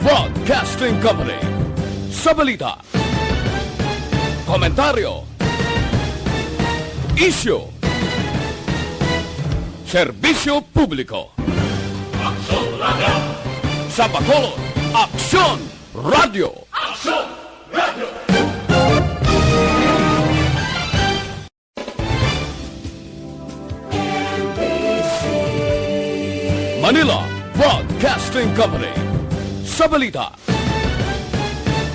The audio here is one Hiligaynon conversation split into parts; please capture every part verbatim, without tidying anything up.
Broadcasting Company. Sa balita, komentaryo, isyu, serbisyo publiko. Aksyon Radio! Sa Bacolod, Aksyon Radio! Aksyon Radio! Manila Broadcasting Company. Sa balita,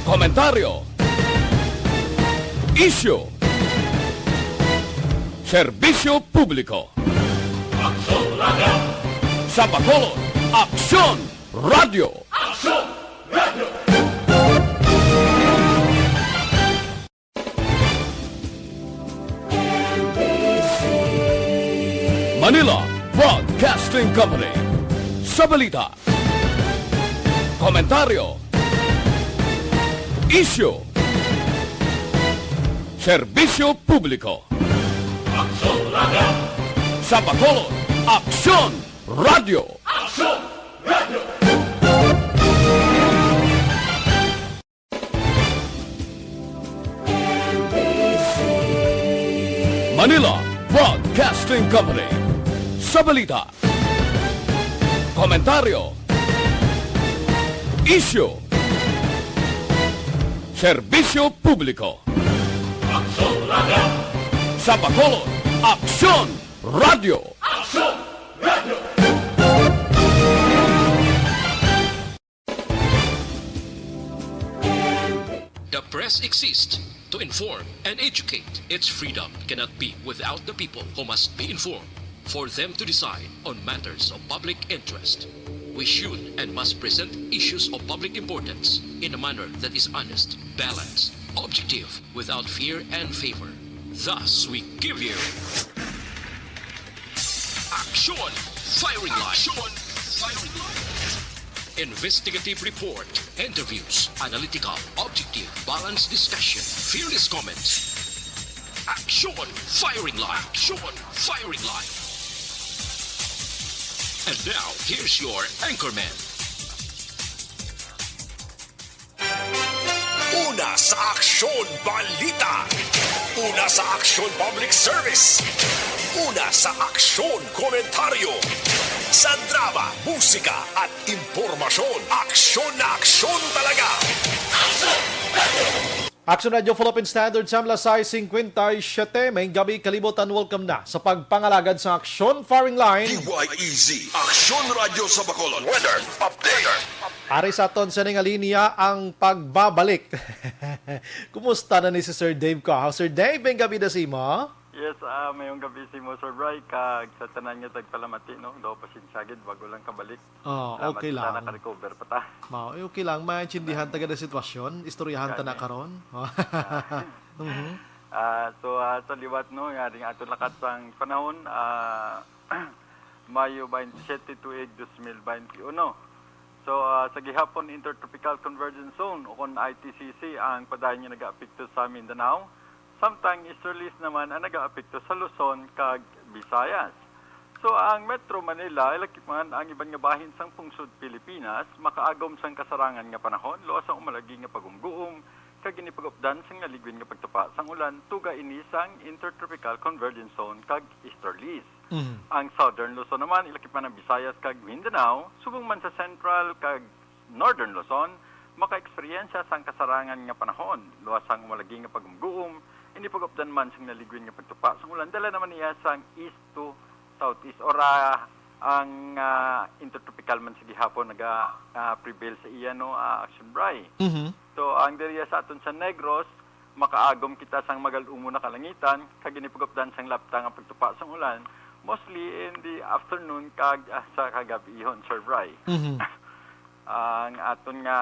komentaryo, isyu, serbisyo publiko. Aksyon Radio! Sa Bacolod, Aksyon Radio! Aksyon Radio! Manila Broadcasting Company. Sa balita, komentaryo, isyu, serbisyo publiko. Aksyon Radio! Sa Bacolod, Aksyon Radio! Aksyon Radio! Manila Broadcasting Company. Sa balita, komentaryo, isyu, serbisyo publiko. Aksyon Radio! Sa Bacolod, Aksyon Radio! Aksyon Radio! The press exists to inform and educate. Its freedom cannot be without the people, who must be informed for them to decide on matters of public interest. We should and must present issues of public importance in a manner that is honest, balanced, objective, without fear and favor. Thus, we give you Aksyon Firing Line. Aksyon Firing Line. Investigative report, interviews, analytical, objective, balanced discussion, fearless comments. Aksyon Firing Line. Aksyon Firing Line. And now, here's your anchorman. Una sa Aksyon Balita. Una sa Aksyon Public Service. Una sa Aksyon Komentaryo. Sa drama, musika, at impormasyon, aksyon na aksyon talaga. Aksyon Radio Philippine Standard, Samla sais cincuenta y siete. Maayong gabi, kalibutan. Welcome na sa pagpangalagad sa Aksyon Firing Line. D Y E Z, Aksyon Radio sa Bacolod. Weather update. Ari sa aton sa ning linya ang pagbabalik. Kumusta na ni si Sir Dave ko? Sir Dave, maayong gabi na sa imo. Yes, ah, maayong gabi sa imo, Sir Bry, kag sa tanan nga tagpalamati, no? Daw pasensya gid, bago lang kabalik. Oh, salamat, okay lang. Naka-recover pa ta. Mao, eh, okay lang. Maintindihan ta gid ang sitwasyon. Istoryahan ta na karon. Mhm. Ah, so, ah, sa liwat, no, nga ding aton lakat sang panahon, ah, Mayo twenty-seven, tuig dos mil twenty-one. So, ah, sa gihapon, Intertropical Convergence Zone, o kon I T C C, ang padayon nga nagaapekto sa Mindanao. Samtang easterlies naman ang nagaapekto sa Luzon kag Visayas. So, ang Metro Manila, ilakip man ang iban nga bahin sang pungsod Pilipinas, makaagom sang kasarangan nga panahon, luwas ang umalagi nga pagumguom, kag ini pag-updan sang naligwin nga pagtupa sang ulan, tuga ini sang Intertropical Convergence Zone kag easterlies. Mhm. Ang Southern Luzon naman, ilakip man ang Visayas kag Mindanao, subong man sa Central kag Northern Luzon, maka-eksperyensya sang kasarangan nga panahon, luwas sang umalagi nga pagumguom, ini pag-updan man sang naligwin nga pagtupa sang ulan, dala naman niya sang east to southeast or, ah, ang, ah, intertropical man sa gihapon naga, ah, prevail sa iya, no, ah, Action Bry. Mhm. So, ang diri sa aton sa Negros, makaagom kita sang magal-umon nga kalangitan, kag ini pag-updan sang lapta nga pagtupa sang ulan, mostly in the afternoon kag, ah, sa kagab-ihon, Sir Bry. Mhm. Ang aton nga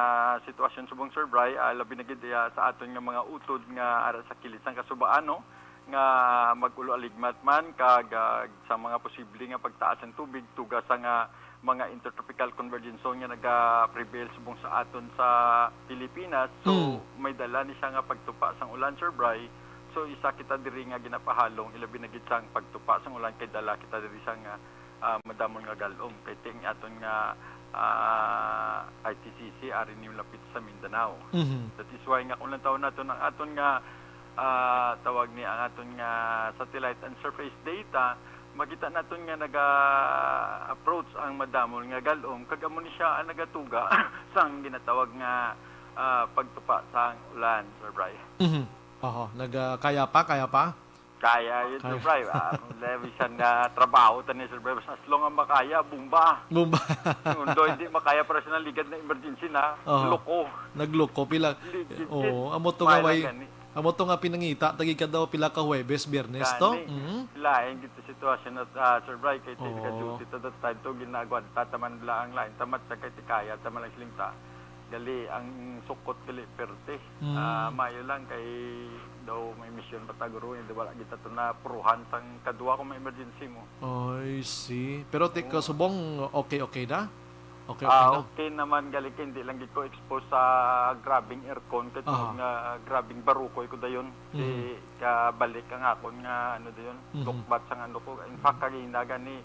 sitwasyon subong, Sir Bry, ah, labi na gid, ah, sa aton nga mga utod nga ara sa kilid sang kasubaan, no, nga mag-ulo-aligmat man kag, ah, sa mga posible nga pagtaas sang tubig, tuga sa nga mga intertropical convergence zone nga naga-prevail subong sa aton sa Pilipinas. So, Mm. may dala ni siya nga pagtupa sang ulan, Sir Bry. So, isa kita diri nga ginapahalong, ilabi na gid sang pagtupa sang ulan kay dala kita diri sang, ah, ah, madamon nga galom. Kay ting aton nga, ah, I T C C, ari ni lapit sa Mindanao. Mhm. That is why nga kung lantaw naton ang aton nga, ah, tawag ni, ang aton nga satellite and surface data, makita naton nga naga-approach ang madamol nga galom, kag amo ni siya ang nagatuga sang ginatawag nga, ah, pagtupa sang ulan, Sir Bry. Mhm. Oho, nag, ah, kaya pa, kaya pa? Kaya yun, Sir Kaya. Bry. Ah, kung bisan nga trabaho ta ni, Sir Bry, as long ang makaya, bomba. Bomba. Kung do hindi makaya para sa naligad na emergency na, Oho. loko. Nagloko, pila. Ligid, Oo, amo to nga May way, lang gani. amo to nga pinangita, tagi ka daw pila ka Huwebes, Biyernes to? Gani. Mhm. Lain gid to sitwasyon at, ah, Sir Bry, kay Oo. taga-duty to that time to, ginagwanta ta man lang ang lain, tamat sa kay tikaya, ta man lang siling ta. Gali, ang sukot gali, perte. Mm. Ah, maayo lang kay daw may misyon pa ta, guro, hindi, wala kita to napuruhan sang kadua kung may emergency mo. I see. Pero ti-, Oo. kasubong, okay, okay na? Okay, okay Ah, na? okay naman, gali, kay hindi lang gid ko expose sa grabing aircon, kay Aha. tungod nga grabing barukoy ko dayon. Si Mhm. kabalik ang akon nga, ano dayon, Mhm. lukbat sang ano ko. In fact, Mhm. kagina gani,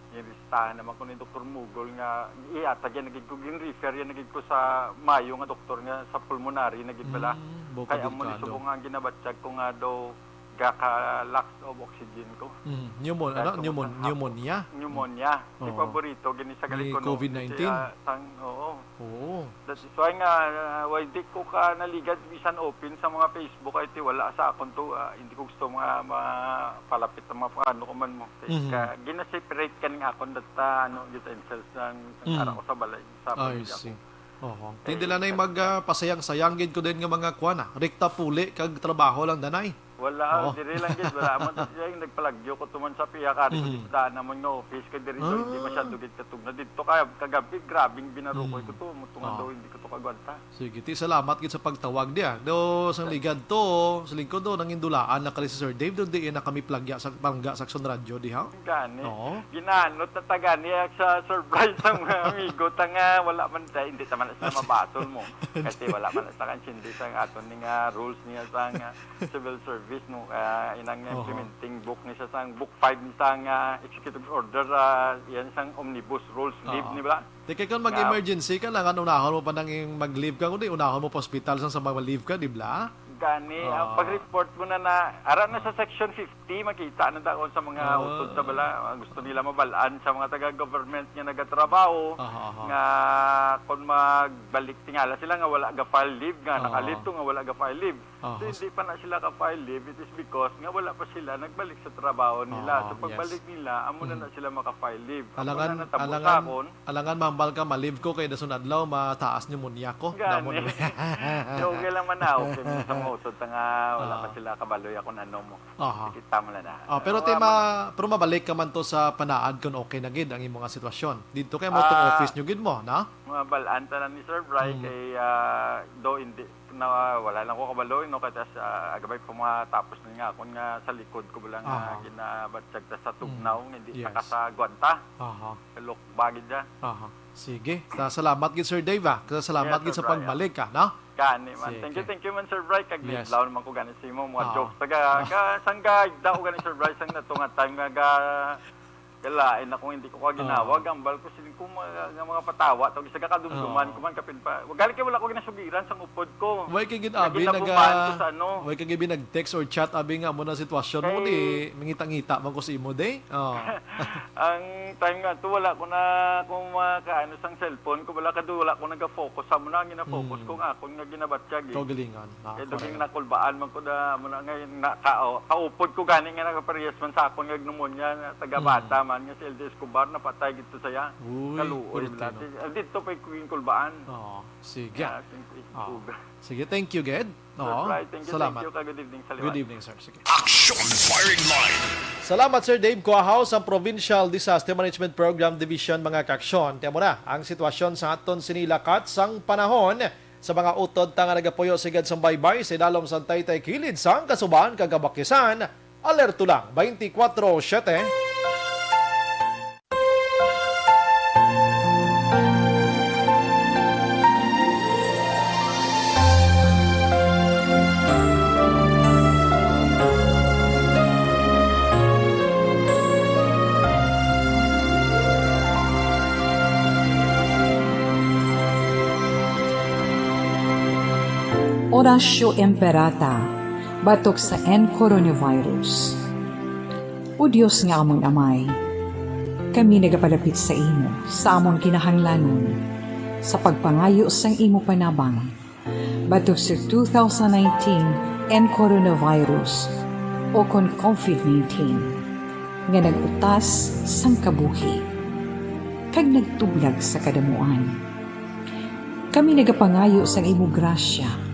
ginlistahan naman ko ni Doktor Mugol nga iatag yan na gid ko, gin-refer yan na gid ko sa mayo nga doktor nga sa pulmonary na gid pala. Mm, bo, Kay amo ni kabigkado. subong ang ginabatyag ko nga daw gaka-lack of oxygen ko. Mm, pneumo-, Kaya ano, tungod pneumon-, sa hapon, pneumonia? pneumonia. Di Oo. paborito gini sa Ni galikon, no? covid nineteen? Kasi, ah, sang, oo. Oo. That is why nga, ah, why di ko ka naligad bisan open sa mga Facebook, ay ti wala sa akon to, ah, hindi ko gusto mga mapalapit ang mga ano ko man mo. Kay Mhm. ka, gina-separate ka ning akon that, ah, ano, utensils sang, sang Mhm. ara ko sa balay, sa I pamilya ko. see. Oho. Kay Tindi lang na ka- mag, ah, pasayang-sayang gid ko din nga mga kuan, ah. Rekta puli kag trabaho lang, danay. Wala, Oo. diri lang gid, wala man to siya yung nagpalagyo ko tuman sa piya ka, Mhm. daan naman nga office, kay diri daw hindi Ah. masyado gid katugna. Dito kaya kagabi, grabing binarukoy Mhm. ko to, mo tunga Oo. daw hindi ko to kagwanta. Sige, ti, salamat gid sa pagtawag niya. Do, sang Sa- ligad to, sa lingkod do, nangindulaan na kali si Sir Dave, do, di na kami plagya sa palangga sa Aksyon Radyo, di ha? Gani. Oo. Ginanot na taga niya sa surprise ang mga amigo ta nga wala man ta, hindi ta man sila mabasol mo. Kasi wala man sa kan sindi sang aton ni nga rules niya sa nga civil service, no. Ah, inang Oho. implementing book ni sa sang book five ni sa nga executive order, ah, yan sang omnibus rules, leave Oo. ni ba? Di kay kung Nga mag-emergency ka, langan unahon mo pa nang ing-, mag-leave ka, kundi unahon mo pa hospital sang sa mag-leave ka, di ba? Gani, ang Ah. pag-report mo na na, ara na sa Ah. section fifty, makita na daw sa mga Ah. utod sa bala, ah, gusto nila mabalaan sa mga taga-government nga nagatrabaho, Aha, aha. nga kung magbalik tingala sila nga wala ga-file leave, nga Ah. nakalito nga wala ga-file leave. Aha. So, hindi pa na sila ka-file leave, it is because nga wala pa sila nagbalik sa trabaho nila. Ah, So, pagbalik yes. nila, amo na Mm. na sila maka-file leave. Ako Alangan, na natabo alangan, sa akon. alangan mahambal ka, ma-leave ko kay dason adlaw, mataas pneumonia ko. Gani. Damo na. So, okay lang man na, okay man sa mga utod ta nga wala pa Ah. sila kabaloy akon ano mo. Aha. Kita mo na na. Ah, pero Wala ti man ma-, pero mabalik ka man to sa panaad kung okay na gid ang imong sitwasyon. Didto kay mo tong Ah. office nyo gid mo, na? Mga balaan tanan ni Sir Bry Mm. kay, ah, do hindi na wala lang ko kabaloy, no, kay tas, ah, agabay pa mga tapos na nga akon nga sa likod ko lang nga Aha. ginabatyag ta sa Mm. tugnaw, hindi Yes. ta kasagwanta. Aha. Look, bagid na. Aha. Sige. Sa-, salamat gid, Sir Dave, ah. Salamat Yes, gid Sir sa Brian. pagbalik, ah, no? Gani man. Sige. Thank you, thank you man, Sir Brian. Kag Yes. nidlaw naman ko gani sa imo, mga Oo. jokes. Taga, ka, sangga, daw gani, Sir Brian, sang nato nga time nga ga-, galain ako, hindi ko ka ginawag. Oo. Ambal ko, siling ko, mga, nga mga patawa. Tawag sa kakadumduman Oo. ko man, kapin pa. Wag, gali kay wala ko ginasugiran sang upod ko. Why kay gid Nga abi ginabuman naga-, ko sa ano. why kay gid nag-text or chat, abi nga mo na sitwasyon mo, Kay di mangita-ngita man ko sa imo, day? Oh. Ang time nga to, wala ko na kung makaano sang cellphone ko, wala ka do, wala ko naga-focus sa mo na, ang gina-focus Mm. ko nga akon nga ginabatyag, eh. Kaugalingon. Ah, Kaya dugay correct. nakulbaan man ko na, mo na nga, na, ka, oh, kaupod ko gani nga nakaparehas man sa akon nga pneumonia, na taga Mm. bata man, nga si L D Escobar, napatay dito saya. Uy, Kaluoy, pwerte, no? dati. Ah, dito pa yung kulbaan. Oo, sige. Kaya, siyempre, Oo. uga. Sige, thank you, Ged. Sir Oo. Fry, thank you, Salamat. thank you, ka good evening sa liwan. Good evening, sir. Sige. Action Firing Line. Salamat, Sir Dave Cuahaw sa Provincial Disaster Management Program Division, mga kaaksyon. Kaya mo na ang sitwasyon sa aton sinilakat sang panahon sa mga utod ta nga nagapuyo sigad sang baybay sa ilalom sang taytay kilid sang kasubahan kag kabakisan. Alerto lang, twenty-four seven. Oratio Imperata batok sa N coronavirus. O Dios nga amon Amay, kami nagapalapit sa imo sa amon kinahanglanon sa pagpangayo sang imo panabang batok sa two thousand nineteen N coronavirus o kon COVID nineteen nga nag-utas sang kabuhi kag nagtublag sa kadamuan. Kami nagapangayo sang imo grasya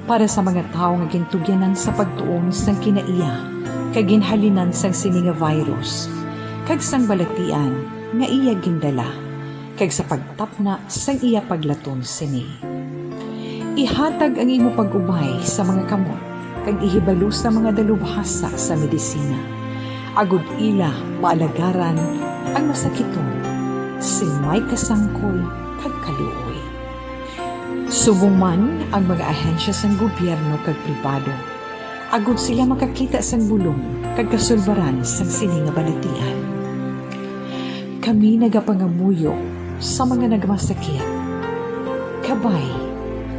para sa mga tawo nga gintugyanan sa pagtuon sang kinaiya kag ginhalinan sang sini nga virus kag sang balatian nga iya gindala kag sa pagtapna sang iya paglaton sini. Ihatag ang imo pag-ubay sa mga kamot kag ihibalo sa mga dalubhasa sa medisina, agod ila maalagaran ang masakiton sing may kasangkol kag kaluoy. Subong man ang mga ahensya sang gobyerno kag pribado, agod sila makakita sang bulong kag kasulbaran sang sini nga balatian. Kami nagapangamuyo sa mga nagmasakit, kabay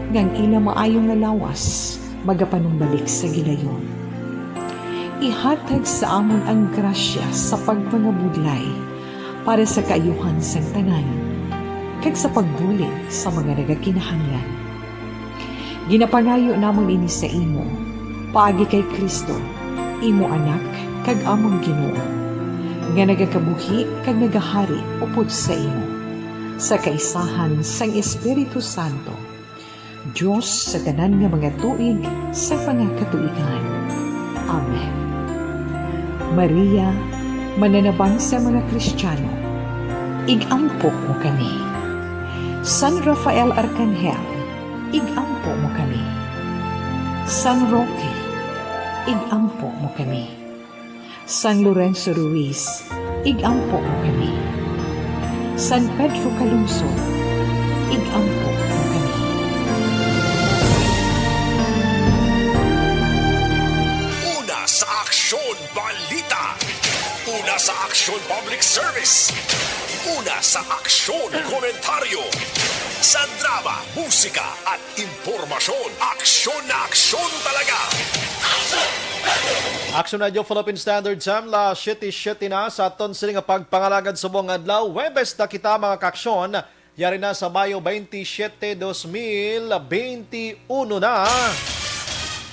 nga ang ila maayo nga lawas magapanumbalik sa gilayon. Ihatag sa amon ang grasya sa pagpangabudlay para sa kaayuhan sang tanan kag sa pagbulig sa mga nagakinahanglan. Ginapangayo namon ini sa imo, paagi kay Cristo, imo Anak kag amon Ginoo, nga nagakabuhi kag nagahari upod sa imo, sa kaisahan sang Espiritu Santo, Dios sa tanan nga mga tuig sa mga katuigan. Amen. Maria, mananabang sa mga Kristiyano, ig-ampo mo kami. San Rafael Arcangel, ig-ampo mo kami. San Roque, ig-ampo mo kami. San Lorenzo Ruiz, ig-ampo mo kami. San Pedro Calungsod, ig-ampo mo kami. Una sa Aksyon Balita. Una sa Aksyon Public Service. Una sa Aksyon Komentaryo. Sa drama, musika, at impormasyon. Aksyon na aksyon talaga. Aksyon Radio Philippine Standard Time, las siyete siyete na sa aton sini nga pagpangalagad subong adlaw. Huwebes na kita, mga kaaksyon. Yari na sa Mayo twenty-seven, dos mil twenty-one na.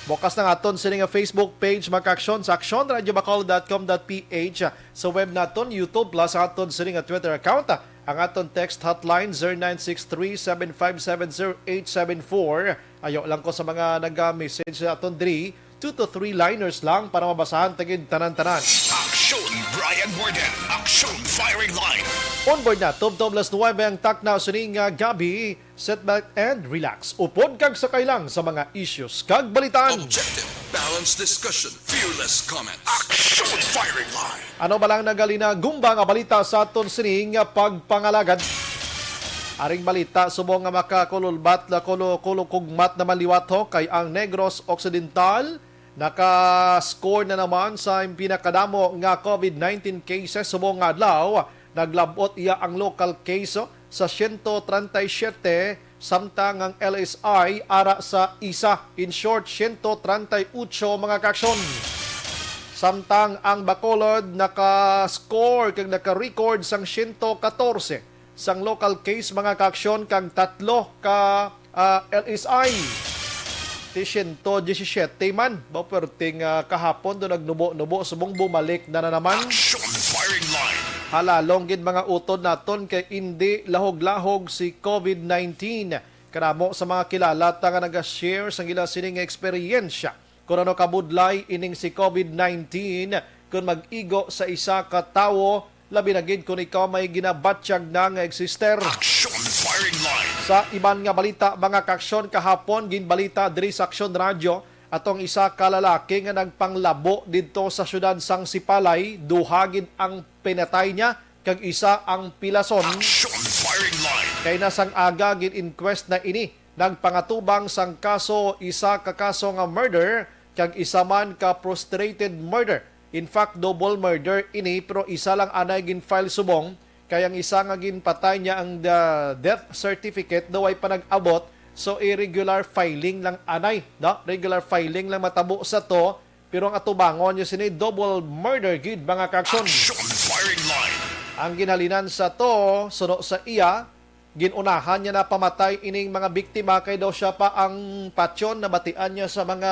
Bukas na nga aton sini nga Facebook page, mga kaaksyon, sa aksyon radio bacolod dot com dot P H. Sa web naton, YouTube, plus ang aton sini nga Twitter account. Ang aton text hotline, zero nine six three, seven five seven, zero eight seven four. Ayaw lang ko sa mga nag-message sa aton diri, two to three liners lang para mabasahan ta gid tanan-tanan. Aksyon Brian Warden, Aksyon Firing Line. On board na, tubtob las nuwebe ang takna sining, ah, gabi. Sit back and relax. Upod kag sakay lang sa mga issues kag balitaan. Objective, balanced discussion, fearless comments. Aksyon Firing Line. Ano ba lang nagalinagumba nga balita sa aton sining pagpangalagad? Aring balita, subong nga makakululbat la kulo-, kulukugmat naman liwat ho, kay ang Negros Occidental naka-score na naman sa pinakadamo nga COVID nineteen cases subong nga adlaw. Naglab-ot iya ang local case sa siyento treinta y siete, samtang ang L S I ara sa isa. In short, siyento treinta y ocho, mga kaaksyon. Samtang ang Bacolod naka-score kag naka-record sang siyento katorse sang local case, mga kaaksyon, kag tatlo ka, ah, L S I. Ti siyento diyesisiete man. Ba, perting, ah, kahapon do nagnubo-nubo, subong bumalik na, na naman. Action Firing Line. Halalong gid mga utod naton kay indi lahog-lahog si COVID nineteen. Kadamo sa mga kilala ta nga naga-share sang ila sini nga eksperyensya kon ano kabudlay ining si COVID nineteen kon mag-igo sa isa ka tawo, labi na gid kon ikaw may ginabatyag na nga exister. Action Firing Line. Sa iban nga balita, mga kaaksyon, kahapon ginbalita diri sa Aksyon Radyo atong isa ka lalaki nga nagpanglabo didto sa siyudad sang Sipalay. Duha gid ang pinatay niya kag isa ang pilason. Action Firing Line. Kay nasang aga gin-inquest na ini, nagpangatubang sang kaso, isa ka kaso nga murder kag isa man ka frustrated murder. In fact, double murder ini, pero isa lang anay gin-file subong, kay ang isa nga ginpatay niya ang, ah, death certificate daw ay pa nag-abot So, irregular filing lang anay, no? Regular filing lang matabo sa to, pero ang atubangon niya sini, double murder gid, mga kaaksyon. Action firing line. Ang ginhalinan sa to, suno sa iya, ginunahan niya na pamatay ining mga biktima kay daw siya pa ang patyon, nabatian niya sa mga,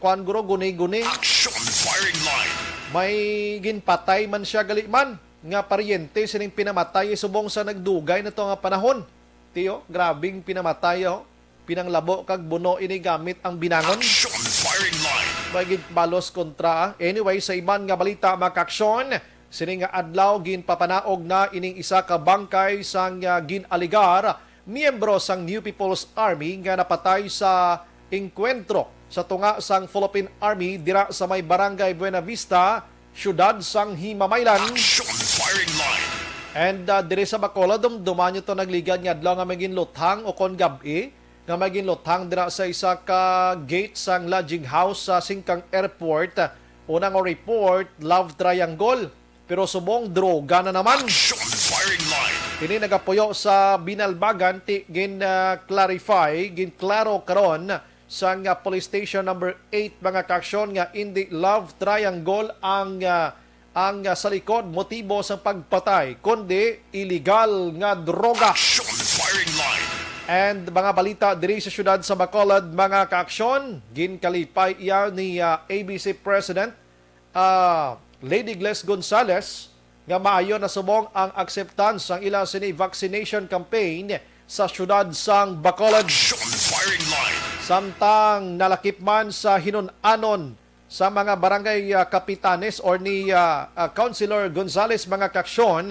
kuan, guro, guni-guni. Action firing line. May ginpatay man siya gali man nga paryente sining pinamatay subong sa nagdugay na to nga panahon. Tiyo, grabing pinamatay, oh. Pinanglabo kag buno ini gamit ang binangon. Action firing line. May gid balos kontra. Anyway, sa iban nga balita, mga kaaksyon, sini nga adlaw ginpapanaog na ining isa ka bangkay sang, ah, gin-aligar miyembro sang New People's Army nga napatay sa engkwentro sa tunga sang Philippine Army dira sa may Barangay Buena Vista, siyudad sang Himamaylan. Action firing line. And, ah, diri sa Bacolod, dumduman niyo to, nagligad nga adlaw nga may ginluthang o kon gab-i nga may ginluthang dira sa isa ka gate sang lodging house sa Singkang Airport. Unang report, love triangle. Pero subong droga na naman. Action firing line. Ini nagapuyo sa Binalbagan, ti gin, ah, clarify, ginklaro karon sang, ah, Police Station Number Eight, mga kaaksyon, nga indi love triangle ang, ah, ang, ah, sa likod motibo sa pagpatay, kundi illegal nga droga. Action firing line. And mga balita diri sa siyudad sa Bacolod, mga kaaksyon, ginkalipay iya ni, ah, A B C President, ah, Lady Gles Gonzalez, nga maayo na subong ang acceptance sang ila sini vaccination campaign sa siyudad sang Bacolod. Action firing line. Samtang nalakip man sa hinun-anon sa mga barangay, ah, kapitanes or ni, ah, ah, Councilor Gonzales, mga kaaksyon,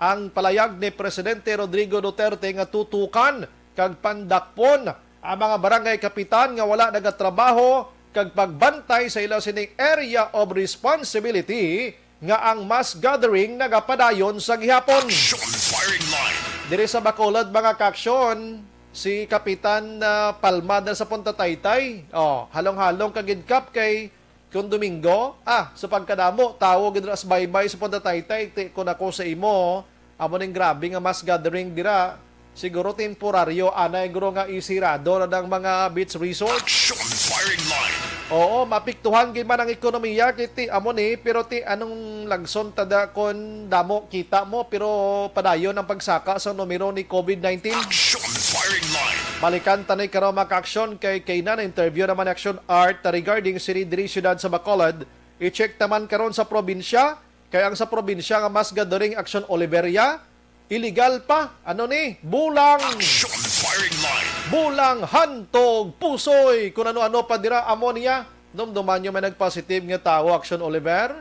ang palayag ni Presidente Rodrigo Duterte nga tutukan kag pandakpon ang mga barangay kapitan nga wala nagatrabaho kag pagbantay sa ila sining area of responsibility nga ang mass gathering nagapadayon sa gihapon. Action firing line. Diri sa Bacolod, mga kaaksyon, si Kapitan, ah, Palma dira sa Punta Taytay. Oh, halong-halong ka gid, Kap, kay kung Domingo, ah, sa pagkadamo, tawo gid ra sa baybay sa Punta Taytay, ti-, kung ako sa imo, amo ning grabe nga mass gathering dira. Siguro temporaryo, anay guro nga isirado na ang mga beach resort. Action firing line. Oo, mapiktuhan gid man ang ekonomiya, kay ti, amo ni, pero ti, anong lagson tada kon damo kita mo, pero padayon ang pagsaka sa numero ni COVID nineteen. Action firing line. Balikan ta ni karon, mga kaaksyon, kay, kay na interview naman Action Art regarding sini diri siyudad sa Bacolod. I-check taman karon sa probinsya, kay ang sa probinsya nga mass gathering, Action Oliveria, illegal pa. Ano ni? Bulang. Action firing line. Bulang, hantog, pusoy, kung ano-ano pa dira, amo niya. Dumduman nyo may nagpositive nga tawo, Action Oliver.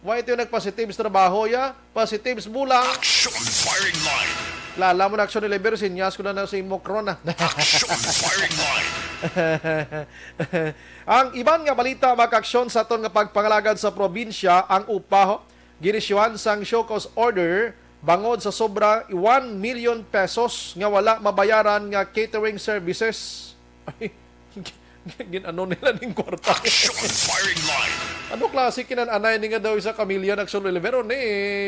Wa ito yung nagpositive sa trabaho, ya. Positive sa bulang. Action firing line. Lala mo na, Action Oliver, sinyas ko na na sa imo, Kron, ah. Action firing line. Ang iban nga balita, mga kaaksyon, sa aton nga pagpangalagad sa probinsya, ang upa, ho, ginisyuhan sang show cause order bangod sa sobra one million pesos nga wala mabayaran nga catering services. Ay, gin-, ano nila ning kwarta? Action firing line. Ano klase kinan-anay ni nga daw isa ka milyon, Action Oliver, o ni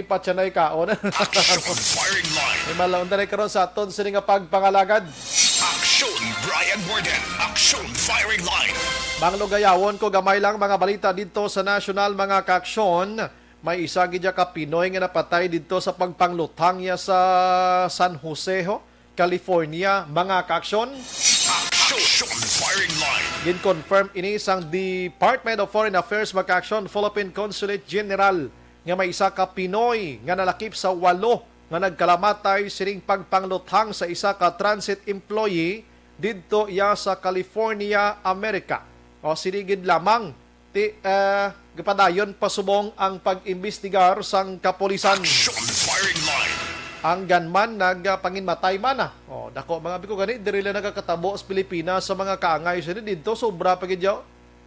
patyanay kaon? Action firing line. May malaon na rin karon sa aton sini nga pagpangalagad. Action, Brian Warden. Action firing line. Manglugayawon ko gamay lang mga balita dito sa national, mga kaaksyon. May isa gid ka Pinoy nga napatay didto sa pagpangluthang niya sa San Jose, ho, California, mga kaaksyon. Action firing line. Gin-confirm ini sang Department of Foreign Affairs, mga kaaksyon, Philippine Consulate General, nga may isa ka Pinoy nga nalakip sa walo nga nagkalamatay sining pagpangluthang sa isa ka transit employee didto iya sa California, America. O, sini gid lamang ti, eh, gipadayon pa subong ang pag-imbestigar sang kapulisan. Action firing line. Ang gunman nagpanginmatay man, ah. Oh, dako mga biko gani, diri lang nagakatabo sa Pilipinas sa mga kaangay sini didto, sobra pa gid yaw.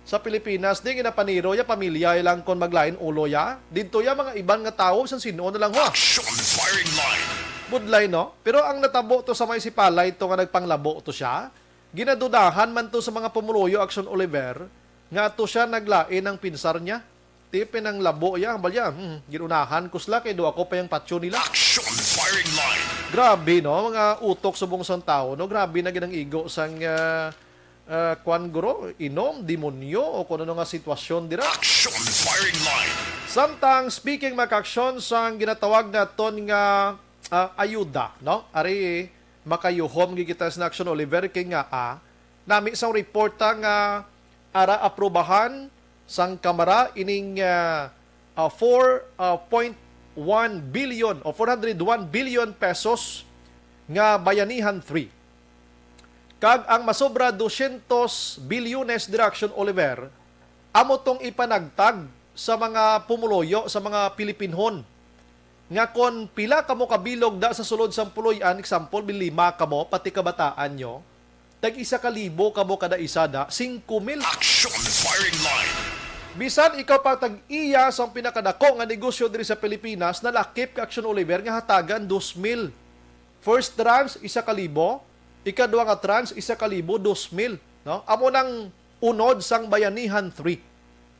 Sa Pilipinas, di ginapaniro ya pamilya lang kon maglain ulo ya. Didto ya mga iban nga tawo, sang sin-o na lang, ho. Action firing line. Budlay, no? Pero ang natabo to sa may Sipalay to nga nagpanglabo to siya. Ginadudahan man to sa mga pumuluyo, Action Oliver, nga ato siya naglain ang pinsar niya. Tipin ang labo iya, hambal iya, "Hmm, ginunahan ko sila kay do ako pa yung patyo nila." Action firing line. Grabe, no? Mga utok subong sang tao, no? Grabe na ginang igo sang ah, ah, kwan guro, inom, demonyo, o kung ano nga sitwasyon dira. Action firing line. Samtang speaking, mga kaaksyon, sang ginatawag naton nga ah, ayuda, no? Ari makayuhom gid kita sa Action Oliver kay nga ah, nami sang reporta nga ara aprobahan sang Kamara ining ah, ah, four point one billion o four hundred one billion pesos nga Bayanihan three. Kag ang masobra dosyentos bilyones, Direction Oliver, amo tong ipanagtag sa mga pumuluyo, sa mga Pilipinhon, nga kon pila kamo kabilog da sa sulod sang puloy-an, example, lima kamo, pati kabataan nyo, tag isa ka libo kamo kada isa da, singko mil. Action firing line. Bisan ikaw pa tag iya sang pinakadako nga negosyo diri sa Pilipinas, nalakip ka, Action Oliver, nga hatagan dos mil. First tranche, isa ka libo. Ikadua nga tranche, isa ka libo, dos mil. No? Amo nang unod sang Bayanihan three.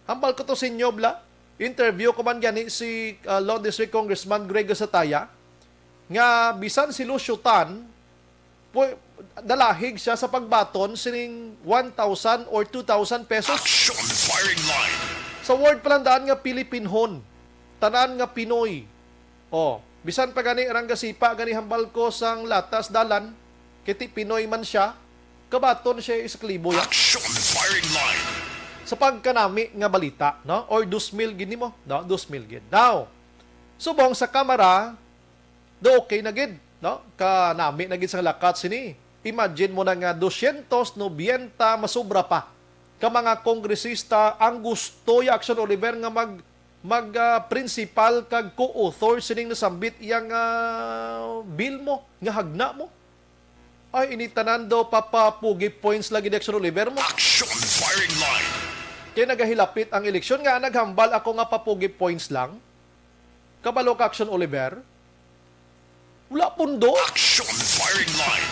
Hambal ko to sa inyo, bla. Interview ko man gani si ah, Law District Congressman Greg Sataya nga bisan si Lucio Tan, pu- dalahig siya sa pagbaton sining one thousand or two thousand pesos. Action firing line. Sa ward pa lang daan nga Pilipinhon, tanan nga Pinoy. Oh, bisan pa gani rang gasipa gani hambal ko sang latas dalan, kiti Pinoy man siya, kabaton siya is klibo ya. Action firing line. Sa pagkanami nga balita, no? Or dos mil gid nimo, no? Dos mil gid. Now, subong sa Kamara, do okay na gid, no? Kanami na gid sang lakat sini. Imagine mo na nga dosyentos nobenta, masubra pa ka mga kongresista ang gusto ya, Action Oliver, nga mag mag ah, principal kag co-author sining nasambit iya nga bill mo, nga hagna mo. Ay, ini tanan daw papapugi points lagi ni Action Oliver mo. Action firing line. Kay nagahilapit ang eleksyon nga naghambal ako nga papugi points lang. Kabalo ka, Action Oliver? Wala pundo. Action firing line.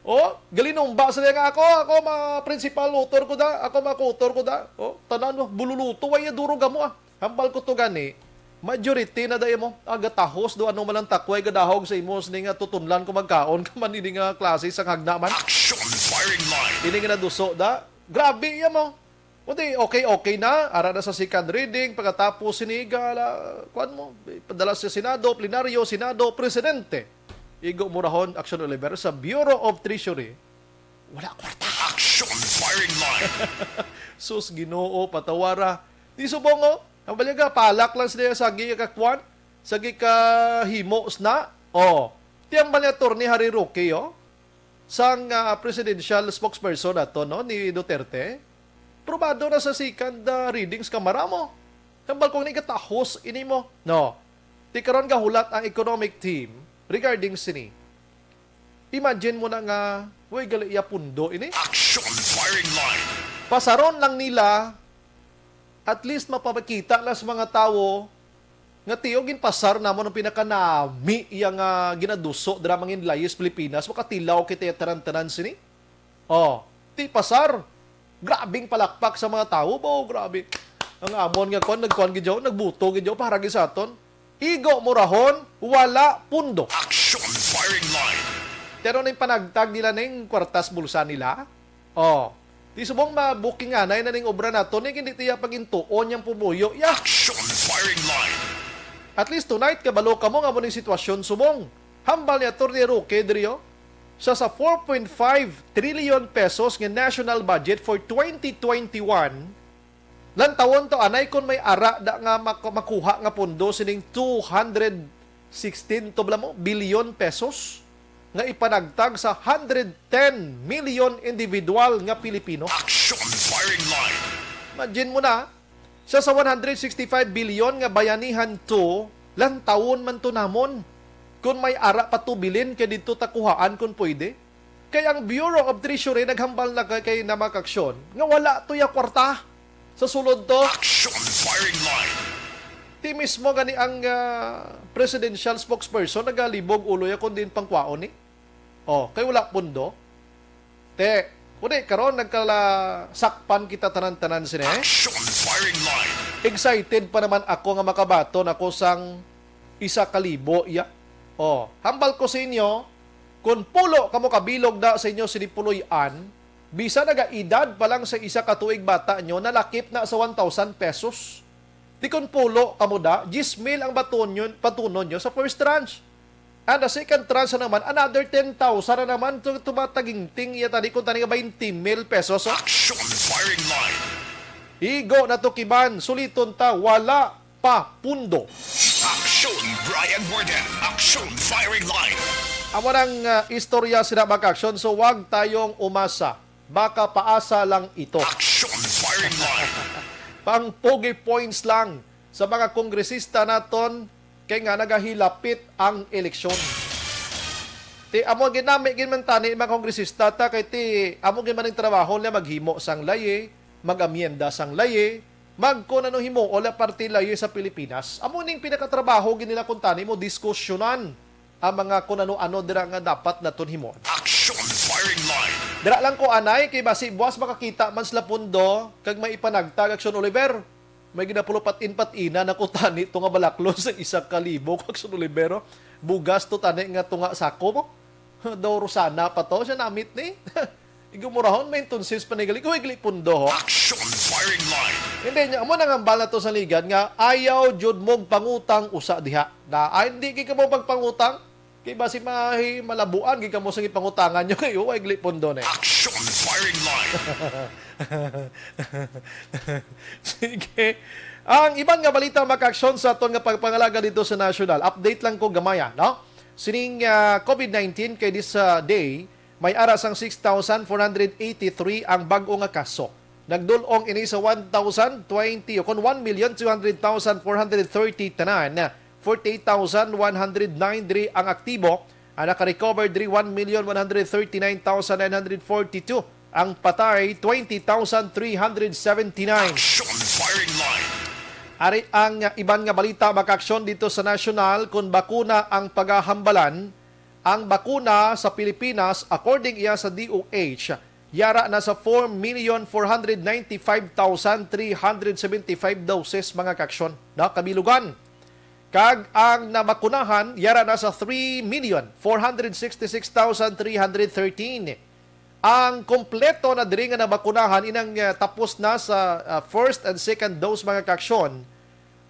Oh, galinumba sila nga ako, ako ma principal author ko da, ako ma author ko da. Oh, tanan mo, bululuto, way duro gamo ah. Hambal ko to gani, majority na da imo, agatahos do ano man ang takway gadahog sa imo sini nga tutunlan ko magkaon ka man ini nga klase sang hagna man. Action firing line. Ini nga naduso da, grabe iya mo. Kundi okay-okay na, ara na sa second reading, pagkatapos sini gala, kuan mo, padala sa Senado, plenaryo, Senado, Presidente. Igo mo rahon, Action Oliver, sa Bureau of Treasury, wala kwarta. Action firing line. Sus, Ginoo, patawara. Di subong, oh. Ang balyaga, palak lang sila sa gika kwan, sa gika himo sna. Oh, tiyang man ni Attorney Harry Roque, oh. Sang ah, presidential spokesperson nato, no, ni Duterte. Probado na sa second ah, reading sa Kamara mo. Hambal kong ni katahos ini mo. No. Ti karon gahulat ang economic team regarding sini. Imagine mo na nga, way gali iya pundo ini. Action firing line. Pasaron lang nila, at least mapapakita na sa mga tawo nga tiyo ginpasar namon ang pinakanami iya nga ginaduso dira mangin layis Pilipinas, makatilaw kita tanan-tanan sini. Oh, ti pasar. Grabing palakpak sa mga tawo, bo, grabe. Ang amon nga kon nagkuan gid yaw, nagbuto gid yaw para gid sa aton. Igo mo rahon, wala pundo. Action firing line. Pero ning panagtag nila ning kwartas bulsa nila. Oh, di subong mabuking anay na ning obra nato ni hindi tiya pagintuon yang pumuyo ya. Action firing line. At least tonight, kabalo kamo nga mo ning sitwasyon subong. Hambal ni Attorney Roque diri, oh, sa, sa four point five trillion pesos nga national budget for twenty twenty-one, lantawon to anay kung may ara da nga mak- makuha nga pondo sining two hundred sixteen to bala mo billion pesos nga ipanagtag sa hundred ten million individual nga Pilipino. Action firing line. Imagine mo na, sa, sa one hundred sixty-five billion nga Bayanihan two, lantawon man to namon. Kung may ara pa to bilin, kay didto ta kuhaan kung pwede. Kay ang Bureau of Treasury naghambal na kay, kay Namak Aksyon nga wala to ya kwarta sa sulod to. Action firing line. Ti mismo gani ang ah, presidential spokesperson nagalibog ulo ya kung diin pangkwaon ni. Oh, kay wala pundo. Te, Kundi karon nagkala sakpan kita tanan-tanan sini. Action firing line. Excited pa naman ako nga makabaton ako sang isa ka libo, iya. Oh, hambal ko sa inyo, kung pulo kamo kabilog na sa inyo sini puloy-an, bisan nagaedad pa lang sa isa ka tuig bata nyo, nalakip na sa one thousand pesos. Di kon pulo kamo da, diyes mil ang batunon, batunon nyo sa first tranche. And the second tranche na naman, another ten thousand na naman to, tumataginting iya tani kung tani nga twenty mil pesos. Oh. Action firing line. Igo na to, Kiban. Suliton ta, wala pa pundo. Action Brian Warden. Action firing line. Amo nang ah, istorya sila, mga aksyon, so wag tayong umasa. Baka paasa lang ito. Action firing line. Pang pogi points lang sa mga kongresista naton kay nga nagahilapit ang eleksyon. Ti amo ginami gid man tani mga kongresista ta kay ti amo gid man ang trabaho nila maghimo sang layi, mag-amyenda sang layi, mag kun ano himo o la parte layi sa Pilipinas. Amo ning pinakatrabaho gid nila kun tani mo diskusyonan ang mga kun ano-ano dira nga dapat naton himuon. Action firing line. Dira lang ko anay kay basi buwas makakita man sila pundo kag may ipanagtag Action Oliver. May ginapulupat-in-pat-ina na ko tani to nga balaklon sa isa ka libo Action Oliver. Oh. Bugas to tani nga tunga sako mo. Daw Rosana pa to siya namit ni. Igumurahon may entonces panigali ko igli pundo ho. Action firing line. Hindi niya amo nang hambal na to sa ligad nga ayaw jud mo pangutang usa diha. Na ay hindi kay kamo pagpangutang kay basi mahi malabuan gid kamo sa gipangutangan nyo kay wa igli pundo ni. Action firing line. Sige. Ang iban nga balita makaaksyon sa aton nga pagpangalaga dito sa national. Update lang ko gamaya, no? Sining ah, COVID nineteen kay this ah, day, may ara sang six thousand four hundred eighty-three ang bag-o nga kaso. Nagdul-ong ini sa one thousand twenty o kon one million two hundred thousand four hundred thirty tanan, forty-eight thousand one hundred nine diri ang aktibo, ang naka-recover diri one million one hundred thirty-nine thousand nine hundred forty-two, ang patay twenty thousand three hundred seventy-nine. Action firing line. Ari ang iban nga balita makaaksyon dito sa nasyonal, kung bakuna ang pagahambalan, ang bakuna sa Pilipinas, according iya sa D O H, yara na sa four million four hundred ninety-five thousand three hundred seventy-five doses, mga kaaksyon, no? Kabilugan. Kag ang nabakunahan, yara na sa three million four hundred sixty-six thousand three hundred thirteen. Ang kompleto na diri nga nabakunahan inang ah, tapos na sa ah, first and second dose, mga kaaksyon,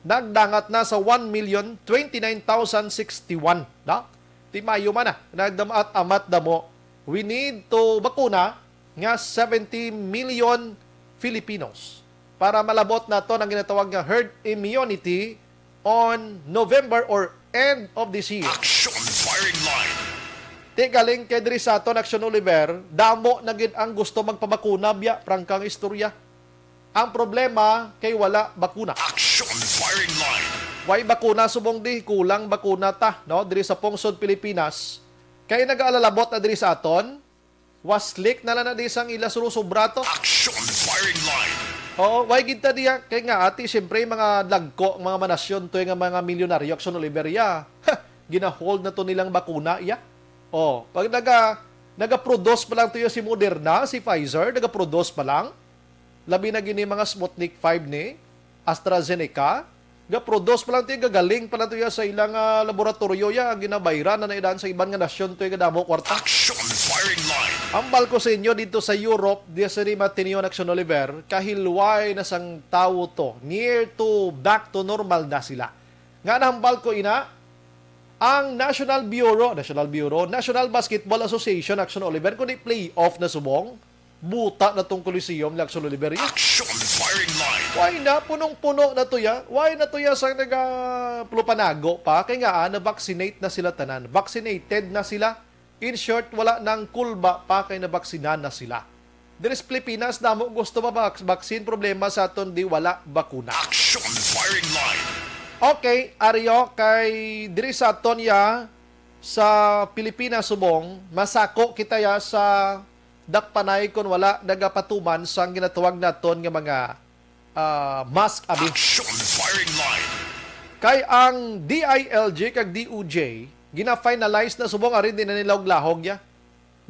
nagdangat na sa one million twenty-nine thousand sixty-one. Na? Ti mayo man na, nagdamaat-amat damo. We need to bakuna nga seventy million Filipinos para malabot naton ang ginatawag nga herd immunity on November or end of this year. Action firing line. Ti galing kay diri sa aton Action Oliver, damo na gid ang gusto magpabakuna biya, prangkang istorya. Ang problema kay wala bakuna. Action firing line. Way bakuna subong di, kulang bakuna ta, no? Diri sa pungsod Pilipinas, kay nagaalalabot na diri sa aton, waslik na lang na di sang ila sulusubra to. Action firing line. Oo, way gid ta diya. Kay nga, ati, siyempre, mga dagko, mga manasyon to, nga mga milyonaryo, Action Oliveria. Ha, ginahold na to nilang bakuna, iya. Oh, pag naga, naga-produce pa lang to yung si Moderna, si Pfizer, naga-produce pa lang. Labi na gini mga Sputnik five ni, AstraZeneca, ga-produce pa lang to, gagaling pa lang to ya sa ilang ah, laboratoryo ya, ang ginabayran na naidahan sa iban nga nasyon to, gadamo kwarta. Action firing line. Ambal ko sa inyo dito sa Europe, di sa ni Matinio Action Oliver, kahilway na sang tawo to, near to back to normal na sila. Nga nahambal ko ina, ang National Bureau, National Bureau, National Basketball Association Action Oliver, kundi playoff na subong, buta na tong Coliseum ni Action Oliver. Action firing line. Why na? Punong-puno na to ya. Why na to ya sa naga-, pulupanago pa? Kay nga, ah, na-vaccinate na sila tanan. Vaccinated na sila. In short, wala nang kulba pa kay nabaksinan na sila. Diri sa Pilipinas, damo gusto mabak-, vaccine. Problema sa aton, di wala bakuna. Action firing line. Okay, Ario, kay diri sa aton ya, sa Pilipinas, subong, masako kita ya sa dakpanay kon wala nagapatuman sang ginatawag naton nga mga ah, mask abi. Action firing line. Kay ang D I L G kag D O J gina-finalize na subong ari di na nilahog-lahog ya.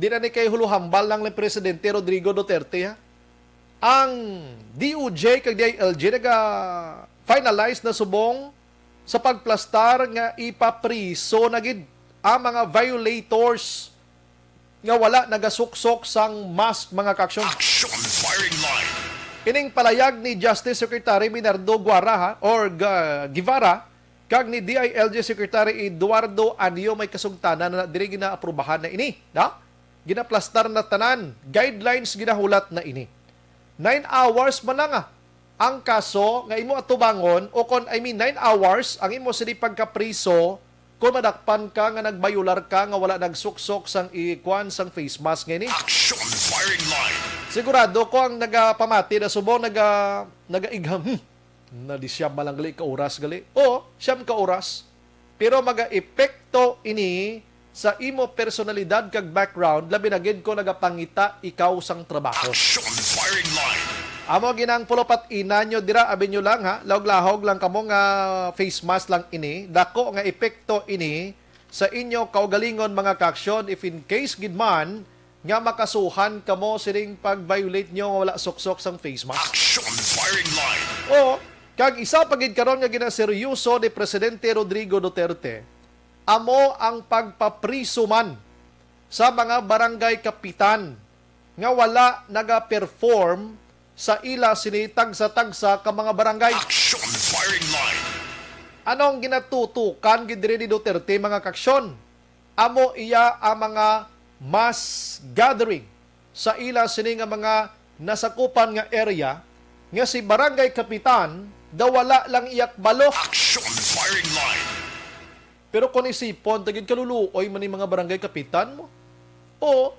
Di na ni kay huluhambal lang ni Presidente Rodrigo Duterte, ha? Ang D O J kag D I L G naga-finalize na subong sa pagplastar nga ipapriso na gid ang mga violators nga wala nagasuksok sang mask, mga kaaksyon. Action firing line. Ining palayag ni Justice Secretary Bernardo Guara, ha, or Ga-, Guevara, kag ni D I L G Secretary Eduardo Anyo may kasugtanan na diri ginaaprubahan na ini, no? Ginaplastar na tanan, guidelines ginahulat na ini. Nine hours man lang, ah, ang kaso nga imo atubangon, o kon, I mean, nine hours ang imo sini pagkapriso kung madakpan ka nga nagbayular ka nga wala nagsuksok sang ikuan sang face mask nga ini. Action firing line. Sigurado ko ang nagapamati na subong naga, nagaigham, hmm, na di siyam man lang gali ka oras gali. O, siyam ka oras. Pero maga-epekto ini sa imo personalidad kag background, labi na gid kung nagapangita ikaw sang trabaho. Action firing line. Amo ginang pulupat ina nyo dira, abi nyo lang, ha. Lahog-lahog lang kamo nga face mask lang ini. Dako nga epekto ini sa inyo kaugalingon, mga kaaksyon, if in case gid man nga makasuhan kamo sining pag-violate nyo nga wala suksok sang face mask. Action firing line. O, kag isa pa gid karon nga ginaseryoso ni Presidente Rodrigo Duterte, amo ang pagpapriso man sa mga barangay kapitan nga wala naga-perform sa ila sini tagsa-tagsa ka mga barangay. Action firing line. Ano ang ginatutukan gid diri ni Duterte, mga kaaksyon? Amo iya ang mga mass gathering sa ila sini nga mga nasakupan nga area nga si barangay kapitan daw wala lang iya kabalo. Action firing line. Pero kung isipon, tagid kaluluoy man ni mga barangay kapitan mo. O,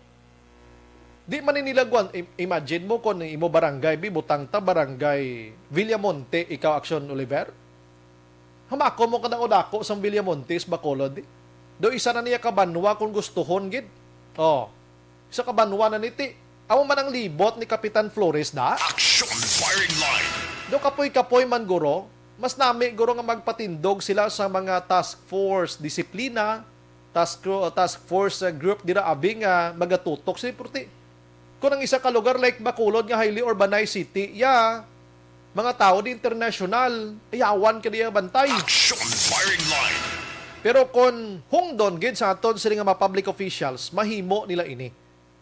di man ni nila guwan. Im-, imagine mo kung imo barangay, bi, butang ta, barangay Villamonte, ikaw, Action Oliver. Hamakon mo ka dako-dako sang Villamonte sa Bacolod, di. Do isa na niya ka banwa kung gustuhon, gid. O, isa ka banwa na ni, ti. Amo man ang libot ni Kapitan Flores, da? Action firing line. Do kapoy-kapoy man, guro, mas nami, guro, nga magpatindog sila sa mga task force disiplina, task, task force, uh, group dira, abi, nga magatutok sa deporte. Kung ang isa ka lugar like Bacolod nga highly urbanized city, ya, mga tawo di international, ayawan ka diya bantay. Action firing line. Pero kung hungdon gid sa aton sini nga mga public officials, mahimo nila ini.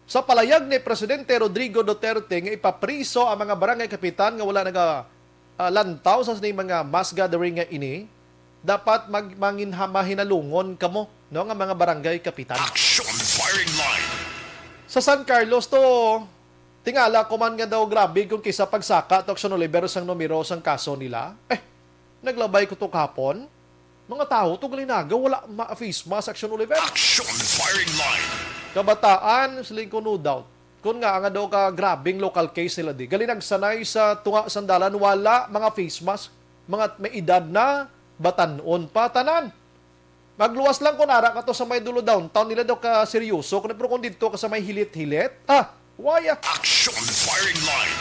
Sa palayag ni Presidente Rodrigo Duterte nga ipapriso ang mga barangay kapitan nga wala naga, ah, lantaw sa sini mga mass gathering nga ini, dapat mag-, manginha-, mahinalungon kamo, no, nga mga barangay kapitan. Action firing line. Sa San Carlos to, tingala ko man nga daw grabe kung kisa pagsaka to, Action Oliver, sang numero sang kaso nila. Eh, naglabay ko to kahapon. Mga tawo to gali naga, wala ma-, face mask, Action Oliver. Action firing line. Kabataan, siling ko, no doubt. Kun nga, nga daw ka grabing local case nila di. Gali nagsanay sa tunga sandalan, wala mga face mask. Mga may edad na, batan-on pa, tanan. Magluwas lang kung ara ka to sa may dulo downtown nila daw ka seryoso. Kung, pero kung dito ka sa may hilit-hilit, ah, waya. Action firing line.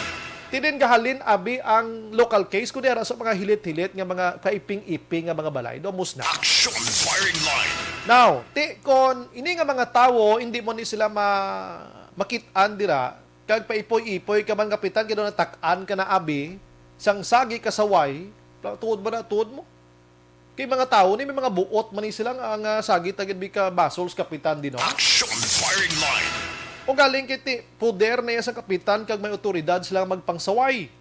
Ti din gahalin abi ang local case, kundi ara sa mga hilit-hilit nga mga kaiping-iping nga mga balay. Do, mus na. Action firing line. Now, ti kon ini nga mga tawo, hindi mo ni sila ma-, makit-an dira, kag paipoy-ipoy ka man, kapitan, kay do natak-an ka na abi, sang sagi kasaway, tuod ba na, tuod mo? Kay mga tawo ni, may mga buot man ni sila nga, nga sagi tagid bi ka basol sa kapitan di, no? Action firing line. O galing kay ti, poder na iya sa kapitan kag may otoridad sila nga magpangsaway.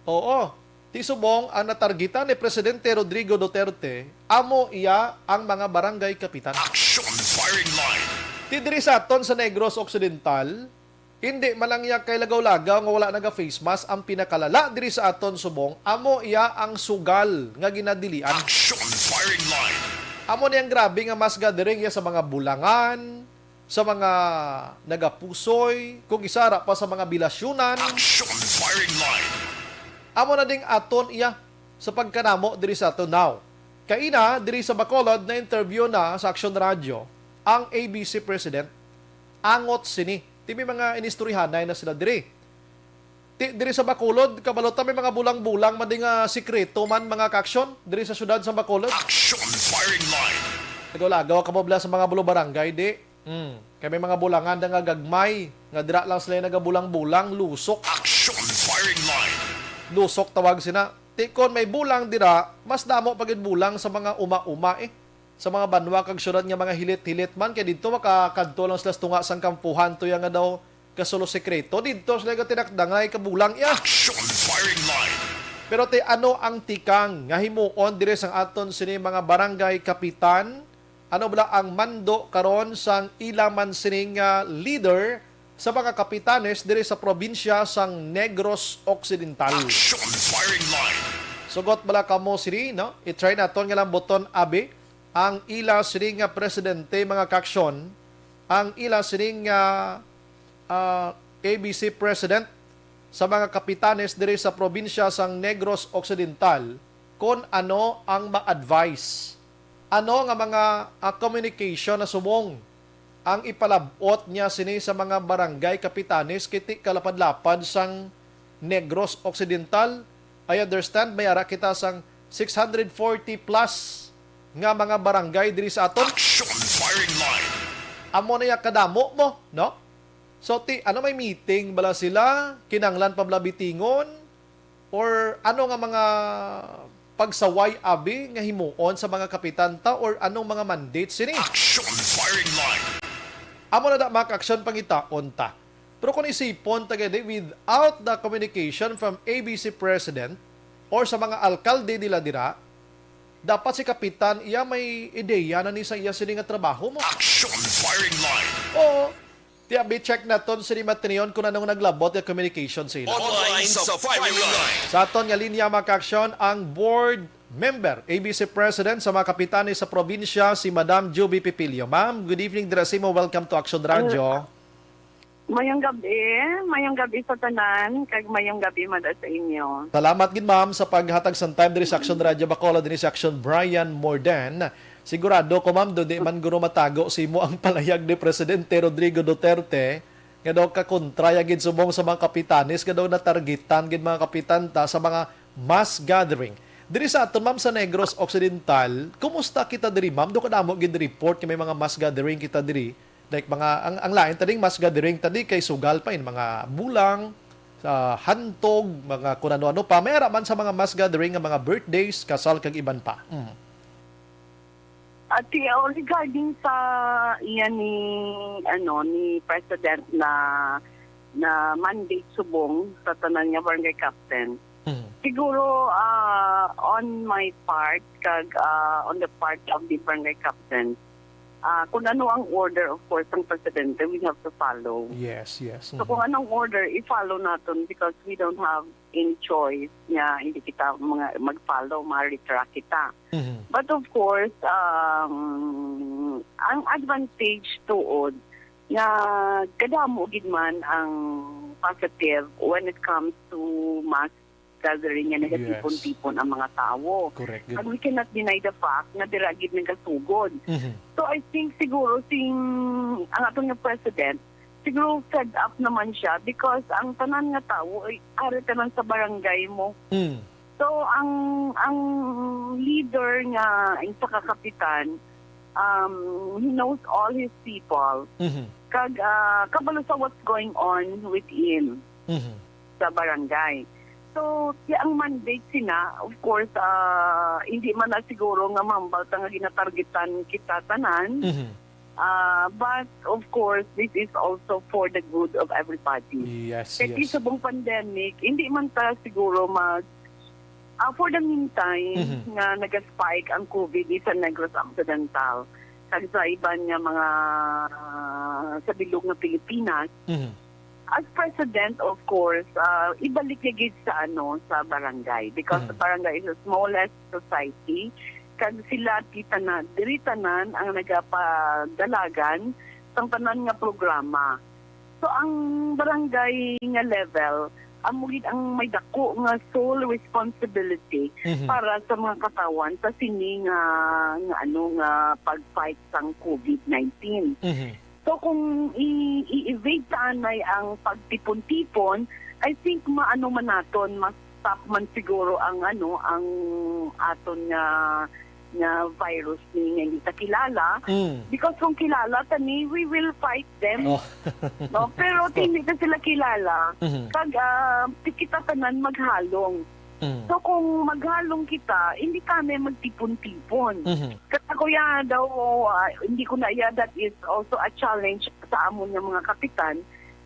Oo. Ti subong ang natargitan ni Presidente Rodrigo Duterte, amo iya ang mga barangay kapitan. Action firing line. Ti diri sa aton sa Negros Occidental, hindi man lang iya kay lagaw-lagaw nga wala naga face mask, ang pinakalala diri sa aton subong, amo iya ang sugal nga ginadilian. Action firing line. Amo ni ang grabe nga mass gathering iya sa mga bulangan, sa mga nagapusoy, kung isa ra pa sa mga bilasyonan. Action firing line. Amo na ding aton iya sa pagkanamo diri sa aton now. Kaina, diri sa Bacolod, na-interview na sa Action Radio ang A B C President. Angot sini. Ti may mga inistoryahanay na sila diri. Ti, diri sa Bacolod, kabalo ta may mga bulang-bulang man di nga sikreto man, mga kaaksyon, diri sa siyudad sa Bacolod. Action firing line. Lagaw-lagaw ka mo bala sa mga bulo barangay, di. Mm. Kay may mga bulangan na nga gagmay, nga dira lang sila nagabulang-bulang, lusok. Action firing line. Lusok tawag sina. Ti kon may bulang dira, mas damo pa gid bulang sa mga uma-uma eh. Sa mga banwa kag syudad nga mga hilit-hilit man, kay didto makakadto lang sila sa tunga sang kampuhan, tuya nga daw kasulo sekreto. Didto sila gatinakdangay kabulang iya. Action firing line. Pero ti ano ang tikang nga himuon diri sang aton sini mga barangay kapitan? Ano bala ang mando karon sang ila man sining ah, leader sa mga kapitanes diri sa probinsya sang Negros Occidental? Action firing line. Sugot bala kamo sini, no? I-try naton nga lang buton abi ang ila sini nga presidente, mga kaaksyon, ang ila sini nga ah, A B C president sa mga kapitanes diri sa probinsya sang Negros Occidental kon ano ang ma-advise. Ano nga mga ah, communication na subong ang ipalab-ot niya sini sa mga barangay kapitanes kiti kalapad-lapad sang Negros Occidental? I understand may ara kita sang six hundred forty plus nga mga barangay diri sa aton. Action firing line. Amo na ya kadamo mo, no? So, ti, ano may meeting bala sila? Kinanglan pa bala bitingon? Or ano nga mga pagsaway abi nga himuon sa mga kapitan ta or anong mga mandate sini? Action firing line. Amo na da mga kaaksyon pangitaon ta. Pero kung isipon ta gani, without the communication from A B C President or sa mga alkalde nila dira, dapat si kapitan iya may ideya na ni sa iya sini nga trabaho mo. Action firing line. Oo. Ti abi, check naton sini matinion kung anong naglabot nga communication sa ila. Online sa firing line. Sa aton nga linya, mga kaaksyon, ang board member, A B C President sa mga kapitanes sa probinsya, si Madam Juby Pipilio. Ma'am, good evening dira sa imo. Welcome to Action Radio. Mayong gabi, mayong gabi sa tanan, kag mayong gabi man sa inyo. Salamat gid, ma'am, sa paghatag sang time diri sa Action Radio Bacolod, diri sa Action Brian Morden. Sigurado ko, ma'am, do di man guro matago sa imo ang palayag ni Presidente Rodrigo Duterte nga daw kakontra ya gid subong sa mga kapitanes nga daw natargetan gid mga kapitan ta sa mga mass gathering. Diri sa aton, ma'am, sa Negros Occidental, kumusta kita diri, ma'am? Do kadamo gid report nga may mga mass gathering kita diri. Like mga ang, ang lain ta ding mass gathering ta di kay sugal pa in mga bulang, sa hantog, mga kun ano-ano pa. May ara man sa mga mass gathering nga mga birthdays, kasal kag iban pa. Mm. At uh, regarding sa iya ni ano ni President na na mandate subong sa tanan nga barangay captain, Mm. siguro uh, on my part kag uh, on the part of the barangay captain, uh, kung ano ang order, of course, ng presidente, we have to follow. Yes, yes. So kung anong order, i-follow naton because we don't have any choice nga hindi kita mga mag-follow, ma-retract kita. Mhm. But of course, um, ang advantage tuod nga kadamo gid man ang positive when it comes to mass gathering nga nagatipon-tipon ang mga tawo. Correct. Good. And we cannot deny the fact nga dira gid nagasugod. Mhm. So I think siguro sing ang aton nga president, siguro fed up naman siya because ang tanan nga tawo ay ari tanan sa barangay mo. Mm. So ang ang leader nga isa ka kapitan, um, he knows all his people. Mhm. Kag ah, kabalo sa what's going on within Mhm. sa barangay. So, kaya ang mandate sina, of course, ah, hindi man na siguro nga mambal ta nga ginatargetan kita tanan. Mhm. Ah, but, of course, this is also for the good of everybody. Yes, Kaya yes. subong pandemic, hindi man ta siguro mag... ah, for the meantime, Mhm. nga nag-spike ang COVID sa Negros Occidental, kag sa iban nga mga ah, sa bilog nga Pilipinas, Mhm. as president, of course, ah, ibalik niya gid sa ano, sa barangay, because Mhm. the barangay is the smallest society, kag sila kita na diri tanan ang nagapadalagan sang tanan nga programa. So ang barangay nga level amo gid ang may dako nga sole responsibility Mhm. para sa mga katawhan sa sini nga, nga ano nga pag-fight sang COVID nineteen. Mhm. So kung i- i-evade ta anay ang pagtipon-tipon, I think maano man naton, mas stop man siguro ang ano ang aton nga nga virus ni nga hindi ta kilala. Mm. Because kung kilala ta ni, we will fight them. Oh. No? Pero Gusto. Hindi ta sila kilala. Mhm. Kag ah, ti-, kita tanan maghalong. Mm. So kung maghalong kita, hindi kami magtipon-tipon. Mhm. Kaya daw, ah, hindi ko na iya, that is also a challenge sa amon nga mga kapitan.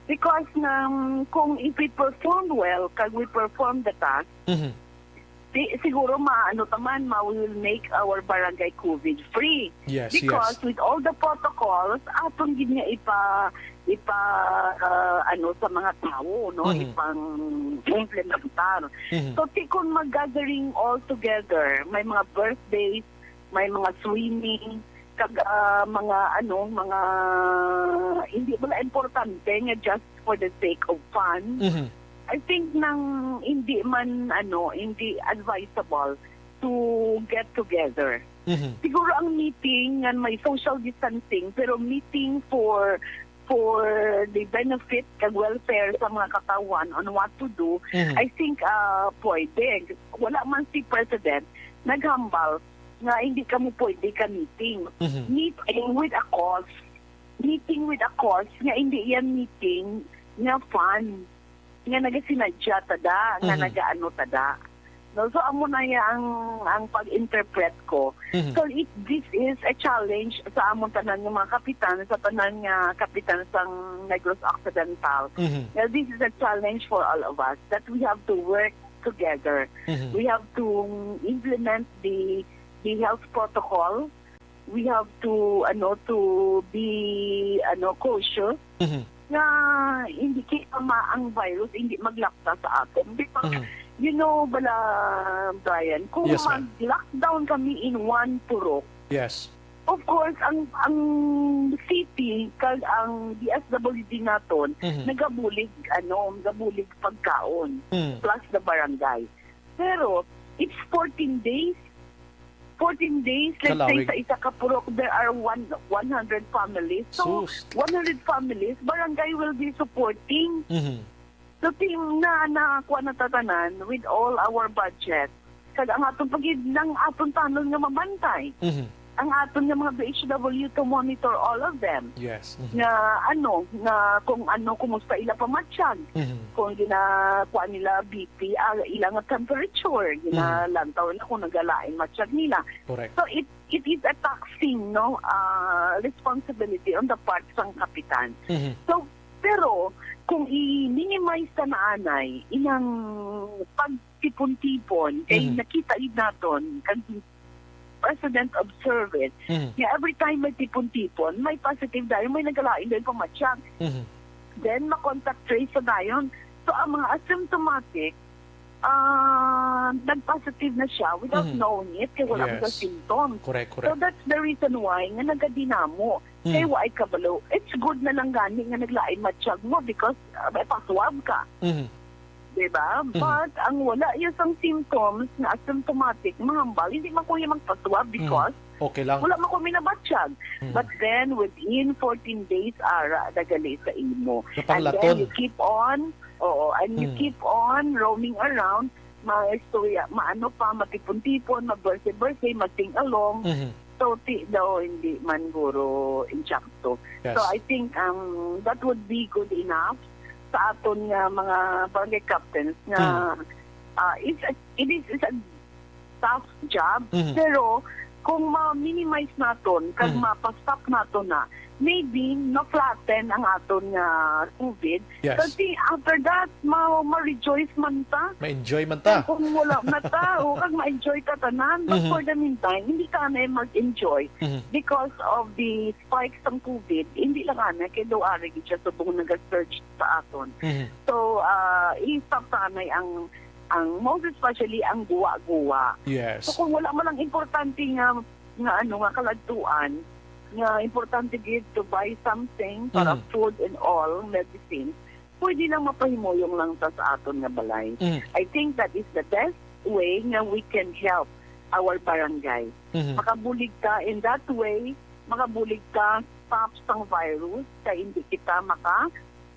Because um, kung if we perform well, kag we perform the task, Mhm. di, siguro maano taman, ma we will make our barangay COVID free. Yes, Because yes. With all the protocols, aton gid nga ipa ipa ah, ano sa mga tawo, no, Mhm. ipang implementar. Mhm. So ti kung mag-gathering all together, may mga birthdays, may mga swimming, kag ah, mga ano, mga hindi wala importante nga just for the sake of fun. Mhm. I think nang hindi man ano, hindi advisable to get together. Mhm. Siguro ang meeting nga may social distancing, pero meeting for for the benefit kag welfare sa mga katawhan on what to do, Mhm. I think ah pwede. Wala man si President naghambal nga hindi kamo pwede ka meeting. Mhm. Meeting with a cause. Meeting with a cause nga hindi yan meeting nga fun. Nga nagasinadya tada, nga Mhm. nagaano tada. No, so amo na ya ang ang pag-interpret ko. Mhm. So it, this is a challenge sa amon tanan nga mga kapitan, sa tanan nga kapitan sang Negros Occidental. Mhm. Now, this is a challenge for all of us that we have to work together. Mhm. We have to implement the the health protocol. We have to ano to be ano cautious Mhm. nga hindi kita ma ang virus hindi maglapta sa aton. Because Mhm. you know bala, Brian, kung Yes, ma'am. mag-lockdown kami in one purok, Yes. of course ang ang city kag ang D S W D naton Mhm. nagabulig ano, nagabulig pagkaon Mm. plus the barangay. Pero it's fourteen days. Fourteen days, let's say Kalawig. Sa isa ka purok there are one one hundred families. So Sus. one hundred families, barangay will be supporting. Mhm. So team na na kuha na tatanan with all our budget. Kag ang aton pagid ng aton tanon nga mabantay. Mhm. Ang aton nga mga B H W to monitor all of them. Yes. Mhm. Nga ano, nga kung ano, kumusta ila pamatyag. Mhm. Kung ginakuha nila B P, ah, ila nga temperature, ginalantaw na kung nagalain matyag nila. Correct. So it it is a taxing, no, ah, responsibility on the part sang kapitan. Mhm. So pero kung i-minimize ta na anay inang pagtipon-tipon kay Mhm. Nakita gid naton kag President observe it, Mhm. nga every time may tipon-tipon, may positive dayon, may nagalain dayon pamatyag. Mhm. Then ma-contact trace sa dayon. So ang mga asymptomatic, ah nag-positive na siya without Mhm. Knowing it kay wala man sa Yes. Symptoms. Correct, So correct. That's the reason why nga nagadinamo. Kay Mhm. wa ay kabalo. It's good na lang gani nga naglain matyag mo because uh, may paswab ka. Mhm. Diba? Mhm. But ang wala iya sang symptoms nga asymptomatic, mahambal, hindi man kuya magpaswab because Okay lang. Wala man ko minabatyag. Mhm. But then, within fourteen days, ara, nagali sa imo. And Napanglaton. Then you keep on, oo, and you Mhm. keep on roaming around, mga istorya, maano pa, matipon-tipon, mag-birthday-birthday, mag-sing along. Mhm. So, ti daw, hindi man guro insakto. Yes. So, I think um, that would be good enough sa aton nga mga barangay captains nga Hmm. ah, it's a, it is it's a tough job, Mhm. Pero kung ma-minimize naton kag Mhm. mapa-stop naton na, maybe ma-flatten ang aton nga COVID. Yes. Kasi after that, ma- ma-rejoice man ta. Ma-enjoy man ta. Kung wala na ta, o kag ma-enjoy ta tanan. But Mhm. For the meantime, hindi ta na mag-enjoy Mhm. Because of the spikes ng COVID, hindi lang ana kay daw ari gid siya subong naga-surge sa aton. Mhm. So, ah, i-stop ta anay ang ang most especially ang guwa-guwa. Yes. So kung wala man lang importante nga nga ano nga kaladtuan, nga importante gid to buy something para Mhm. Food and all, medicine, pwede lang mapahimuyong lang ta sa aton nga balay. Mhm. I think that is the best way nga we can help our barangay. Mhm. Makabulig ta in that way, makabulig ta stop sang virus kay hindi kita maka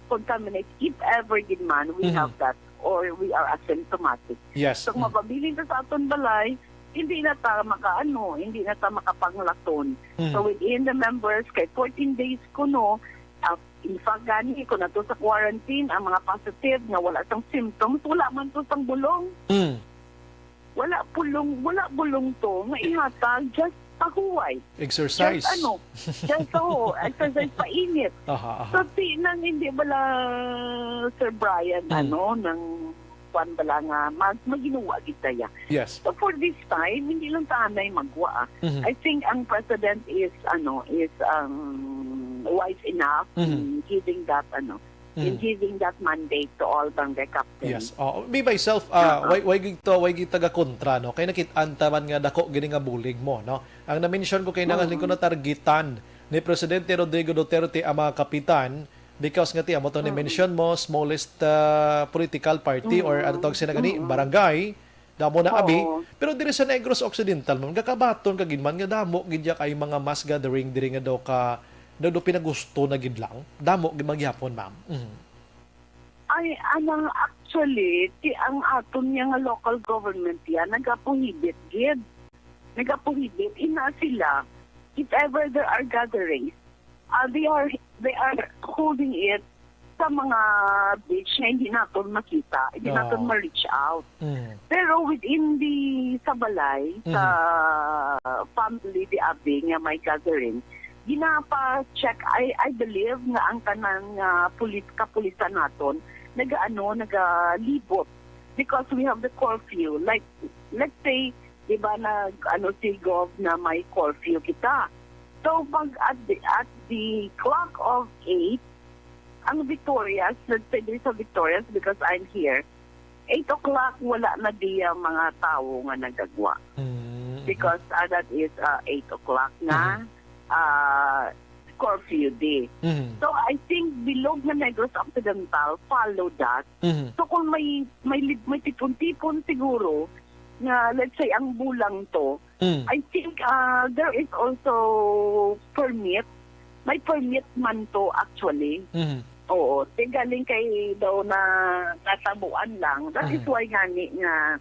contaminate if ever gid man we Mhm. Have that or we are asymptomatic. Yes. So, mm. Mapabilin ta sa aton balay, hindi na ta makaano, hindi na ta makapanglason. Mm. So within the members, kay fourteen days kuno, ah, in fact, gani, kung nato sa quarantine, ang mga positive nga wala sang symptoms, wala man to sang bulong. Mm. Wala pulong, wala bulong to nga ihatag, just pahuway. Exercise. Just ano, just, oo, exercise, painit. Aha, aha. So, ti-, nang hindi bala, Sir Brian, Mm. ano, nang kwan bala nga mag-, maginuwa gid kaya. Yes. So, for this time, hindi lang tanay magwa, ah. Mhm. I think ang president is, ano, is, um, wise enough Mhm. in giving that, ano, in Mhm. giving that mandate to all barangay captains. Yes. Oh, me myself, ah, Ah, ah. way, way gid to, way gid taga kontra, no? Kay nakit-an ta man nga dako gini nga bulig mo, no? Ang na-mention ko kay nangaling ko Mm. na targetan ni Presidente Rodrigo Duterte ang mga kapitan because nga ti amo to ni Mm. mention mo, smallest, ah, political party or Mm. ano tawag sila gani, Mm. barangay, damo na abi. Oo. Pero diri sa Negros Occidental, ma'am, gakabaton ka gid man nga damo gid ya kay mga mass gathering diri nga daw ka, daw, daw pinagusto na gid lang. Damo gid man gyapon, ma'am. Mhm. Ay, anang actually, ti ang aton nga, nga local government yan, nagaprohibit gid. Nagaprohibit. Ina sila, if ever there are gatherings, ah, they are, they are holding it sa mga beach nga hindi naton makita, hindi Oo. naton ma-reach out. Mm. Pero within the, sa balay, sa Mhm. family, the abi nga may gathering, ginapa-check, I, I believe nga ang tanan nga pulis, kapulisan naton, nagaano, nagalibot. Because we have the curfew. Like, let's say, di ba, nag, ano, si Gov na may curfew kita. So, pag at the, at the clock of eight, ang Victorias, let's say, diri sa Victorias, because I'm here, eight o'clock, wala na diya mga tawo nga nagagwa. Mm, mhm. Because, ah, that is, ah, eight o'clock nga, Mhm. ah, curfew day. Mhm. So, I think bilog nga Negros Occidental follow that. Mhm. So, kung may, may lib-, may tipon-tipon siguro nga, let's say, ang bulang to, Mm. I think, ah, there is also permit. May permit man to, actually. Mhm. Oo. Ti galing kay daw na natabuan lang. That is Mhm. why gani nga,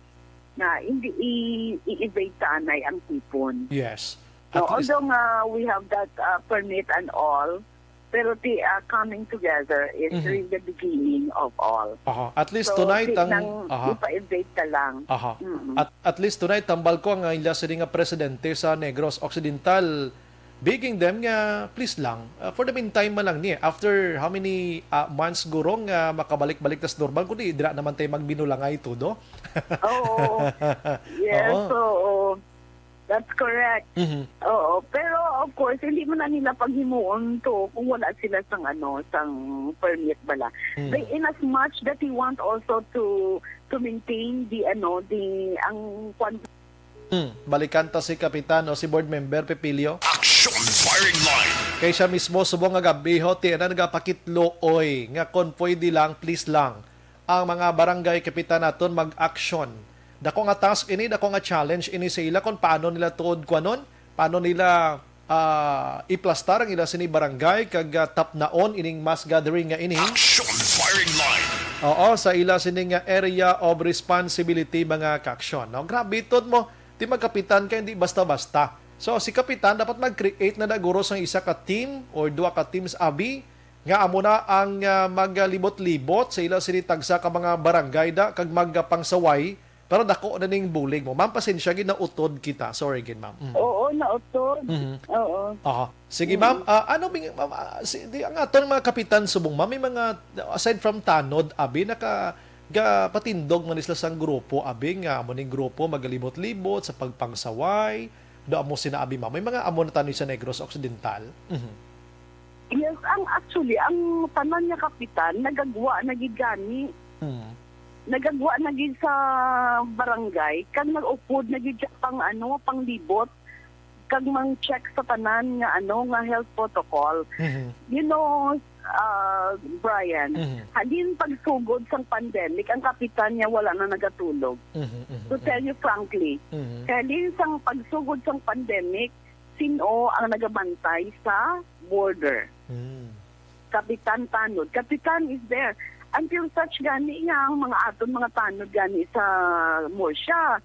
nga hindi i-, i-evade tanay ang tipon. Yes. No, At least although nga we have that, ah, permit and all, pero the, ah, coming together is Mhm. really the beginning of all. Aha. At least So, tonight di ang, nang aha. ipa-evade ka lang. Aha. Mm-mm. At, at least tonight, tambal ko ang ila sini nga presidente sa Negros Occidental, begging them nga please lang. Ah, for the meantime man lang ni. After how many, ah, months guro nga makabalik-balik tas normal, kundi dira naman tayo magbinulangay todo. Oo. Yes, Oo. oo. That's correct. Mhm. Oo, pero of course, hindi mo na nila paghimuon to kung wala sila sang ano, sang permit bala. Mm. They, in as much that he want also to, to maintain the ano, the, ang kwan- Hmm, balikan ta si Kapitan o si Board Member Pepilio. Action Firing Line. Kay siya mismo subong nga gabi ho, ti ana nagapakitlo, oy, nga kon pwede lang, please lang, ang mga barangay kapitan naton mag-action. Dako nga task ini, dako nga challenge ini sa ila kung paano nila tuod kuanon, paano nila, ah, iplastar ang ila sini barangay kag, ah, tapnaon ining mass gathering nga ini. Action Firing Line. Oo, sa ila sini nga area of responsibility, mga kaaksyon. No? Grabe, tuod mo, ti magkapitan ka, hindi basta-basta. So, si kapitan dapat mag-create na naguro sang isa ka team or duha ka teams abi nga amo na ang, ah, maglibot-libot sa ila sini tagsa ka mga barangay da kag magapangsaway para dako na ning bulig mo. Ma'am, pasensya gid, nautod kita. Sorry gid, ma'am. Mm. Oo, nautod. Mhm. Oo. Aha. Sige, Mm. ma'am. Ah, ano bing-, ma'am, ah, si, di, ang aton mga kapitan subong, ma'am, may mga, aside from tanod, abi, naka, ga, patindog man sila sang grupo, abi, nga amo ning grupo, magalibot-libot sa pagpangsaway, do amo sina abi, ma'am. May mga amo na tani sa Negros Occidental. Mhm. Yes, ang actually, ang tanan nga kapitan, nagagwa na gid gani. Hmm. Nagagwa na gid sa barangay, kag nag-upod na gid siya pang, ano, panglibot, kag mang-check sa tanan nga, ano, nga health protocol. Mhm. You know, ah, Brian, Mhm. halin pagsugod sang pandemic, ang kapitan niya wala na nagatulog. Mhm, mhm, To tell mhm. you frankly, Mhm. halin sang pagsugod sang pandemic, sin-o ang nagabantay sa border? Hmm. Kapitan Tanod. Kapitan is there. Until such gani nga ang mga aton mga tanod gani sa Murcia,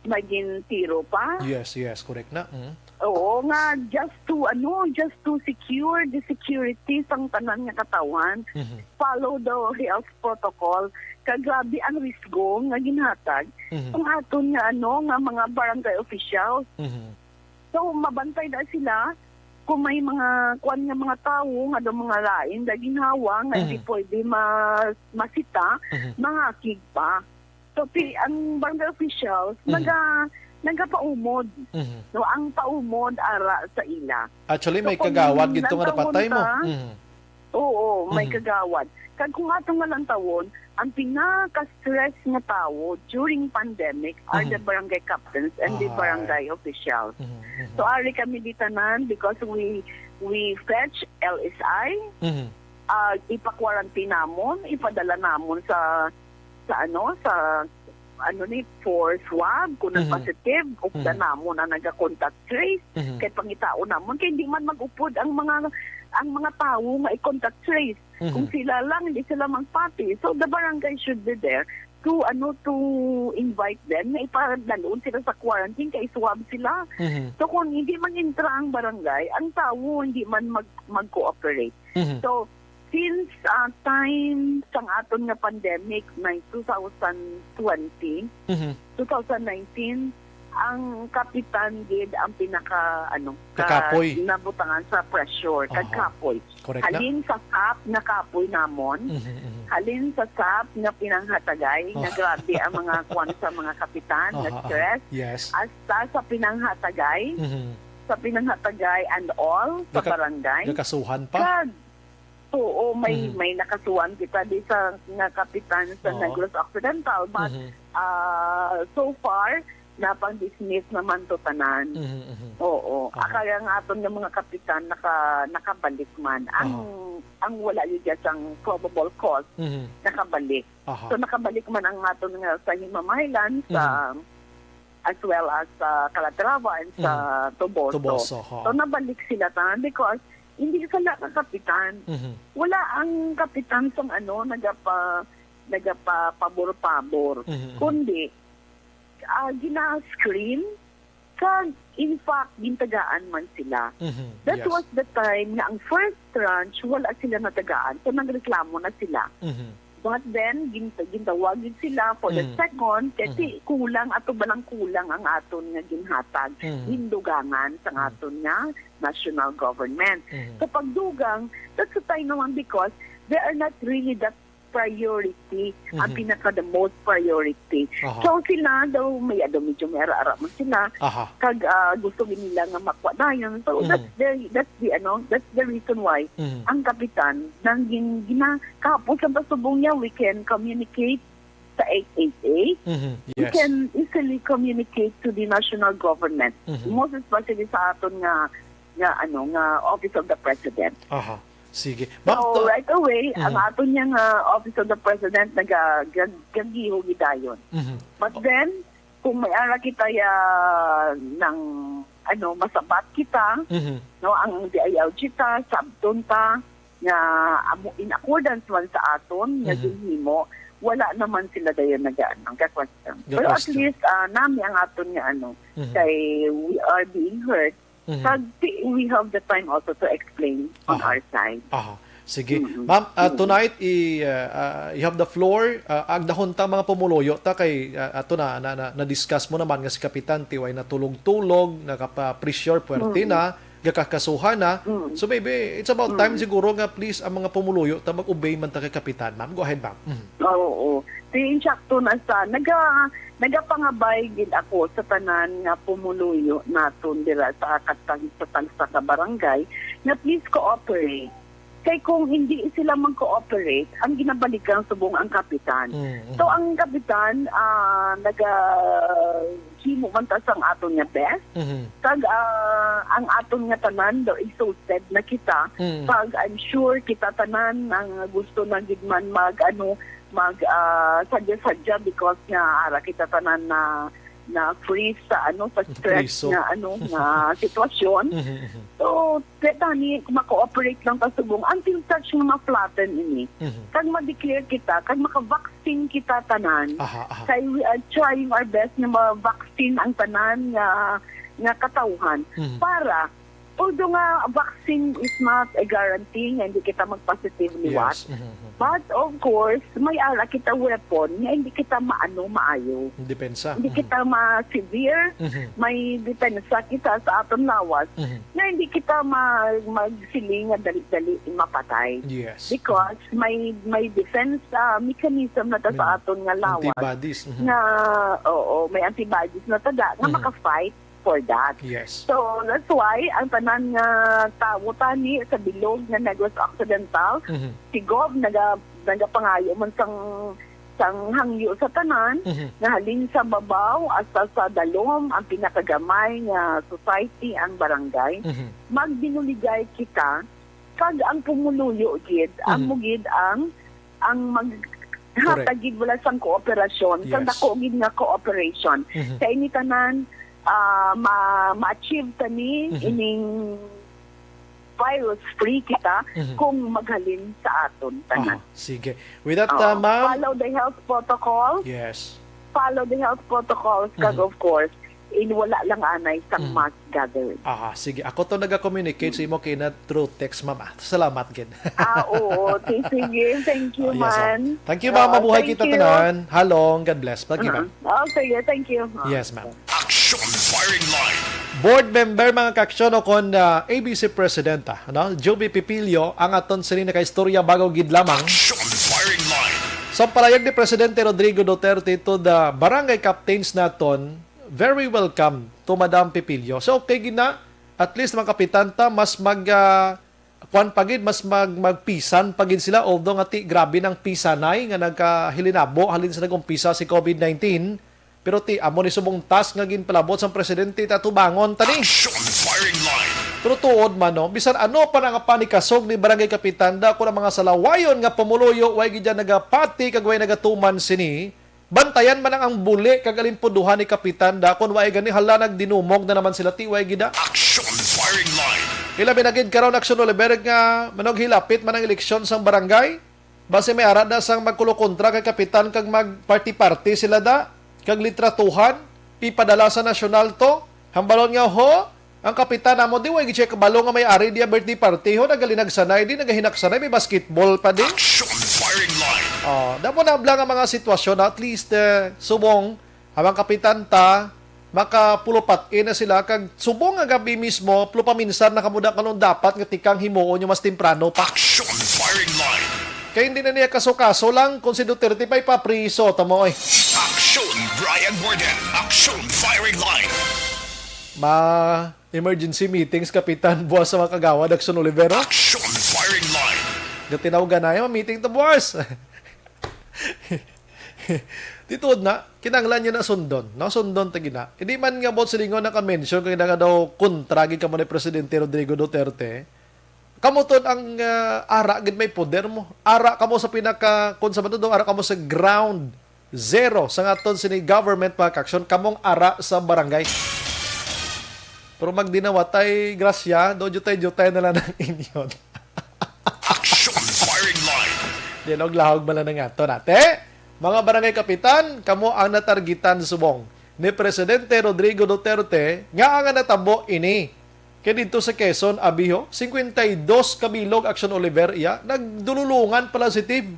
May gintiro pa. Yes, yes, correct na. Mm. Oo nga, just to, ano, just to secure the security sang tanan nga katawhan, Mhm. follow the health protocol. Kag grabe ang risgo nga ginhatag Mhm. kung aton nga, ano, nga mga barangay officials. Mhm. So, mabantay na sila kung may mga kuan nga mga tawo nga do mga lain na ginhawa nga Mhm. hindi pwede ma- masita, Mhm. mangakig pa. So, ti ang barangay officials Mhm. naga nagapaumod. Mhm. No, ang paumod ara sa ila. Actually, So, may kung kagawad gito nga nagtawon napatay mo. ka, Mhm. Oo, may Mhm. kagawad. Kag kung ato nga lantawon, ang pinaka-stress nga tawo during pandemic are Mhm. the barangay captains and the Ah. barangay officials. Mhm. Mhm. So, ari kami di tanan because we we fetch L S I, Mhm. ah, ipa-quarantine namon, ipadala namon sa sa ano, sa ano ni, for swab kung Mhm. nag-positive, upda Mhm. namon ang naga-contact trace. Mhm. Kay pangitaon namon kay hindi man mag-upod ang mga ang mga tawo nga i-contact trace. Mhm. Kung sila lang, hindi sila magpati. So, the barangay should be there to, ano, to invite them na ipadalon sila sa quarantine kay swab sila. Mhm. So, kung hindi man intra ang barangay, ang tawo hindi man mag mag-cooperate. Mhm. So, since ah, time sang aton nga pandemic, may two thousand twenty, Mhm. two thousand nineteen, ang kapitan gid ang pinaka, ano, ka- Kakapoy. Nabutangan sa pressure, Aha. kakapoy. Correct na. Halin sa sap nga kapoy namon, Mhm, mhm. Halin sa sap nga pinanghatagay, nga Oh. Grabe ang mga kwan sa mga kapitan, nga Aha, aha. Stress, Yes. Hasta sa pinanghatagay, Mhm. Sa pinanghatagay and all, sa Gaka- barangay. Gakasuhan pa. Kag, oo, may Mhm. May nakasuhan kita di sa nga kapitan sa Oo. Negros Occidental, but Mhm. ah, so far, napang-dismiss naman to tanan. Mhm, mhm. Oo. Aha. Kaya nga aton nga mga kapitan naka nakabalik man. Ang Aha. Ang wala yun dyan sang probable cause, Mhm. Nakabalik. Aha. So nakabalik man ang aton nga sa Himamailan, sa Mhm. as well as sa Calatrava and sa Toboso. Toboso, ha. So nabalik sila tanan because hindi sila ka kapitan. Mhm. Wala ang kapitan sang ano nagapa nagapapabor-pabor. Mhm. Kundi ah, gina-screen kag in fact gintagaan man sila. Mhm. That Yes. was the time nga ang first tranche wala sila natagaan, so nagreklamo na sila. Mhm. But then gin- gintawag gid sila for the Mm. second kasi Mhm. Kulang ato ba lang kulang ang aton nga ginhatag, Mm. Hindugangan sa Mm. aton nga national government. Mhm. Sa pagdugang, that's the time naman because they are not really that priority, ang Mhm. pinaka the most priority. Aha. So sila daw may ado medyo may ara-ara man sila, Aha. Kag ah, gusto gid nila nga makuha dayon. So Mhm. That's the that's the ano, that's the reason why Mhm. Ang kapitan nang gin ginakapos ang pasubong niya, we can communicate sa eight eight eight. Mhm. We Yes. Can easily communicate to the national government. Mhm. Most especially sa aton nga nga ano nga Office of the President. Aha. Sige. So, to- right away, Mhm. Ang aton niya nga Office of the President nagagagiho gidayon. Mhm. But then, kung may ara kita ya ng ano masabat kita, Mhm. No, ang D I L G ta, sabton ta nga amo in accordance man sa aton nga Mhm. ginhimo, wala naman sila dayon naga ano, ga-question. Pero at Ga-question. Least ah, nami ang aton nga ano, Mhm. Kay we are being heard. Mhm. Kag ti- we have the time also to explain on Aha. Our side. Aha. Sige. Mm-mm. Ma'am, ah, Mm-mm. Tonight, i, ah, ah, you have the floor. Ah, agdahon ta mga pumuluyo ta kay ah, ato na na, na, na-discuss mo naman nga si Kapitan Tiway natulog-tulog, nakapa-pressure, puwerte Mm. na, gakakasuhan na. Mm. So maybe it's about time Mm. siguro nga please ang mga pumuluyo ta mag-obey man ta kay Kapitan. Ma'am, go ahead, ma'am. Mhm. Oo. Ti insakto na sa naga nagapangabay gid ako sa tanan nga pumuluyo naton dira sa katang sa tagsa ka barangay nga please cooperate. Kay kung hindi sila mag-cooperate, ang ginabalikan subong ang kapitan. Mm, mm. So ang kapitan ah naga himo man ta sang aton nga best. Mhm. Kag ah, ang aton nga tanan daw exhausted na kita. Mm. Kag I'm sure kita tanan ang gusto na gid man mag ano mag ah, sadya-sadya because nga ara kita tanan na na freeze sa, ano, sa stress Priso. nga, ano, nga sitwasyon. Mhm, mhm. So, kaya tani, ma-cooperate lang ta subong until such nga ma-flatten ini. Mhm. Kag ma-declare kita, kag maka-vaccine kita tanan. Aha, aha. Kay we are trying our best nga ma-vaccine ang tanan nga, nga katawhan Mhm. para, although nga vaccine is not a guarantee nga hindi kita mag-positive liwat, Yes. Mhm, mhm. but of course, may ara kita weapon nga hindi kita maano maayo. Depensa. Hindi Mhm. kita ma-severe, Mhm. may depensa kita sa aton lawas Mhm. nga hindi kita mag-, magsiling nga dali-dali mapatay. Yes. Because may, may defense, ah, mechanism na ta sa May aton nga lawas antibodies. Mhm. nga, oo, may antibodies na ta da, nga Mhm. maka-fight for that. Yes. So, that's why ang tanan nga tawo tani sa bilog nga Negros Occidental, Mhm. si Gov naga-, nagapangayo man sang, sang hangyo sa tanan, Mhm. nga halin sa babaw hasta sa dalom, ang pinakagamay nga society, ang barangay. Mhm. Magbinuligay kita, kag ang pumuluyo gid, ang Mhm. mo gid ang, ang mag-, Correct. hatag gid wala sang kooperasyon, sang Yes. dako gid nga cooperation. Mhm. Kay ini tanan, ah, ma-, ma-achieve ta ni Mhm. ining virus free kita Mhm. kung maghalin sa aton tanan. Aha, sige. With that, Oo. uh, ma'am. Follow the health protocol. Yes. Follow the health protocols, kag Mhm. of course, in wala lang anay sa Mhm. mass gathering. Aha, sige. Ako to naga-communicate sa Mhm. imo kina through text, ma'am. Ah, salamat gid. Ah, oo. Sige, sige. Thank you, Oh, yes, ma'am. man. Thank you, ma'am. Oo, Mabuhay thank kita you. tanan. Halong, God bless. Pag-iba. Uh-huh. Oh, sige. Thank you. Yes, ma'am. Action Firing Line. Board member, mga ka-aksyon, o kon, ah, A B C President, ah, ano, Joby Pipilio, ang aton sini nakaistorya bago gid lamang. Action Firing Line. Sa palayag ni Presidente Rodrigo Duterte to the barangay captains naton, very welcome to Madam Pipilio. So, okay gid na, at least mga kapitan ta, mas mag, ah, kuan pa gid, mas mag-, magpisan pa gid sila, although nga ti grabe nang pisanay nga nagkahilinabo halin sa nag-umpisa si COVID nineteen. Pero ti amo ni subong task nga ginpalabot sang presidente, ta tubangon ta ni. Action Firing Line. Pero tuod man, no, bisan ano pa na nga panikasog ni Barangay Kapitan, da ko na mga salawayon nga pumuluyo, way gid dyan nagapati kag way nagatuman sini. Bantayan man ang, ang buli kag alimpuduhan ni Kapitan da, kon way gani, hala, nagdinumog na naman sila, ti way gid da. Action Firing Line. Ilabi na gid karon, Action Oliver, nga manughilapit man ang eleksyon sang barangay. Basi may ara da sang magkulokontra kay Kapitan kag mag-party-party sila da, kag litratuhan, ipadala sa nasyonal to. Hambalon nga, ho, ang kapitan namo, di way gid siya kabalo nga may ari diya birthday party, ho, nagalinagsanay, di nagahinaksanay, may basketball pa di. Action Firing Line. Oh, damo na bala nga mga sitwasyon, at least, eh, subong, ang mga kapitan ta, makapulupat-in na sila, kag subong nga gabi mismo, pulupaminsar na kamo da kanong dapat nga tikang himuon nyo mas temprano pa. Action Firing Line. Kay hindi na niya kaso-kaso lang kung si Duterte pa ipapriso, tamo, oy. Action Brian Warden. Action Firing Line. Ma-emergency meetings, Kapitan, buwas sa mga kagawad, Action Olivero. Action Firing Line. Gatinaw ganay, ma-meeting ta buwas. Di tuod na, kinahanglan niya na sundon, no? Sundon ta gina. Hindi man nga buot silingon naka-mention kay nga daw kontra gid kamo ni Presidente Rodrigo Duterte. Kamo tuod ang, ah, ara gid may poder mo. Ara kamo sa pinaka, kung sa man to, ara kamo sa ground zero sa nga aton sini government, mga ka-aksyon, kamong ara sa barangay. Pero magdinawatay grasya, do jutay-jutay na lang ang inyon. Action Firing Line. Dialog lahog man lang nga to nate. Mga barangay kapitan, kamo ang natargitan subong ni Presidente Rodrigo Duterte nga ang natabo ini. Kay didto sa Quezon, abiho, cincuenta y dos ka bilog, Action Oliver, iya, nagdululungan positive.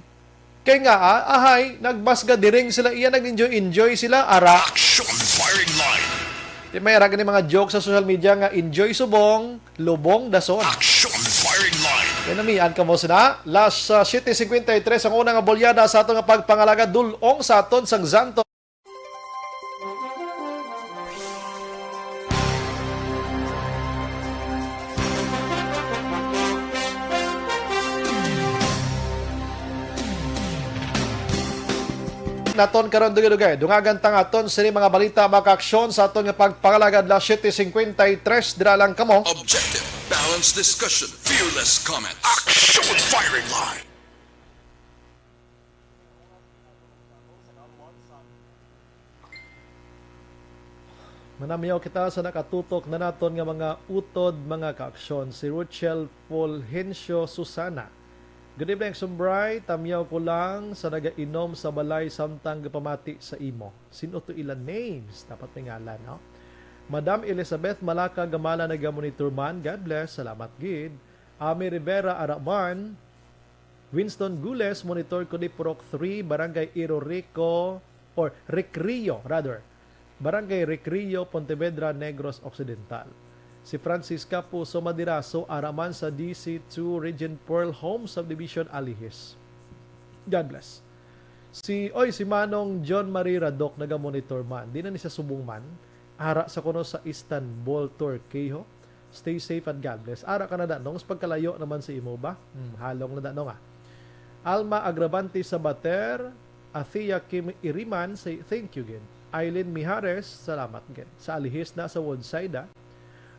Kay nga, ah, ahay, nagmasga diring sila, iya, nag-enjoy-enjoy sila, ara. Action Firing Line. Di may ara gani mga joke sa social media nga enjoy subong, lubong dason. Action Firing Line. Kay namian kamo sina, last, ah, siyete cincuenta y tres ang una nga bolyada sa aton nga pagpangalaga, dul-ong sa aton sang Santo. Naton karon, dugay-dugay, dungagan ta nga aton sini mga balita, mga kaaksyon, sa aton nga pagpangalagad, las siete cincuenta y tres, dira lang kamo. Objective, balanced discussion, fearless comment. Action Firing Line. Manamyaw kita sa nakatutok na naton nga mga utod, mga kaaksyon. Si Ruchel Fulgencio Susana. Good evening, Aksyon Bri. Tamyaw ko lang sa nagainom sa balay samtang gapamati sa imo. Sino to ila names? Dapat may ngalan, no? Madam Elizabeth Malaka Gamala nagamonitor man. God bless. Salamat gid. Ami Rivera Araman. Winston Gules, monitor ko di Purok three, Barangay Iro Rico, or Recreo, rather. Barangay Recreo, Pontevedra, Negros Occidental. Si Francisca Puso Madiraso, araman sa D C two Region Pearl Home Subdivision, Alihis. God bless. Si, oy, si Manong John Marie Radok naga-monitor man. Di na ni sa subong man. Ara sa kuno sa Istanbul, Turkey, ho. Stay safe and God bless. Ara ka na, Danong, sa pagkalayo naman sa imo ba? Hmm, halong na, Danong, ah. Alma Agravante Sabater, Athea Kim Iriman, say thank you gid. Eileen Mijares, salamat gid. Sa Alihis na sa Woodside, ah.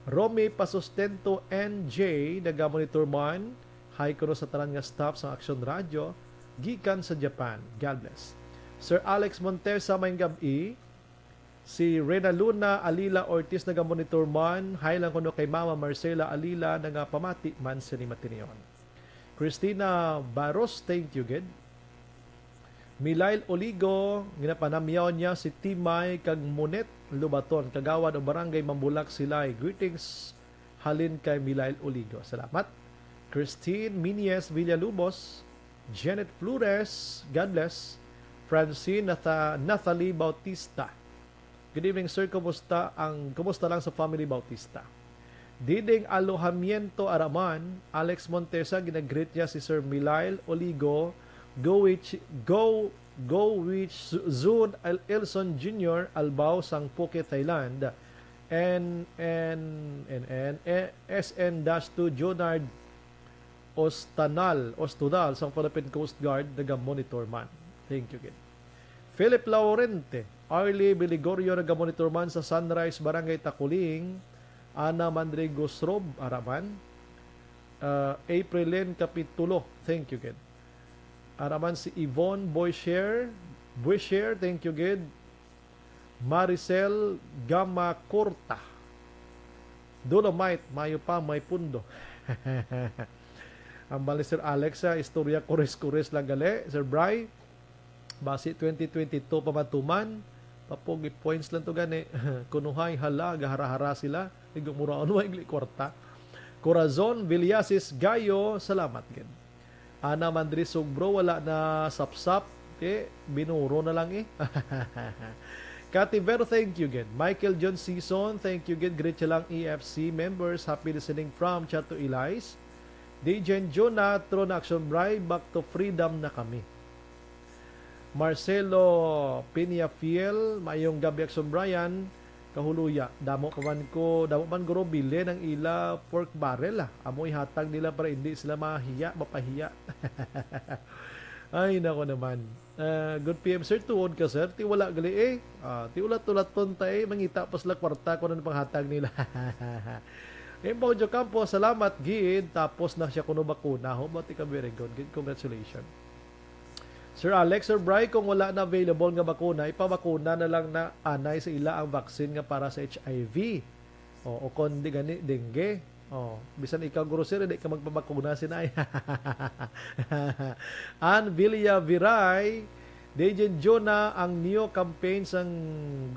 Romy Pasustento N J, naga-monitor man. Hi kuno sa tanan nga staff sa Aksyon Radyo, gikan sa Japan. God bless. Sir Alex Montesa, maayong gab-i. Si Rena Luna Alila Ortiz naga-monitor man. Hi lang kuno kay Mama Marcela Alila, nagapamati man sini matinion. Christina Baros, thank you gid. Milail Oligo, ginapanamyaw niya si Timay kag Monet Lubaton, Kagawad o Barangay Mambulak, Silay. Greetings halin kay Milail Oligo. Salamat. Christine Minies Villalubos, Janet Flores, God bless. Francine Natha-, Nathalie Bautista. Good evening, sir. Kumusta ang, kumusta lang sa family Bautista? Diding Alojamiento Araman, Alex Montesa, ginagreet niya si Sir Milail Oligo, go which, go, go which Zun Al-, Elson Junior Albao sang Phuket, Thailand, and, and, and, and, eh, S N dash two Junard Ostanal, Ostudal sang Philippine Coast Guard, naga-monitor man. Thank you gid. Philip Laurente, Arlie Biligorio, naga-monitor man sa Sunrise, Barangay Takuling, Ana Mandrigo Srob, araman. Uh, April Lynn Capitulo, thank you gid. Araman si Yvonne Boysher, Boysher, thank you gid. Maricel Gama Corta. Dolomite, mayo pa, may pundo. Ang bali, Sir Alex, ah, istorya, kuris-kuris lang gali, Sir Bry. Basi twenty twenty-two pa man tuman, papugi points lang to gani. Kunuhay, hala, gahara-hara sila. Igo mura, ano, igli kwarta. Corazon Villasis Gayo, salamat gid. Ana Mandri Sugbro, wala na sapsap. Ti, binuro na lang eh. Kati Vero, thank you gid. Michael John Season, thank you gid. Greet siya lang E F C members. Happy listening from Chato Elias. Dejen Jonah, Tron Action Bri, back to freedom na kami. Marcelo Peñafiel, maayong gabi, Action Brian. Kahuluya, damo pa man ko, damo man guro bilin ang ila pork barrel, ah. Amo ihatag nila para hindi sila mahiya, mapahiya. Ay, nako naman. Ah, good P M, sir. Tuod ka, sir. Ti wala gali eh. Ah, ti ulat-ulaton ta eh. Mangita pa sila kwarta kung ano panghatag nila. Impo Ocampo, salamat gid. Tapos na siya kuno bakuna. Ho, but ika very good. Good. Congratulations. Sir Alex, Sir Bry, kung wala na available nga bakuna, ipabakuna na lang na anay sa ila ang vaccine nga para sa H I V. O, o kon di gani, dengue. O, bisan ikaw, guro, sir, di ka magpabakuna, sinay. Ann Villa Viray, Dejen Jonah, ang new campaign sang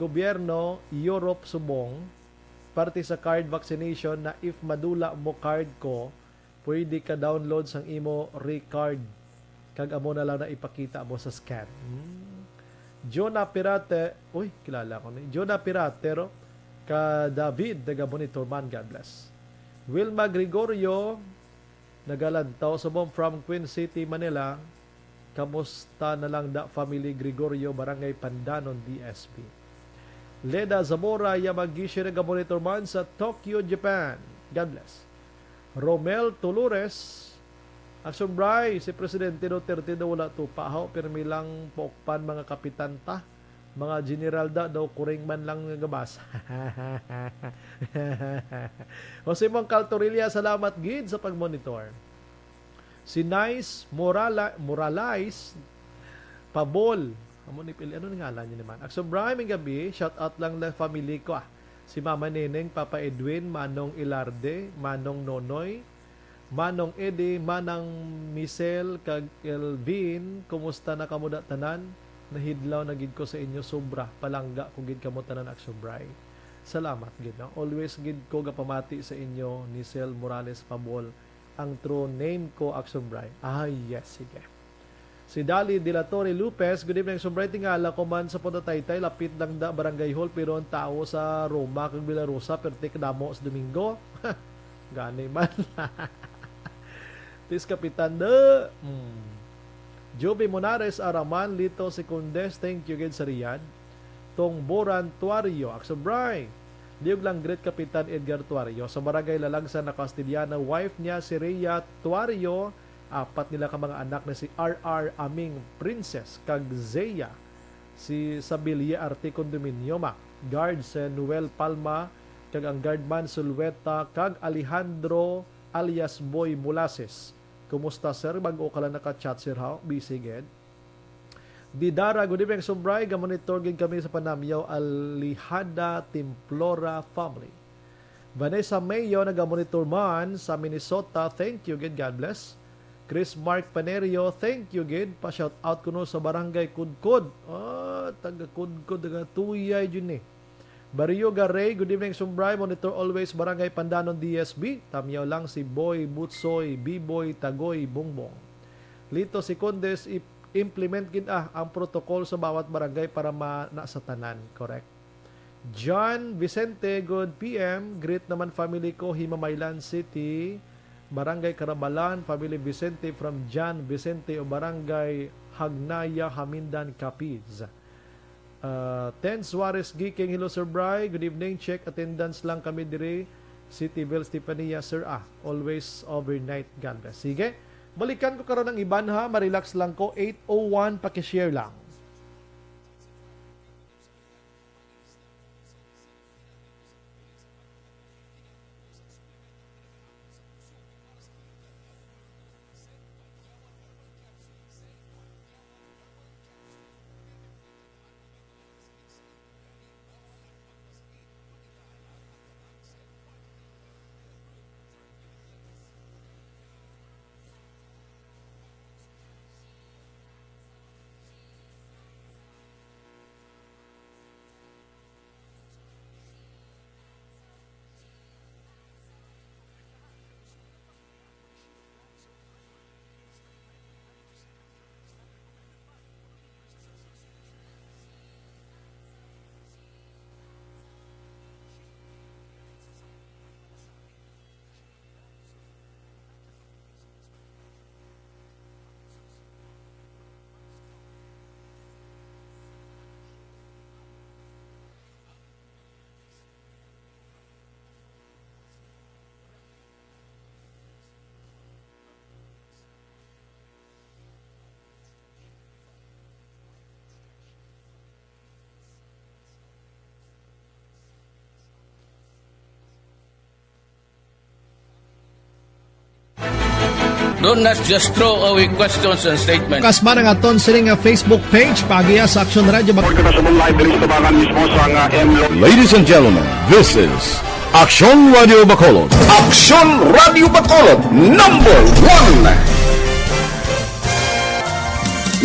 gobyerno, Europe subong, parte sa card vaccination na if madula mo card ko, pwede ka download sang imo recard, kag amo na lang na ipakita mo sa scan. Hmm. Jonah Pirate, uy, kilala ko ni. Jonah Pirate, ro? Ka David, taga Monitor man, God bless. Wilma Gregorio, nagalantaw sa mo from Queen City, Manila. Kamusta na lang da family Gregorio, Barangay Pandanon, D S P. Leda Zamora Yamagishi, naga-monitor man sa Tokyo, Japan. God bless. Romel Tulores, Action Bry, si Presidente Duterte daw wala to pahaw, pirmi lang paukpan mga kapitan ta. Mga general da, daw kuring man lang nga gabas. Jose Mongcal Torilla, salamat gid sa pag-monitor. Si Nice Morala-, Moralais Pabol. Amo ni pili, ano ni ngalan niya naman? Action Bry, may gabi, shout out lang la family ko, ah. Si Mama Neneng, Papa Edwin, Manong Ilarde, Manong Nonoy, Manong Eddie, Manang Michelle, kag Elvin, kumusta na kamo da tanan? Nahidlaw na gid ko sa inyo sobra. Palangga ko gid kamo tanan, Action Bri. Salamat gid, no? Always gid ko gapamati sa inyo, Nicel Morales Pabol, ang true name ko, Action Bri. Ah, yes, sige. Si Dali de la Torre Lopez, "Good evening, Action Bri. Tingala ko man sa Punta Taytay, lapit lang da Barangay Hall, pero ang tao sa Roma kag Villarosa, perti kadamo sa Domingo." Gani man. Tis Kapitan, da. Hmm. Joby Monares Araman, Lito Secondes, thank you gid sa Riyadh. Tong Boran Tuario, Action Bri. Liog lang, greet Kapitan Edgar Tuario sa Barangay Lalagsan na Castellana. Wife niya si Rhea Tuario. Apat nila ka mga anak na si R R Aming Princess kag Zea, si Sabilia Arte Condominium, ah, guard si Noel Palma, kag ang guard man Sulueta kag Alejandro alias Boy Mulases. Kumusta, sir? Bag-o ka lang naka-chat, sir, ha? Busy gid. Didara, good evening, Action Bri. Gamonitor gid kami sa Panamyaw, Alihada Templora family. Vanessa Mayo, nagamonitor man sa Minnesota. Thank you gid. God bless. Chris Mark Panerio, thank you gid. Pa-shout out kuno sa Barangay Kudkod. Ah, taga Kudkod, taga Tuyay jud ni. Barrio Garay, good evening, Action Bri. Monitor always, Barangay Pandanon, D S B. Tamyaw lang si Boy Butsoy, B-Boy, Tagoy, Bongbong. Lito Secondes, i-, implement gid, ah, ang protocol sa bawat barangay para ma-, na sa tanan. Correct. John Vicente, good P M. Greet naman family ko, Himamaylan City, Barangay Carabalan, family Vicente from John Vicente o Barangay Hagnaya, Hamindan, Capiz. Ah, Ten Suarez Giking, "Hello, Sir Bri. Good evening. Check attendance lang kami diri. City Bell, Stefania, sir. Ah, always overnight. God bless." Sige. Balikan ko karon ang iban, ha. Marelax lang ko. Eight oh one, paki-share lang. Do not just throw away questions and statements. Kasmara nga ton sini nga Facebook page, paagiha sa Aksyon Radio Bacolod. Report kita sa live diri sa Tabangan mismo sa nga M Lo- Ladies and gentlemen, this is Aksyon Radio Bacolod. Aksyon Radio Bacolod, number one.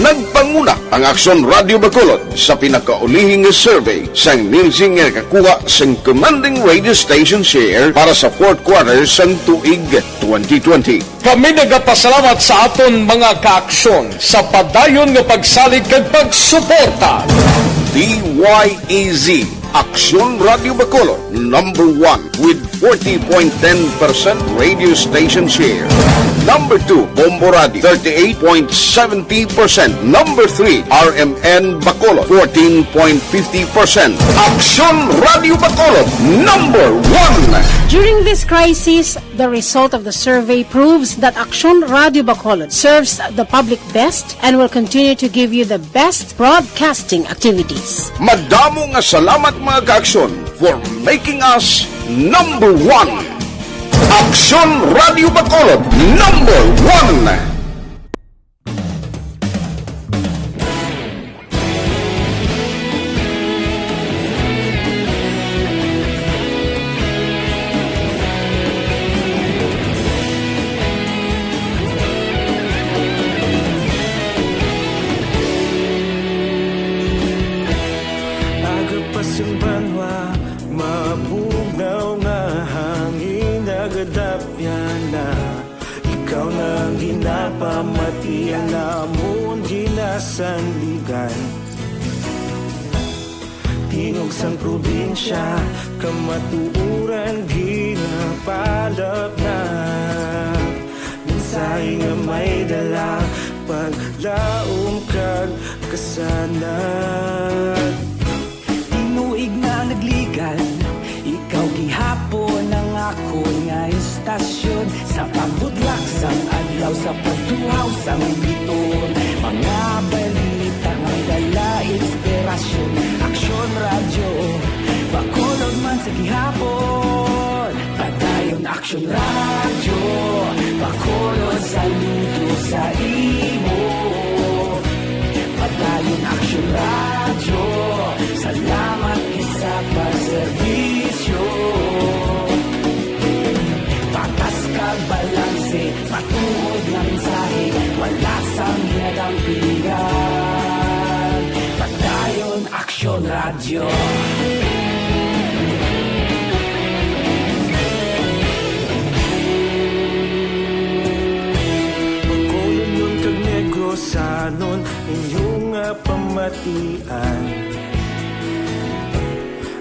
Nagpanguna ang Aksyon Radio Bacolod sa pinakaulihi nga survey sang Nielsen nga nakakuha sang commanding radio station share para sa fourth quarter sang tuig twenty twenty. Kami nagapasalamat sa aton mga kaaksyon sa padayon nga pagsalig kag pagsuporta. D Y E Z, Aksyon Radio Bacolod, number one with forty point ten percent radio station share. Number two, Bombo Radio, thirty-eight point seventy percent. Number three, R M N Bacolod, fourteen point fifty percent. Aksyon Radio Bacolod, number one. During this crisis, the result of the survey proves that Aksyon Radio Bacolod serves the public best and will continue to give you the best broadcasting activities. Madamo nga salamat, mga kaaksyon, for making us number one. Aksyon Radio Bacolod, number one. ginasandigan. Tingog sang probinsya, kamatuoran ginapalapnag. Mensahe nga may dala, paglaom kag kasanag. Tinuig na nagligan, ikaw gihapon ang akon nga istasyon. Sa pagbutlak sang adlaw, sa pagtuhaw sang biton, mga balita may dala inspirasyon. Aksyon Radyo, Bacolod man sa gihapon. Padayon Aksyon Radyo, Bacolod, saludo sa imo. Padayon Aksyon Radyo, salamat gid sa pagserbisyo. Patas kag balanse, matuod nga mensahe, wala sang ginadampigan. Padayon Aksyon Radyo. Bacolodnon kag Negrosanon, inyo nga pamatian.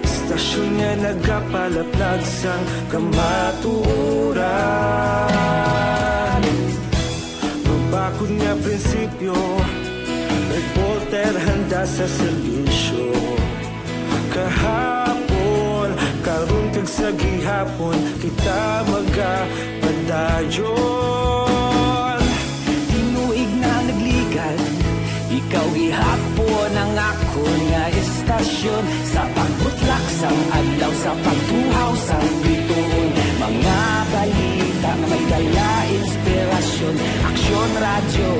Istasyon nga nagapalaplag sang kamatuoran. Mabakod nga prinsipyo, reporter handa sa serbisyo. Kahapon, karon kag sa gihapon, kita magapadayon. Tinuig na nagligan, ikaw gihapon ang akon nga istasyon. Sa pagbutlak sang adlaw, sa pagtuhaw sang biton, mga balita nga may dala inspirasyon. Aksyon Radyo,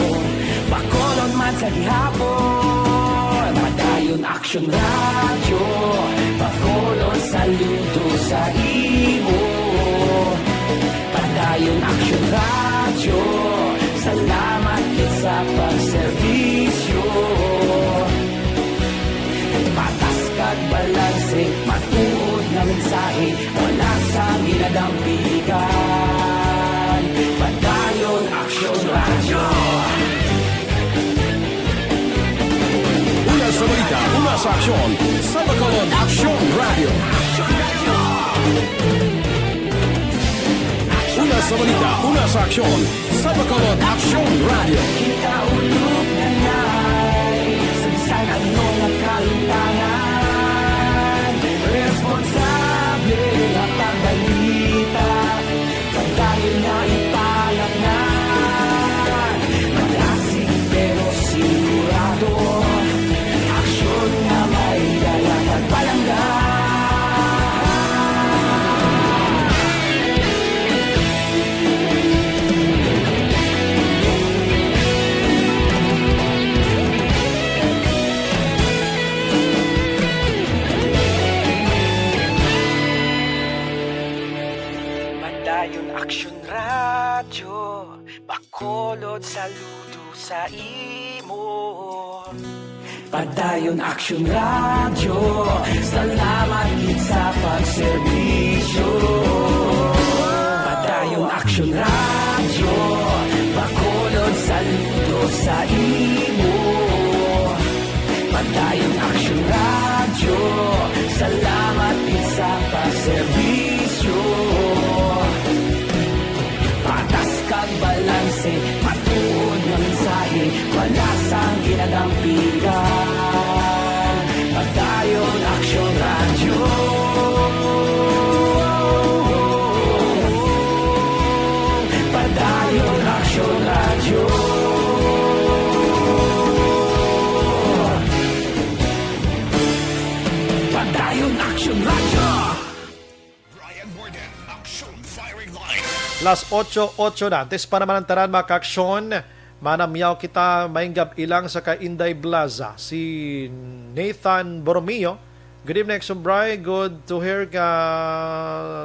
Bacolod man sa gihapon. Padayon Aksyon Radyo, Bacolod, saludo sa imo. Padayon Aksyon Radyo, salamat gid sa pagserbisyo. Patas kag balanse, matuod nga mensahe, wala sang ginadampigan. Padayon Aksyon Radyo. Una sa balita, una sa aksyon, sa Bacolod Aksyon Radyo. Una sa balita, una sa aksyon, sa Bacolod Aksyon Radyo. Kita ulog na nay, sa bisan ano nga kahimtangan, responsable nga pagbalita, pagdahil nga ipalaknag. Malasig pero sigurado, aksyon nga may dala kag palangga. Padayon Aksyon Radyo, Bacolod, saludo sa imo. Padayon Aksyon Radyo, salamat gid sa pagserbisyo. Padayon Aksyon Radyo, Bacolod, saludo sa imo. Padayon Aksyon Radyo, salamat gid sa pagserbisyo. Patas kag balanse, matuod nga mensahe, wala sang ginadampigan. Padayon Aksyon Radyo. Padayon Aksyon Radyo. Padayon Aksyon Radyo. Brian Morden, Aksyon Firing Line. Las ocho ocho na. Antes pa naman ang tanan, mga kaaksyon, manamyaw kita, maingab ilang sa kay Inday Blaza, si Nathan Borromeo. Good evening, Aksyon Bri. Good to hear ka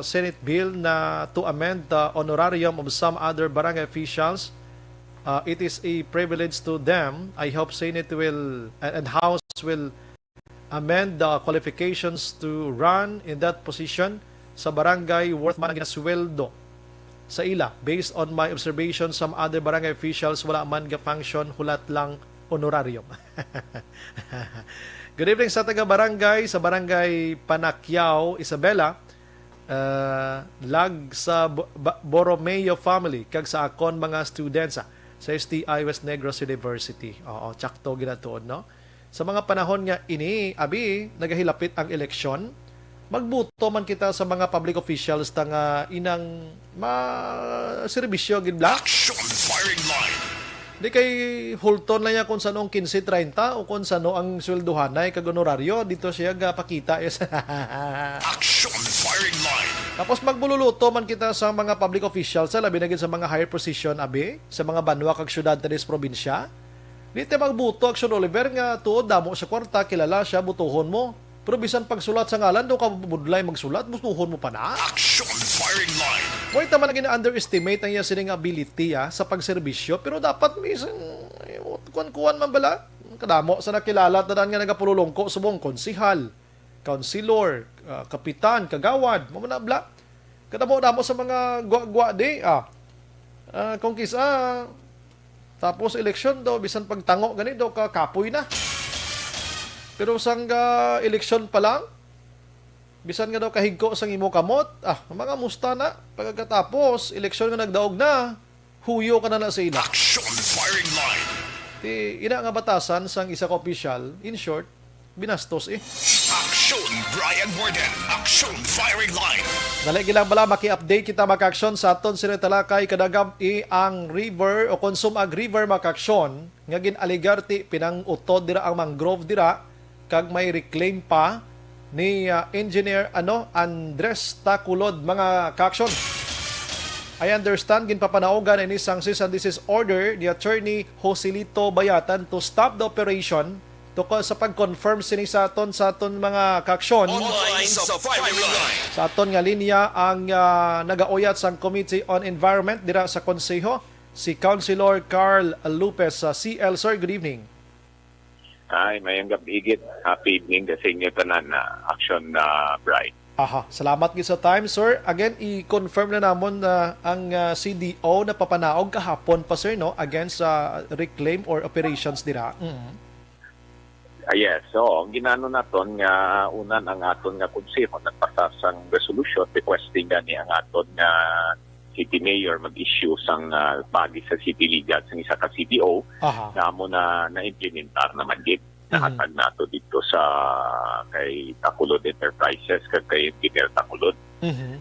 Senate bill na to amend the honorarium of some other barangay officials. Uh, it is a privilege to them. I hope Senate will and, and House will amend the qualifications to run in that position sa barangay worth man ang ginasweldo sa ila. Based on my observation, some other barangay officials wala man ga-function, hulat lang honorarium. Good evening sa taga-barangay, sa Barangay Panakyaw, Isabela. Ah, lag sa Bo-, Ba-, Borromeo family kag sa akon mga students, ah, sa S T I West Negros University. Oo, tsakto ginatuon, no? Sa mga panahon nga ini, abi, nagahilapit ang eleksyon, magbuto man kita sa mga public officials ta nga inang ma-, serbisyo gid, bla? Action firing line. Di kay hulton lang niya kung sano ang quince treinta o kung sano ang sweldohanay kag honoraryo, dito siya gapakita is. Action firing line. Tapos magbululuto man kita sa mga public officials, sa labi na gid sa mga higher position, abi, sa mga banwa kag syudad ta dis probinsya. Di ta magbuto, Action Oliver, nga tuod damo sa kwarta, kilala siya, butuhon mo. Pero bisan pagsulat sa ngalan, daw ka budlay magsulat, butuhon mo pa na? Action firing line. Mo ita man gina-underestimate ang iya sining ability, ah, sa pagserbisyo, pero dapat bisan, ay, kuwan-kuwan man bala. Kadamo sa nakilala tanan nga nagapululongko subong konsihal, councilor, ah, kapitan, kagawad, mo na bla. Kadamo-damo sa mga gwa-gwa di, ah. Ah, kung kisa, tapos eleksyon daw, bisan pagtango gani daw, kakapoy na. Pero sang, ah, eleksyon pa lang, bisan nga daw kahigko sang imo kamot, ah, mga musta na. Pagkatapos, eleksyon nga nagdaog na, huyo ka na na sa ila. Action firing line. Ti, ina nga batasan sang isa ka opisyal, in short, binastos eh. Action, Brian Warden. Action firing line. Dali gilang bala, maki-update kita, mga ka-action, sa aton sini talakay. Kada gab-i ang river o Consumag River, mga ka-action, nga gin-alegar ti pinang-utod dira ang mangrove dira, kag may reclaim pa ni, ah, Engineer, ano, Andres Taculod, mga ka-action. I understand, ginpapanaogan ini sang cease and desist order ni Attorney Joselito Bayatan to stop the operation. Tukod sa pag-confirm sini sa aton, sa aton mga ka-action, online sa firing line, sa aton nga linya ang, ah, nagauyat sang Committee on Environment dira sa Konseho, si Councilor Carl Lopez. Sa C L, sir, good evening. Ay, mayang gabi gid. Happy evening sa inyo tanan na Action na Bright. Aha, salamat gid sa time, sir. Again, i-confirm na namon na ang, ah, C D O napapanaog kahapon pa, sir, no, against sa reclaim or operations dira. Mm. Ah, yes. So, ang ginano naton nga unan ang aton nga konseho nagpasa sang resolution requesting gani ang aton nga city mayor mag-issue sang, ah, pagi sa city legal sang isa ka C D O. Aha. Nga amo na na-implementar naman gid. Mhm. Nahatag nato dito sa kay Taculod Enterprises kag kay Engineer Taculod. Mhm.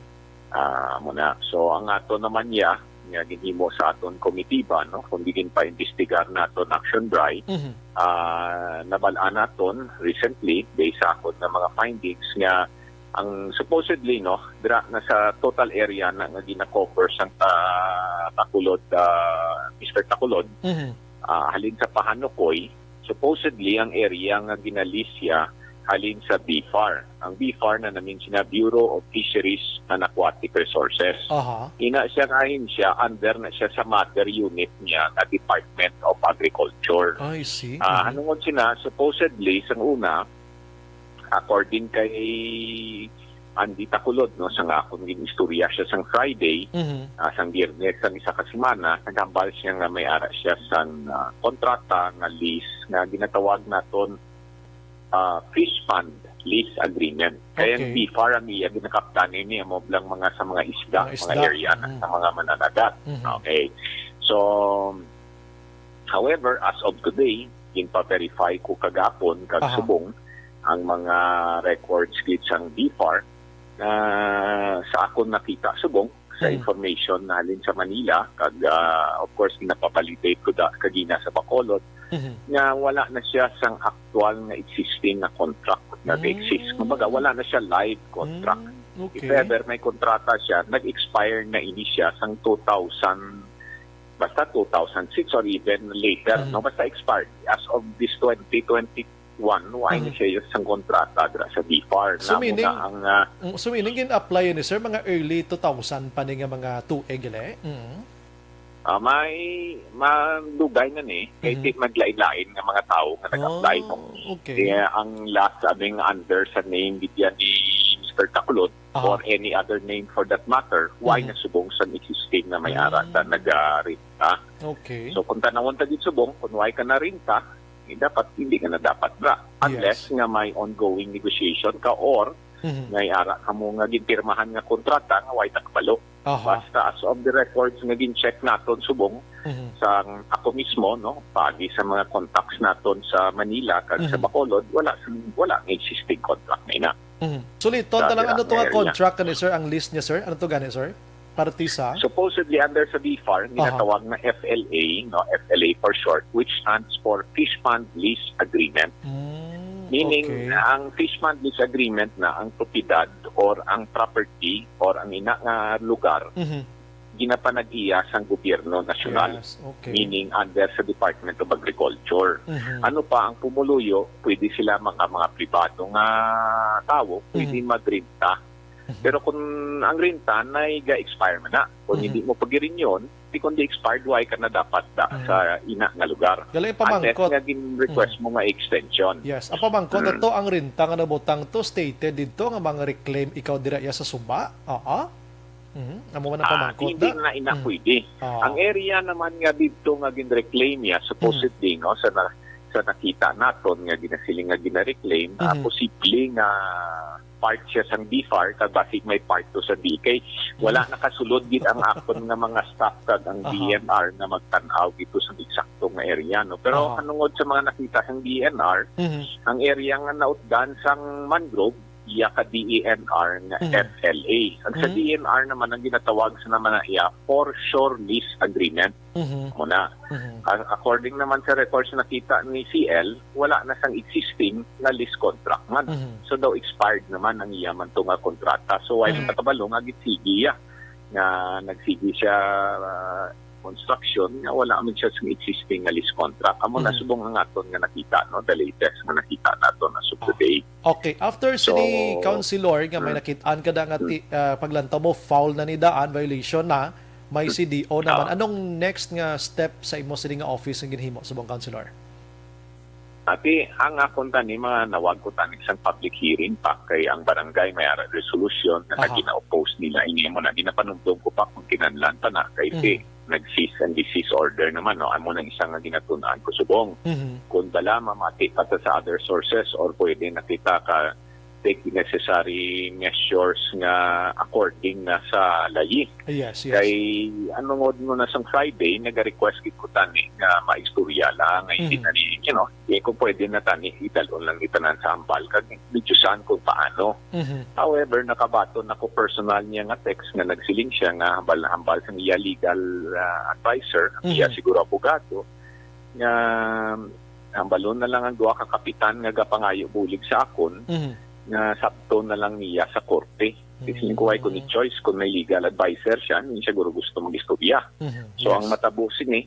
Ah, amo na. So, ang ato naman ya, nga ginhimo sa aton komitiba, no, kung di ginpaimbestigar naton Action Bri, Mhm. ah, nabal-an naton recently, based sa akon nga mga findings, nga ang supposedly, no, dira na sa total area na nga gina-cover sang, ah, Taculod, ah, Mister Taculod, Mhm. ah, halin sa Pahanukoy, supposedly ang area nga ginalisya halin sa BFAR. Ang BFAR na namin sina Bureau of Fisheries and Aquatic Resources. Aha. Ina siya nga ahensya, under na siya sa mother unit niya nga Department of Agriculture. I see. Ah, Mhm. Hanungod sina, supposedly, sang una, according kay Andy Taculod, no, sang akon gin-istorya siya sang Friday, Mhm. ah, sang Biyernes, sang isa ka semana, naghambal siya nga may ara siya sang, ah, kontrata nga lease nga ginatawag naton, ah, fish pond lease agreement. Kaya ang Okay. BFAR ang iya ginakaptan ini, amo lang mga sa mga isda, Mga mga isda. Area na Mm. sa mga mananagat. Mhm. Okay. So, however, as of today, ginpa-verify ko kagapon kag Aha. subong ang mga records gid sang BFAR na sa akon nakita subong sa Mm. information na halin sa Manila kag, ah, of course, ginapavalidate ko da kagina sa Bacolod Mhm. nga wala na siya sang aktual nga existing nga contract nga Mm. nag-exist. Kumbaga, wala na siya live contract. Mm, If okay. ever may kontrata siya, nag-expire na ini siya sang two thousand, basta two thousand six or even later, Mhm. no? Basta expired. As of this twenty twenty-one, wala na Mhm. siya sang kontrata dira sa BFAR. So, Namo meaning, na ang, ah, mm, so, meaning, gin-apply ni sir, mga early two thousand pa ni nga mga tuig, gali? Mm. Ah, may madugay na ni, kay Mhm. di maglain-lain nga mga tawo nga nag-apply, Oh, no? Okay. Kaya ang last, sabi nga, under sa name gid yan ni Mister Taculod, Aha. or any other name for that matter, why Mhm. na subong sang existing nga may ara ta Mm. nagarenta? Okay. So, kung tanawon ta gid subong, kung why ka narenta, eh, dapat hindi ka na dapat ra. Unless Yes. nga may ongoing negotiation ka or Mhm. may ara ka mo nga ginpirmahan nga kontrata nga why ta kabalo. Aha. Basta as of the records nga gin-check naton subong Mhm. sang ako mismo, no, paagi sa mga contacts naton sa Manila kag sa Mhm. Bacolod, wala sa, wala nga existing contract na ina. Mhm. Suliton Sa ta lang, ano to nga area. contract ni sir, ang lease niya, sir? Ano to gani, sir? Parte sa? Supposedly under sa BFAR, Aha. ginatawag na F L A, no, F L A for short, which stands for Fish Pond Lease Agreement. Mm, Meaning, okay. ang Fish Pond Lease Agreement na ang propiedad or ang property or ang ina nga lugar Mhm. ginapanag-iya sang gobyerno nasyonal, Yes, okay. meaning under sa Department of Agriculture. Mhm. Ano pa ang pumuluyo, pwede sila mga, mga pribado nga tawo, pwede Mhm. magrenta. Mhm. Pero kung ang renta na ga-expire man na, kung Mhm. hindi mo pag-renew, di kundi expired, why ka na dapat da Mhm. sa ina nga lugar? Gali, Unless pamangkot. nga gin-request Mhm. mo nga extension. Yes, ang pamangkot Mm. ato, ang renta nga nabutang to, stated didto nga mga reclaim ikaw dira iya sa suba? Oo. Mhm. Amo man ang Ah, pamangkot hindi na. na ina Mm. pwede. Ah. Ang area naman nga didto nga ginreclaim niya, supposedly, Mhm. no, sa na-, sa nakita naton nga ginasiling nga ginareclaim, ah, Mhm. posible nga part siya sang BFAR, kag basig may part to sa D K. Wala Mhm. nakasulod gid ang akon nga mga staff kag ang Aha. D N R nga magtan-aw dito sa eksakto nga area, no? Pero Aha. hanungod sa mga nakita sang D N R, Mhm. ang area nga nautdan sang mangrove, iya ka D E N R nga Mhm. F L A. Ang sa Mhm. D E N R naman ang ginatawag sa naman na iya for sure lease agreement. Mhm. Muna. Mhm. A-, according naman sa records na nakita ni C L, wala na sang existing nga lease contract man. Mhm. So daw expired naman ang iya man to nga kontrata. So why Mhm. sa kabalo nga gitsigi iya nga nagsigi siya, ah, construction nga wala man siya sang existing nga lease contract. Amo na Mhm. subong ang aton nga nakita, no, the latest nga nakita naton as of Ah. today. Okay, after sini, So, Councilor, nga may mm. nakit-an ka da nga Mm. ti-, ah, paglantaw mo, foul na ni daan, violation na, may Mm. C D O naman. Ah. Anong next nga step sa imo sini nga office nga ginhimo subong, Councilor? Ati, ang akon tani, manawag ko tani sang public hearing pa kay ang barangay may ara resolution nga Aha. gina-oppose nila. Ini mo na, ginapanumdom ko pa kung kinahanglan pa na kay Mhm. ti, nag-cease and desist order naman, no? Amo nang isa nga ginatun-an ko subong. Mhm. Kung bala, mamati pa ta sa other sources or pwede na kita ka take necessary measures nga according na sa layi. Yes, yes. Kay, ano nga mo na sang Friday, nag-request gid ko tani nga maistorya lang, nga hindi Mhm. na ni, you know, di ko pwede na tani, idalon lang ni tanan sa hambal, kag medyo saan kung paano. Mhm. However, nakabaton ako personal niya nga text nga nagsiling siya nga hambal-hambal sang iya legal, ah, advisor, ang iya Mhm. siguro abogado, nga hambalon na lang ang duha ka kapitan nga gapangayo bulig sa akon, Mhm. nga sabton na lang niya sa korte. Di siling ko, "Why ko ni Mm. choice kung may legal advisor siya, hindi siya guro gusto mag-istorya." Mhm. So, ang Yes. matabo sini,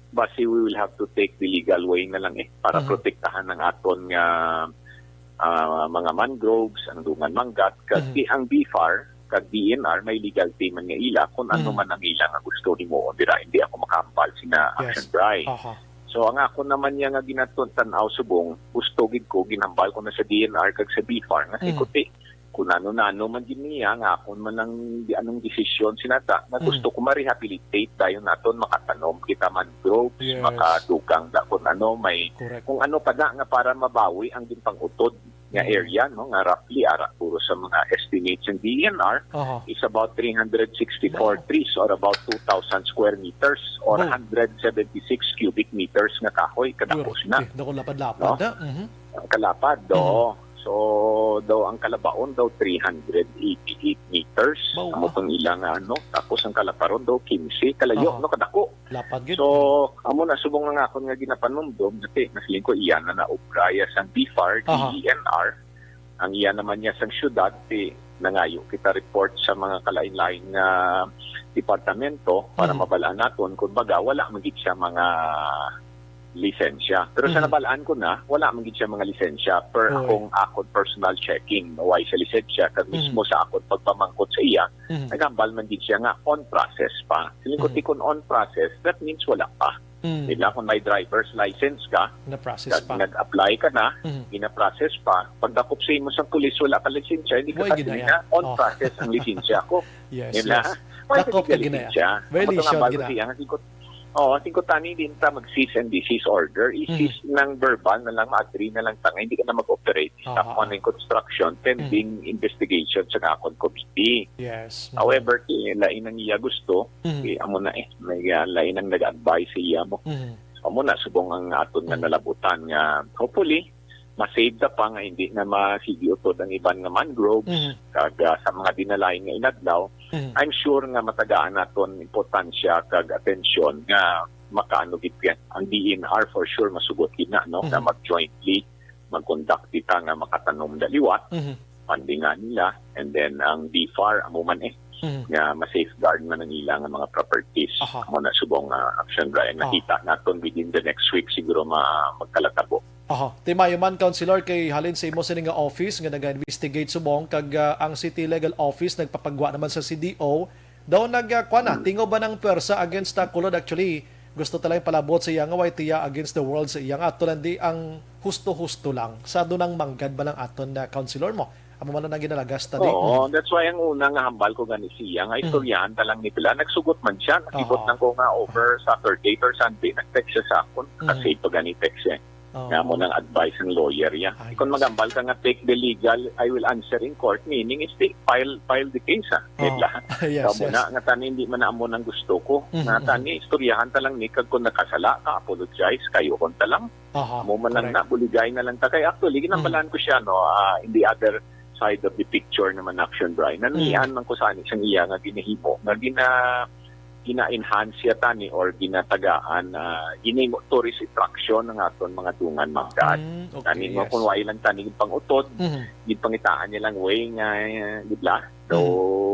basi we will have to take the legal way na lang eh, para Mhm. protektahan ang aton nga, ah, mga mangroves, ang dungan manggat, kag Mhm. ti ang BFAR, kag D E N R, may legal team man nga ila, kung ano Mhm. man ang ila nga gusto himuon dira, hindi ako makahambal sina Yes. Action Bry. Aha. So, ang ako naman niya nga ginatun-, tan-aw subong, gusto gid ko, ginhambal ko na sa D N R kag sa BFAR, nga Mhm. sikuti, kung ano-nano man gid niya, nga akon man ang di-, anong desisyon sinata, nga Mhm. gusto ko ma-rehabilitate, dayon naton makatanom kita mangroves, Yes. makadugang da kung ano, may, Correct. kung ano pa na nga para mabawi ang ginpang-utod nga Mhm. area, no, nga roughly ara puro sa mga estimates ng D E N R Aha. is about three hundred sixty-four Wow. trees or about two thousand square meters or Oh. hundred seventy-six cubic meters nga kahoy kadako Pure. sina. Eh, dako lapad-lapad No? na. Mhm. Ang kalapad, Mhm. do. So, daw ang kalabaon daw three hundred eighty-eight meters. Wow. Amo tong ilang ano, tapos ang kalaparon daw quince, kalayo, Aha. no, kadako. Lapad gid. So, amo na subong nga akon nga ginapanumdom, dati, nasiling ko, iya na naobraya sang BFAR, Aha. D E N R. Ang iya naman niya sang syudad, ti, nangayo kita report sa mga kalain-lain nga departamento para Mhm. mabalaan naton. Kumbaga, wala man gid siya mga lisensya. Pero sa Mhm. nabalaan ko na, wala man gid siya mga lisensya per Oy. akong, akon personal checking, no, why sa lisensya, kag Mhm. mismo sa akon pagpamangkot sa iya, Mhm. naghambal man gid siya nga on process pa. Siling ko, Mhm. ti kun on process, that means wala pa. Mm. Nila kung may driver's license ka, Na-process kag pa. nag-apply ka na, Mhm. gina-process pa, pagdakop sa imo sa pulis, wala ka lisensya, hindi ka Way kasi ginaya. na, on Oh. process ang lisensya ko. Yes, Nila, yes. may Dakop ka ginaya. Lisensya. Violation Ang mga bago gina. siya, ang singkot, oh, ang singkot tani, din ta mag-cease and desist order. Mhm. I-cease ng verbal na lang, ma-agree na lang ta nga hindi ka na mag-operate. Stop Aha. mo ang construction pending Mhm. investigation sa akon committee. Yes. Mhm. However, kay lain ang iya gusto, Mhm. eh, amo na eh. May, ah, lain ang nag-advise sa iya mo. Mhm. Amo na, subong ang aton nga Mhm. nalabutan nga, hopefully, ma-save ta pa nga hindi na masigi utod ang iban nga mangroves, Mhm. kag, ah, sa mga dinalain nga inadlaw, Mhm. I'm sure nga matagaan naton importansya kag atensyon nga makaano gid yan. Ang D E N R for sure masugot gid na, no, nga Mhm. mag-jointly mag-conduct kita nga makatanom na liwat, Mhm. fundingan nila, and then ang D F A R, amo man eh, Mhm. nga ma-safeguard man ang ila nga mga properties. Aha. Amo na subong nga action, Brian, Ah. nakita naton within the next week siguro ma-, magkalatabo. Aha. Timayo man, Councilor, kay halin sa imo sini nga office nga naga-investigate subong kag, ah, ang City Legal Office nagpapagwa naman sa C D O. Daw nag, ah, kuwan na, tingob ba ng pwersa against, ah, Kulod? Actually, gusto ta lang palabot sa iya nga way tiya against the world sa iya nga ato lang di ang husto-husto lang sa dunang manggad ba lang aton na councilor mo? Amo man ang ginalagas ta di. Oo, Mm. that's why ang una nga hambal ko gani siya, nga Mm. istoryahan ta lang ni Bela. Nagsugot man siya. Nakibot Aha. lang ko nga over Aha. Saturday or Sunday, nag-text siya sa akon. Mm. Kasi pa gani text eh. Oo. Nga mo nang advice ang lawyer niya. Ah, Kung yes. magambal ka nga take the legal, I will answer in court, meaning is the file, file the case, ah. Oo. Di ba? Yes, Kamo yes. na, nga tani, hindi man na amo nang gusto ko. Mhm, Nga mhm. tani, istoryahan ta lang ni, kag kung nakasala ka, apologize, kayo kon ta lang. Aha, Amo man lang correct. na, buligay na lang ta. Kay actually, ginambalan Mhm. ko siya, no, ah, in the other side of the picture naman, Action Brian. Nanian Mhm. man ko sa ani sang iya nga ginahimo, nga gina-, gina-enhance siya tani or ginatagaan, ah, ginahimo tourist attraction ang aton mga dungan, mga dad. Mm, okay, Tani mo yes. kung wala lang tani pang-utod, Mhm. ginpangitaan niya lang way nga, eh, di ba? So,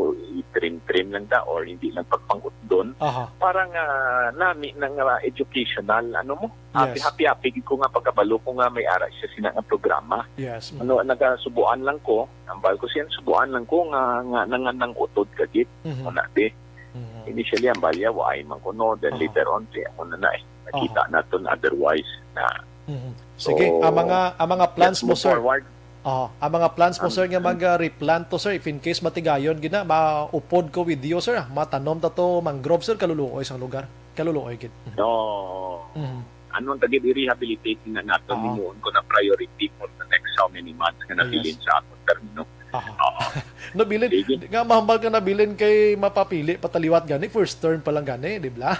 Mhm. i-trim-trim lang ta or hindi lang pagpang-utdon. Aha. Para nga nami na nga educational, ano mo? Happy, Yes. happy, happy gid ko nga pagkabalo ko nga may ara siya sina nga programa. Yes, mm. Ano, nagasubuan lang ko, ambal ko siya, subuan lang ko nga, nga nangan ng utod ka gid. Mhm. Una, di. Mhm. Initially, ang balya, waay man ko, no? Then Aha. later on, di ako na na eh. Nakita Aha. naton otherwise na. Mhm. Sige, So, ang mga, ang mga plans let's mo, move sir. forward. Oh, ang mga plans mo, Ang sir, nga mag, ah, replant to, sir, if in case matigayon gid na, maupod ko with you, sir, ah. Matanom ta to mangrove, sir, kaluluoy sang lugar. Kaluluoy gid. Mhm. No. Mhm. Anong tagid i-rehabilitate na nato, Oo. himuon ko na priority for the next how many months nga Ah, yes. nabilin sa akong termino. Aha. Oo. Nabilin, Sige. nga mahambal ka nabilin kay mapapili pa ta liwat gani, first term pa lang gani, di ba?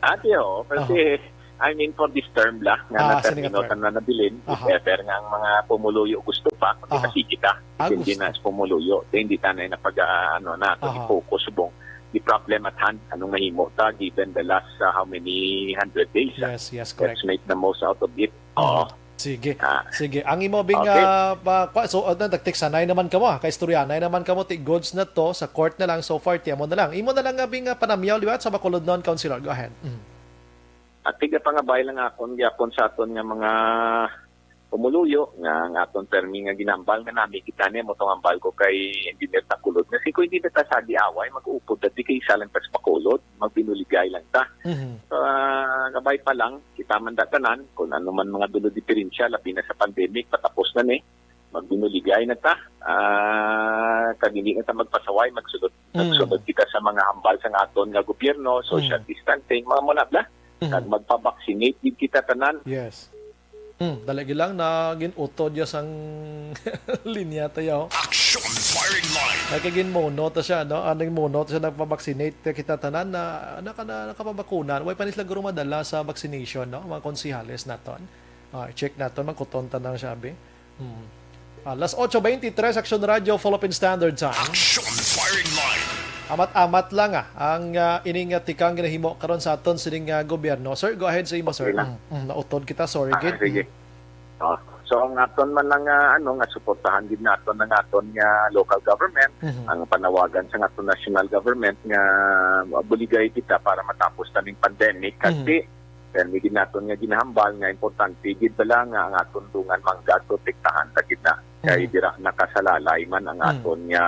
Ate, oh, kasi, Aha. I mean, for this term lang, nga Ah, sa natermino term. ta na nabilin, if Aha. ever nga ang mga pumuluyo gusto pa, kung Aha. kasi kita, Ah, depende gusto. na sa pumuluyo, then hindi tanay na pag, ah, ano na, to Aha. i-focus subong the problem at hand, anong mahimo ta, given the last, ah, how many hundred days, ah. Yes, yes, Let's correct. make the most out of it. Oo. Mm. Sige. Ah. Sige. Ang imo, Bing, Okay. ah, pa, kwa-, so, uh, nagtiksanay naman kamo, ah. Kaistoryanay naman kamo, ti goods na to, sa court na lang, so far, ti amo na lang. Imo na lang nga, Bing, ah, panamyaw, liwat sa Bacolod non, Councilor. Go ahead. Mm. At tigapangabay lang akon, gyapon sa aton nga mga pumuluyo, nga ang aton permi nga ginambal nga nami kita ni, mo tong ambal ko kay Engineer Takulod, nga si ko hindi na ta sa di away, mag-upod na di kay isa lang ta sa Bacolod, magbinuligay lang ta. Mhm. So, ah, gabay pa lang, kita man da tanan, kung ano man mga dulo diferensya, labi na sa pandemic, patapos na ni, magbinuligay na ta. Ah, kag hindi na ta magpasaway, magsunod, Mm. magsunod kita sa mga hambal sa aton nga gobyerno, social Mm. distancing, mga muna bla. Mm. Kag magpa-vaccinate gid kita tanan. Yes. Hmm, dali gid lang na gin-utod ya sang linya tayo. Action firing line. Ay, kay ginmono ta siya, no? Ano yung mono ta siya, nagpa-vaccinate kita tanan na, naka-, na, nakapabakuna. Way pa ni sila guro madala sa vaccination, no? Mga konsihales naton. Ah, check naton, magkuton ta na siya, abi. Hmm. Ah, las ocho veintitrés, Action Radio, Philippine Standard Time. Action firing line. Amat-amat lang, ah, ang, ah, ining, ah, tikang ginahimo karon sa aton sining, ah, gobyerno. Sir, go ahead sa imo, sir. Okay na. Mm, mm, nautod kita, sorry, Ah, gid. sige. Mm. Oh, so, ang aton man lang, ah, ano, nga suportahan gid naton ang aton nga local government, Mhm. ang panawagan sa aton national government nga buligay kita para matapos na ning pandemic. Mhm. Kasi, permi gid naton nga ginahambal nga importante gid bala nga ang aton dungan manggad protektahan ta gid na. Kay Mhm. dira nakasalalay man ang Mhm. aton nga,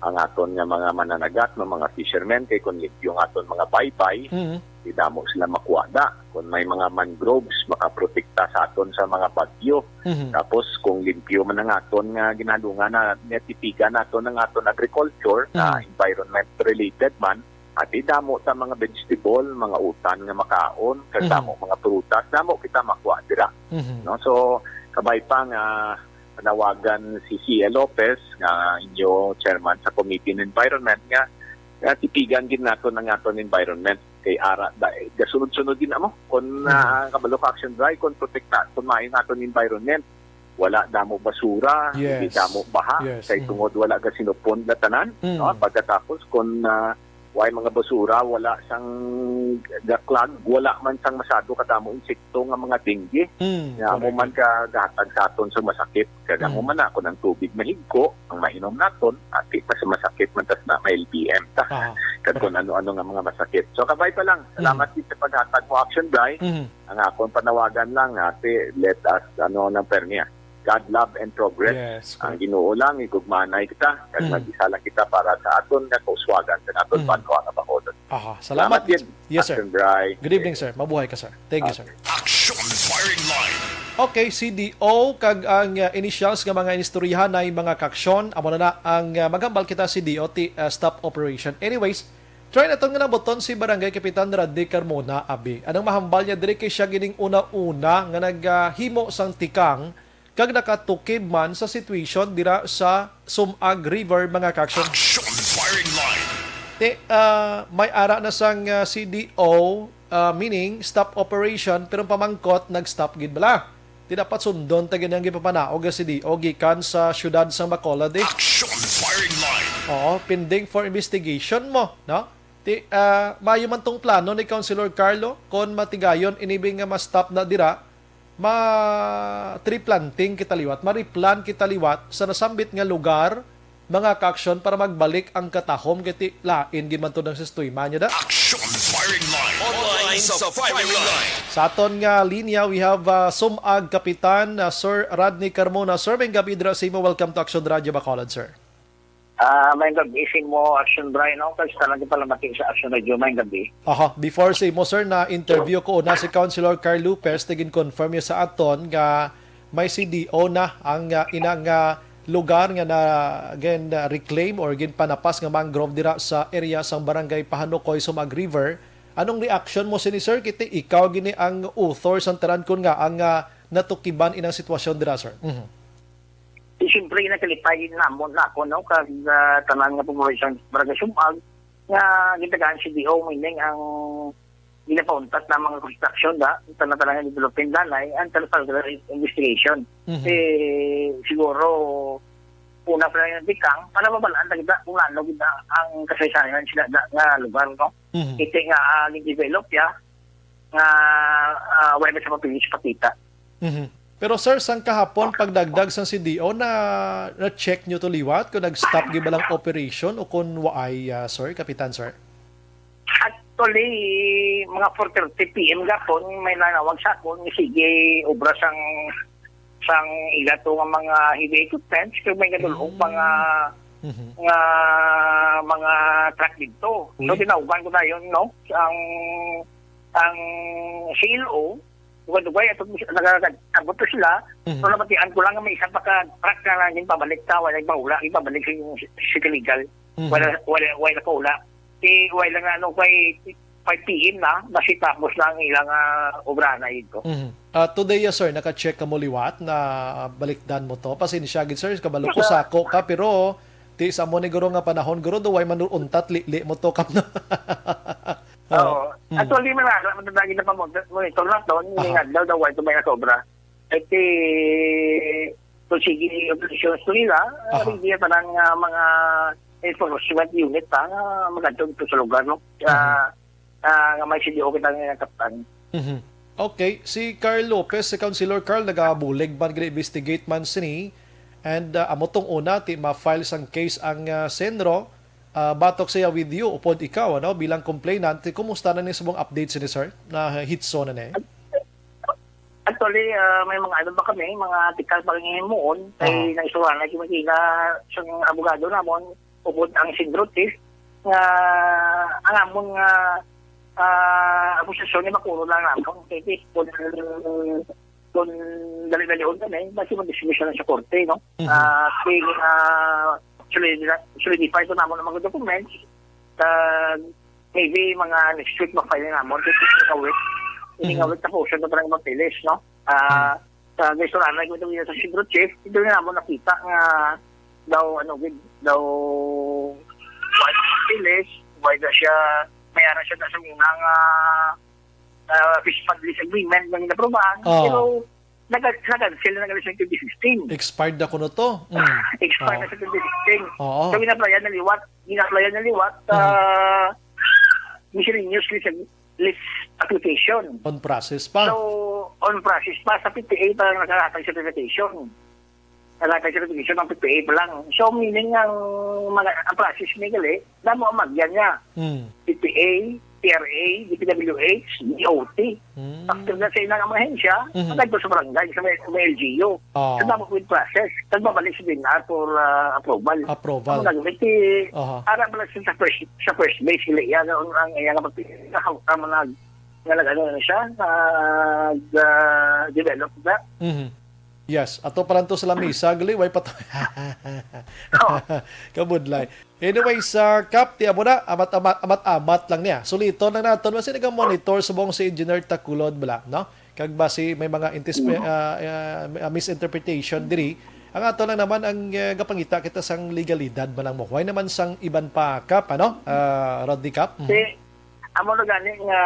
ang aton nga mga mananagat, no, mga fishermen, kay kung limpyo ang aton mga baybay, Mhm. Di damo sila makuha da. Kung may mga mangroves, makaprotekta sa aton sa mga bagyo. Mhm. Tapos kung limpyo man ang aton nga ginhalungan na natipigan naton ang aton agriculture na Mhm. environment related man, at di damo ta mga vegetable, mga utan nga makaon, kag Mhm. damo mga prutas, damo kita makuha dira. Mhm. No? So, kabay pa nga panawagan si C A Lopez nga inyo chairman sa Committee on Environment nga, nga tipigan gid naton ang aton environment kay ara da, eh, gasunod-sunod din amo kon Mhm. ah, kabalo ka, Action Dry, kon protekta, kon maayo ang aton environment, wala damo basura, hindi Yes. damo baha, Yes. kay Mhm. tungod wala gasinupon na tanan, Mm. no? Pagkatapos kon ah, way mga basura, wala sang gaklag, wala man sang masado kadamo insekto nga mga dengue. Mm, Nga amo correct. man ka gahatag sa aton sa masakit. Kag amo Mm. man na, kung ang tubig mahigko, ang mainom naton, ati pa sa masakit man tas na may L B M ta. Aha, Kag kung correct. ano-ano nga mga masakit. So, kabay pa lang. Salamat Mm. gid sa paghatag mo, Action Dry. Mhm. Ang akon panawagan lang, ate, let us, ano, ng permiya. God, love, and progress. Yes, Ang correct. Ginoo lang, igugmanay kita. Kag Mm. mag-isa lang kita para sa aton nga kauswagan, sa aton Mm. banwa nga Bacolod. Aha, Salamat salamat. gid, Yes, sir. Action Dry. Good evening, sir. Mabuhay ka, sir. Thank you, sir. Action Firing Line. Okay, C D O kag ang, uh, initials nga mga inistoryahanay, mga kaaksyon, amo na na ang, uh, maghambal kita, C D O, ti, uh, stop operation. Anyways, try naton nga nabuton si Barangay Kapitan Rodney Carmona, abi. Anong mahambal niya diri kay siya gining una-una nga naghimo sang tikang kag nakatukib man sa situation dira sa Sumag River, mga kaaksyon? Action Firing Line. Ti, ah, may ara na sang, ah, C D O, ah, meaning stop operation, pero ang pamangkot, nag-stop gid bala? Ti dapat sundon ta gid ang gipapanaog nga C D O gikan sa siyudad sang Bacolod, eh. Action Firing Line. Oo, pending for investigation mo, no? Ti, ah, maayo man tong plano ni Councilor Carlo, kon matigayon ini bi nga ma-stop na dira, ma-tree planting kita liwat, ma-replant kita liwat sa nasambit nga lugar, mga kaaksyon, para magbalik ang katahom, kay ti lain gid man to ang sistema niya da. Action Firing Line. Online sa Firing Line. Sa aton nga linya, we have, uh, Sumag Kapitan, uh, Sir Rodney Carmona. Sir, may gabi dira sa imo. Welcome to Action Radio Bacolod, sir. Ah, may gabi sa imo, Action Brian, no? Kag sa tanan nga palamati sa Action Radio, may gabi. Aha, before sa imo, sir, na-interview ko una si Councilor Carl Lopez, nagin-confirm niya sa aton nga may C D O na ang, ah, inang, ah, lugar nga na, again, ah, reclaim or ginpanapas nga mangrove dira sa area sang Barangay Pahanukoy, Sumag River. Anong reaction mo sini, sir? Kay ti ikaw gini ang author sang tanan kun nga ang, ah, natukiban inang sitwasyon dira, sir. Mhm. Di, siyempre, nakalipay din namon na ako, no, kag, ah, tanan nga populasyon sa Barangay Sumag, nga gitagaan C D O, meaning ang ginapauntat na mga construction da, tanan-tanan nga development danay, ang tanan investigation. Mhm. Eh, siguro, una pa lang yung tikang, para mabalaan na kita kung ano gid ang kasaysayan sila da, nga lugar, no? Mhm. Ito nga, ah, develop ya, nga, ah, wala sa papilis pakita. Mhm. Pero, sir, sang kahapon, pagdagdag sang C D O, na, na-check nyo to liwat kung nag-stop gid ba lang operation o kung waay, ah, sir, Kapitan, sir? Actually, mga four thirty P M gapon, may nanawag sa akon, sige, obra sang, sang ila to nga mga heavy equipments, kag may gadulong Mm. mga, Mhm. nga mga truck dito. So, Uy. Tinawagan ko na yun, no? Ang, ang C L O, dugay-dugay, ato, nag-, nag-abot to sila. Mhm. So, nabatian ko lang nga may isa pa ka truck na lang yung pabalik ta, wala yung paula, yung pabalik sa yung city legal. Mhm. Wala, wala, wala na paula. Di, wala lang na, ano, kay five P M na, basi tapos na ang ilang, ah, obra na ito. Mhm. Ah, today, yes, sir, naka-check ka mo liwat na, ah, balikdan mo to. Pasensya gid, sir, kabalo ko Sa sako ka, pero ti sa mo ni guro nga panahon, guro, do way man untat, li, li mo to kap na. Oo. Oo. Mm. Actually, man, wala man lagi na pamonitor na to, Ah. Ning adlaw daw, way to may nasobra. Eh, ti, to sige, operations to nila, Aha. Hindi pa lang, ah, mga enforcement unit pa nga magadto dito sa lugar, no? Mhm. Ah, ah, nga may C D O kita nga kaptan. Mhm. Okay, si Carl Lopez, si Councilor Carl, nagabulig man, gina-investigate man sini. And, ah, amo tong una, ti ma-file sang case ang, ah, Senro, ah, batok siya with you, upod ikaw, ano, bilang complainant. Ti kumusta na ni subong update sini, sir? Na hitso na ni? Actually, ah, may mga ano ba kami, mga tikal pa rin himuon, kay Aha. Naisura na yung mga sang abogado namon, upod ang Senro chief, nga ang amon nga Ah, ang posisyon ni Makulod lang naman. Kay kung, kung dali-dali on kami, basi mag-dismiss na sa korte, no? Mhm. Ah, kay, ah, solid-, solidify ko naman ang mga documents. Kag maybe mga next week ma-file namon, kay next week, ini nga Mhm. week, tapos na parang mapilis, no? Ah, Mhm. sa restaurant, ko ito sa Centro Chief, ito na mo nakita nga daw, ano, gid, daw, why mapilis, why na siya, may ara siya na sa una nga, ah, fish pond lease agreement nga ginaprobahan. Oh. Pero, nag-, nag-cancel na nga siya twenty fifteen. Expired na kuno to. Mm. Expired Oh. na sa twenty fifteen. Oo. So, ginaplayan na liwat, ginaplayan na liwat, Mhm. ah, miscellaneous lease, lease application. On process pa. So, on process pa. Sa P T A pa lang nakahatag certification. Nakahatag certification ang P T A pa lang. So, meaning ang mga, ang process ni gali, damo ang magyan niya. Hmm. P T A, P R A, D P W H, D O T. Hmm. After na sa ilang mga ahensya, Mhm. nagto sa barangay, sa may, may L G U. Ah. Sa damo with process, nagbabalik sa D E N R for, ah, approval. Approval. Ang nagmiti, Aha. ara pala sa first, sa first base, gali, yan ang, ang, ang, ang, ang, ang, nga nag-, ano na siya, nag, ah, develop na. Mhm. Yes, ato pa lang to sa lamisa, gali, way pa to. Oh. Kabudlay. Anyway, sa Kap, ti amo na, amat-amat, amat-amat lang niya. Suliton lang naton, basi naga-monitor subong si Engineer Takulod bala, no? Kag basi may mga intis-, Mm. ah, ah, misinterpretation diri. Ang ato lang naman ang, ah, gapangita kita sang legalidad man lang mo. Way naman sang iban pa, Kap, ano? Ah, Rodney Kap? Mhm. Si Amo na gani nga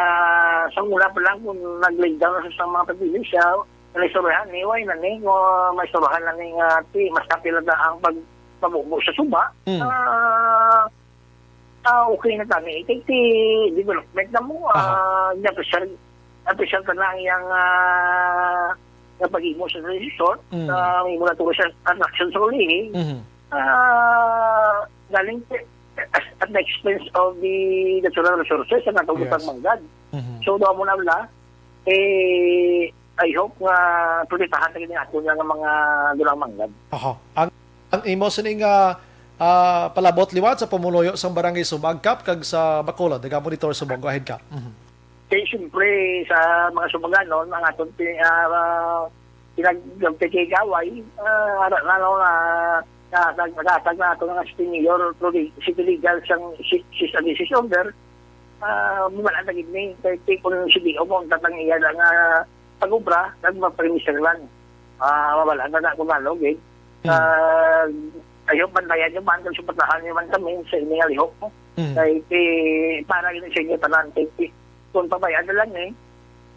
sa una pa lang kung nag-lay down na sa mga pagdili siya, naistoryahan ni, way na ni, nga maistoryahan na ni nga ti, mas kapila na ang pag-, pamubo sa suba. Mm. Ah, ah, okay na kami. Kay ti development na mo, Aha. ah, niya, special, special ka na ang iyang, ah, nga pag-imo sa resort, Mm. ah, may mula tuloy sa attraction sa ulihi. Mhm. Ah, galing at, at the expense of the natural resources ang atong Yes. Butang Manggad. Mhm. So, doon mo na wala, eh, I hope nga protektahan na gid ang ato nga mga dulang manggad. Aha. Ang, ang imo sining, ah, ah, palabot liwat sa pumuluyo sang Barangay Sumag, Kap, kag sa Bacolod, naga-monitor subong. Go ahead, Kap. Mhm. Kay siyempre, sa mga Sumaganon, ang aton pi-, ah, pinag-, pinagkikigaway, ah, ara na, no, na, na, nag-, naghatag na ato nga city mayor, through the city legal, sang si-, cease and desist order, ah, wala na gid ni. Kay, kay kung si D O mo, ang tatang iya lang, ah, pag-obra, nagmapermiso lang. Ah, wala na na kung ano, gid. Hmm. Ah, ayaw, bantayan niyo man, kung suportahan niyo man kami sa inyong lihok, no? Hmm. Kay, kay, para yun sa inyo tanan, kay, kay, kung pabayaan na lang, eh,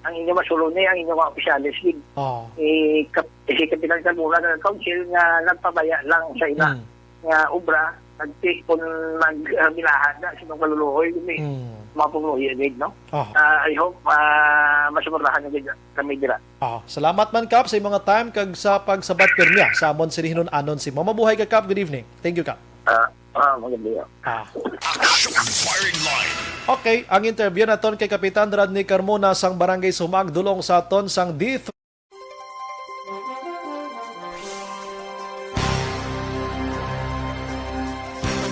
ang inyo masuloni, ang inyo mga opisyales, gid. Oh. Eh, kap-, si Kapitan Carmona ng Council nga nagpabaya lang sa ina Hmm. nga obra, nagti-, kung nag-, ah, bilahan na sa mga kaluluoy, gid, eh, Hmm. mga pumuyo, gid, no? Oh. Ah, I hope, ah, masuportahan niyo, gid, kami dira. Ah, salamat man, Kap, sa imong time kag sa pagsabat pirmi sa amon sini hinun-anon si Mama Buhay ka, Kap. Good evening. Thank you, Kap. Ah, ah, maganda yun. Ah. Action Firing Line. Okay, ang interview naton kay Kapitan Rodney Carmona sang Barangay Sumag, dulong sa aton sang D three.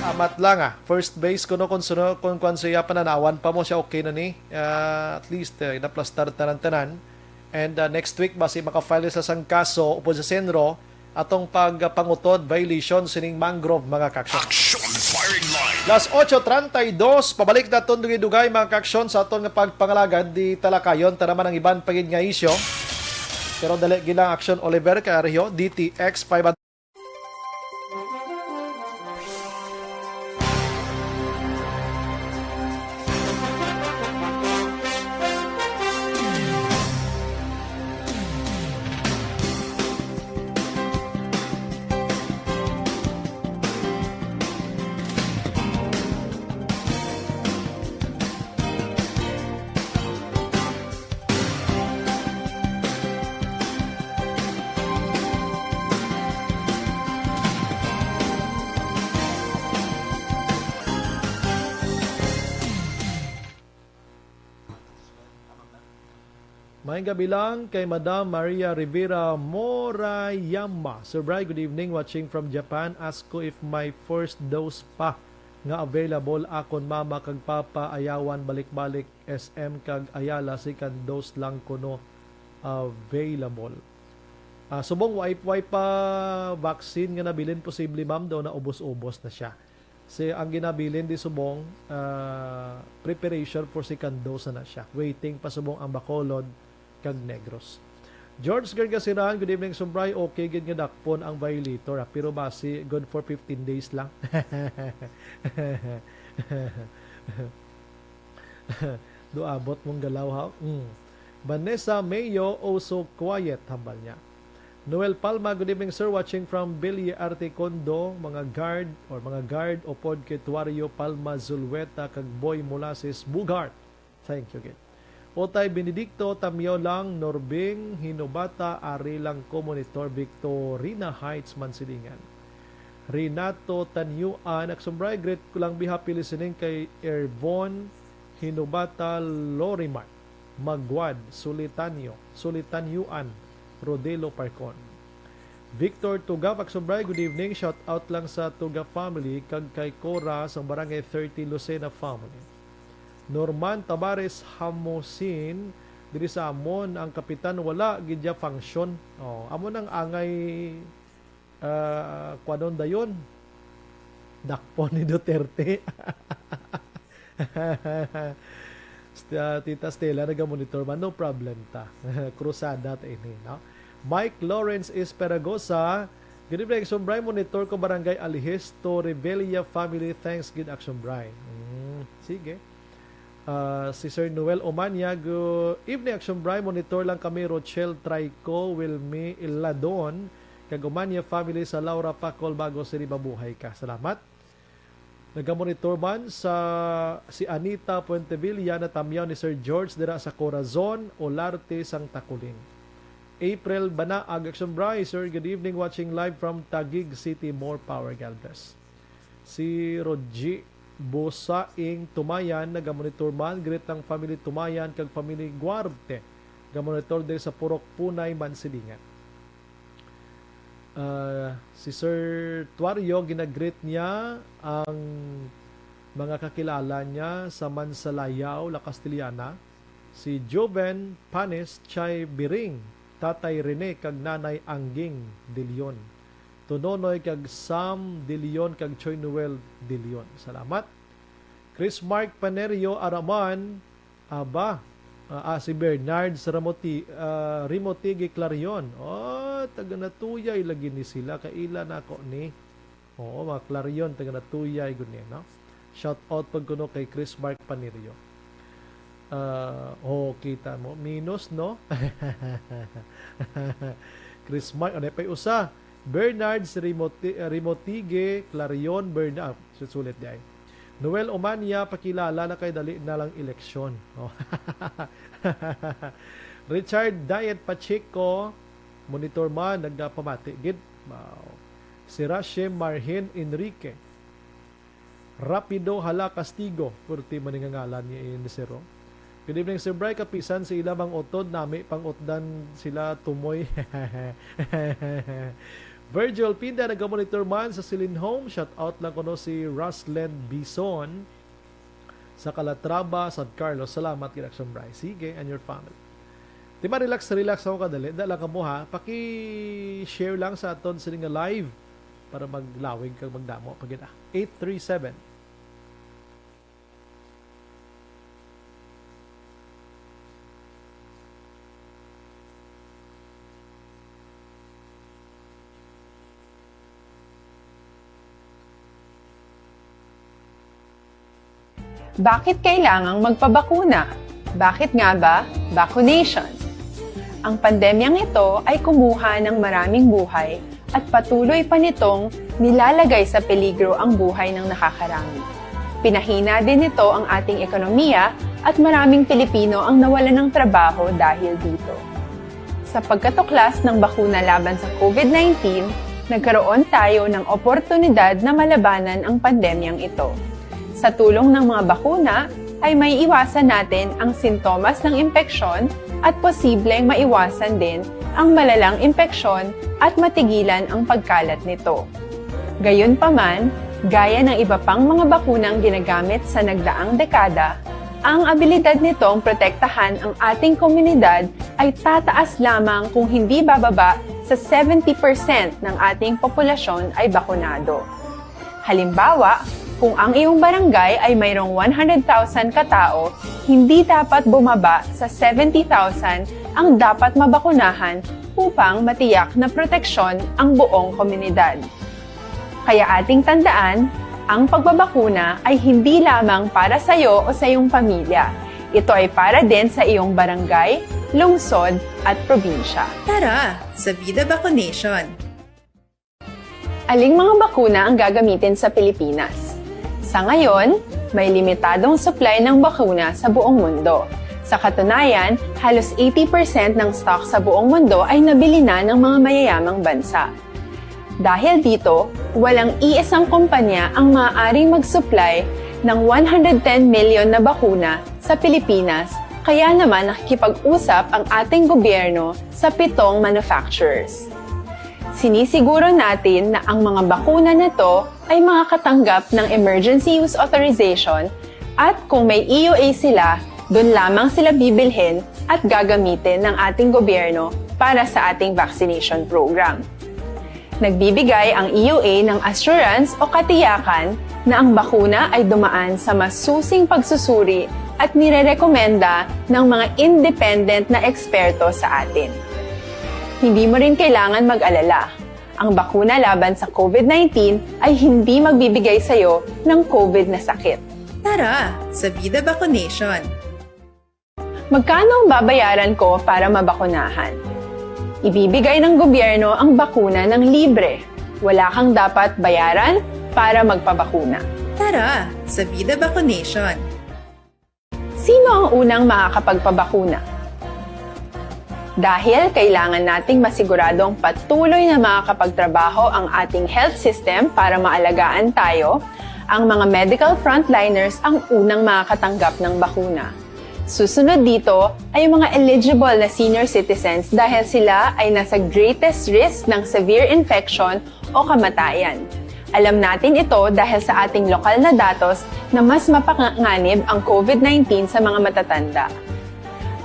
Amat lang, ah. First base kuno kung suno, kung kuwan siya, pananawan pa mo siya, okay na ni. Ah, at least, eh, naplastar tanan-tanan. And, uh, next week, basi maka-file sa sang kaso upod sa CENRO atong pagpangutod, violation sining mangrove, mga kaaksyon. Action Firing Line. Las ocho treinta y dos, pabalik naton dugay-dugay, mga kaaksyon, sa aton nga pagpangalagad. Di talakayon ta naman ang iban pa gid nga isyu. Pero dali gid lang, Aksyon Oliver, kay ari ho, D T X five hundred. Maayong gabi lang kay Madam Maria Rivera Morayama. Sir Bri, good evening. Watching from Japan. Ask ko if may first dose pa nga available akon mama kag papa, Ayawan, Balikbalik, S M kag Ayala, second dose lang kuno available. Ah, subong way, way pa vaccine nga nabilin, posible, ma'am, daw naubos-ubos na siya. Si, ang ginabilin di subong, ah, preparation for second dose na siya. Waiting pa subong ang Bacolod kag Negros. George Gargasiran, good evening, Sumbray. Okay gid nga dakpon ang violator, ah, pero basi good for fifteen days lang. Do abot mong galaw, ha? Mm. Vanessa Mayo, also quiet, hambal niya. Noel Palma, good evening, sir. Watching from Billy Artecondo, mga guard, or mga guard, upod kay Tuario Palma Zulueta, kag Boy Mulasis Bugart. Thank you, gid. Otay Benedicto, Tamyaw lang, Norbing, Hinubata, ari lang ko monitor, Victorina Heights, Mansilingan. Renato Tanyuan, Aksumbray, greet ko lang, be happy listening kay Ervon Hinubata Lorimar Magwad, Solitanyo, Solitanyoan, Rodelo Parcon. Victor Tugap, Aksumbray, good evening. Shout out lang sa Tugap family kag kay Cora sa Barangay thirty Lucena family. Norman Tabares Hamosin, diri sa amon ang kapitan wala gid ya function. Oh, amo nang angay, ah, kuanon dayon. Dakpon ni Duterte. St-, ah, Tita Stella, naga-monitor man, no problem ta. Krusada ta ini, no? Mike Lawrence Esperagosa, good evening, Aksumbray, monitor ko Barangay Alhisto, Revilla family, thanks gid, Aksumbray. Mm, sige. Ah, si Sir Noel Omania, good evening, Aksumbray, monitor lang kami, Rochelle Traico, Wilmy Iladon, kag Omania family sa Laura Pacol, Bago City, mabuhay ka. Salamat. Nagamonitor man sa si Anita Puentevilla, natamyaw ni Sir George dira sa Corazon, Olarte, Santa Colin. April Banaag, Aksumbray, sir, good evening, watching live from Taguig City. More power, God bless. Si Roji Bosaing Tumayan, nagamonitor man, greet ang family Tumayan kag family Guarte. Gamonitor diri sa Purok Punay, Mansilingan. Ah, si Sir Tuario, ginagreet niya ang mga kakilala niya sa Mansalayaw, La Castellana, si Joven Panes Chay Biring, Tatay Rene, kag Nanay Angging De Leon, Tunonoy kag Sam De Leon, kag Choy Noel De Leon. Salamat. Chris Mark Panerio Araman, Aba, ah, ah, si Bernard sa Ramoti-, ah, Rimotigue Clarion. Oh, taga Natuyay lagi ni sila. Kaila na ako ni. Oo, mga Clarion, taga Natuyay gud ni, no? Shout out pag kuno kay Chris Mark Panerio. Ah, oh, kita mo. Minus, no? Chris Mark, ano pa'y usa? Bernard, si Rimoti-, Rimotigue, Clarion, Bernard. Sulit, sulit di ay. Noel Omania, pakilala na kay dali na lang eleksyon. Oh. Richard Diet Pacheco, monitor man, nagapamati gid. Wow. Si Rashim Marhin Enrique. Rapido Hala Castigo, purti man nga ngalan ni, ni Sir, oh. Good evening, Sir Bry. Kapisan sa ila mang utod, nami pang utdan sila tumoy. Virgil Pinda, nagamonitor man sa Silin Home. Shout out lang kuno si Roslen Bison sa Calatrava, San Carlos. Salamat gid, Action Bry. Sige, and your family. Di ba, relax, relax ako kadali. Da lang kamo, ha. Paki-share lang sa aton sini nga live para maglawig kag magdamo pa gid, ah. Eight three seven. Bakit kailangang magpabakuna? Bakit nga ba vaccination? Ang pandemyang ito ay kumuha ng maraming buhay at patuloy pa nitong nilalagay sa peligro ang buhay ng nakakarami. Pinahina din nito ang ating ekonomiya at maraming Pilipino ang nawalan ng trabaho dahil dito. Sa pagkatuklas ng bakuna laban sa COVID nineteen, nagkaroon tayo ng oportunidad na malabanan ang pandemyang ito. Sa tulong ng mga bakuna, ay may iwasan natin ang sintomas ng impeksyon at posibleng maiwasan din ang malalang impeksyon at matigilan ang pagkalat nito. Gayunpaman, Gaya ng iba pang mga bakunang ginagamit sa nagdaang dekada, ang abilidad nitong protektahan ang ating komunidad ay tataas lamang kung hindi bababa sa seventy percent ng ating populasyon ay bakunado. Halimbawa, kung ang iyong barangay ay mayroong one hundred thousand katao, hindi dapat bumaba sa seventy thousand ang dapat mabakunahan upang matiyak na proteksyon ang buong komunidad. Kaya ating tandaan, ang pagbabakuna ay hindi lamang para sa iyo o sa iyong pamilya. Ito ay para din sa iyong barangay, lungsod, at probinsya. Tara, sa Vida Vaccination! Aling mga bakuna ang gagamitin sa Pilipinas? Sa ngayon, may limitadong supply ng bakuna sa buong mundo. Sa katunayan, halos eighty percent ng stock sa buong mundo ay nabili na ng mga mayayamang bansa. Dahil dito, walang iisang kumpanya ang maaaring mag-supply ng one hundred ten million na bakuna sa Pilipinas, kaya naman nakikipag-usap ang ating gobyerno sa pitong manufacturers. Sinisiguro natin na ang mga bakuna na to ay makakatanggap ng emergency use authorization at kung may E U A sila, dun lamang sila bibilhin at gagamitin ng ating gobyerno para sa ating vaccination program. Nagbibigay ang E U A ng assurance o katiyakan na ang bakuna ay dumaan sa masusing pagsusuri at nirerekomenda ng mga independent na eksperto sa atin. Hindi mo rin kailangan mag-alala. Ang bakuna laban sa COVID nineteen ay hindi magbibigay sa iyo ng COVID na sakit. Tara, sa Vida Vaccination! Magkano ang babayaran ko para mabakunahan? Ibibigay ng gobyerno ang bakuna ng libre. Wala kang dapat bayaran para magpabakuna. Tara, sa Vida Vaccination! Sino ang unang makakapagpabakuna? Dahil kailangan nating masiguradong patuloy na makakapagtrabaho ang ating health system para maalagaan tayo, ang mga medical frontliners ang unang makakatanggap ng bakuna. Susunod dito ay ang mga eligible na senior citizens dahil sila ay nasa greatest risk ng severe infection o kamatayan. Alam natin ito dahil sa ating lokal na datos na mas mapanganib ang COVID nineteen sa mga matatanda.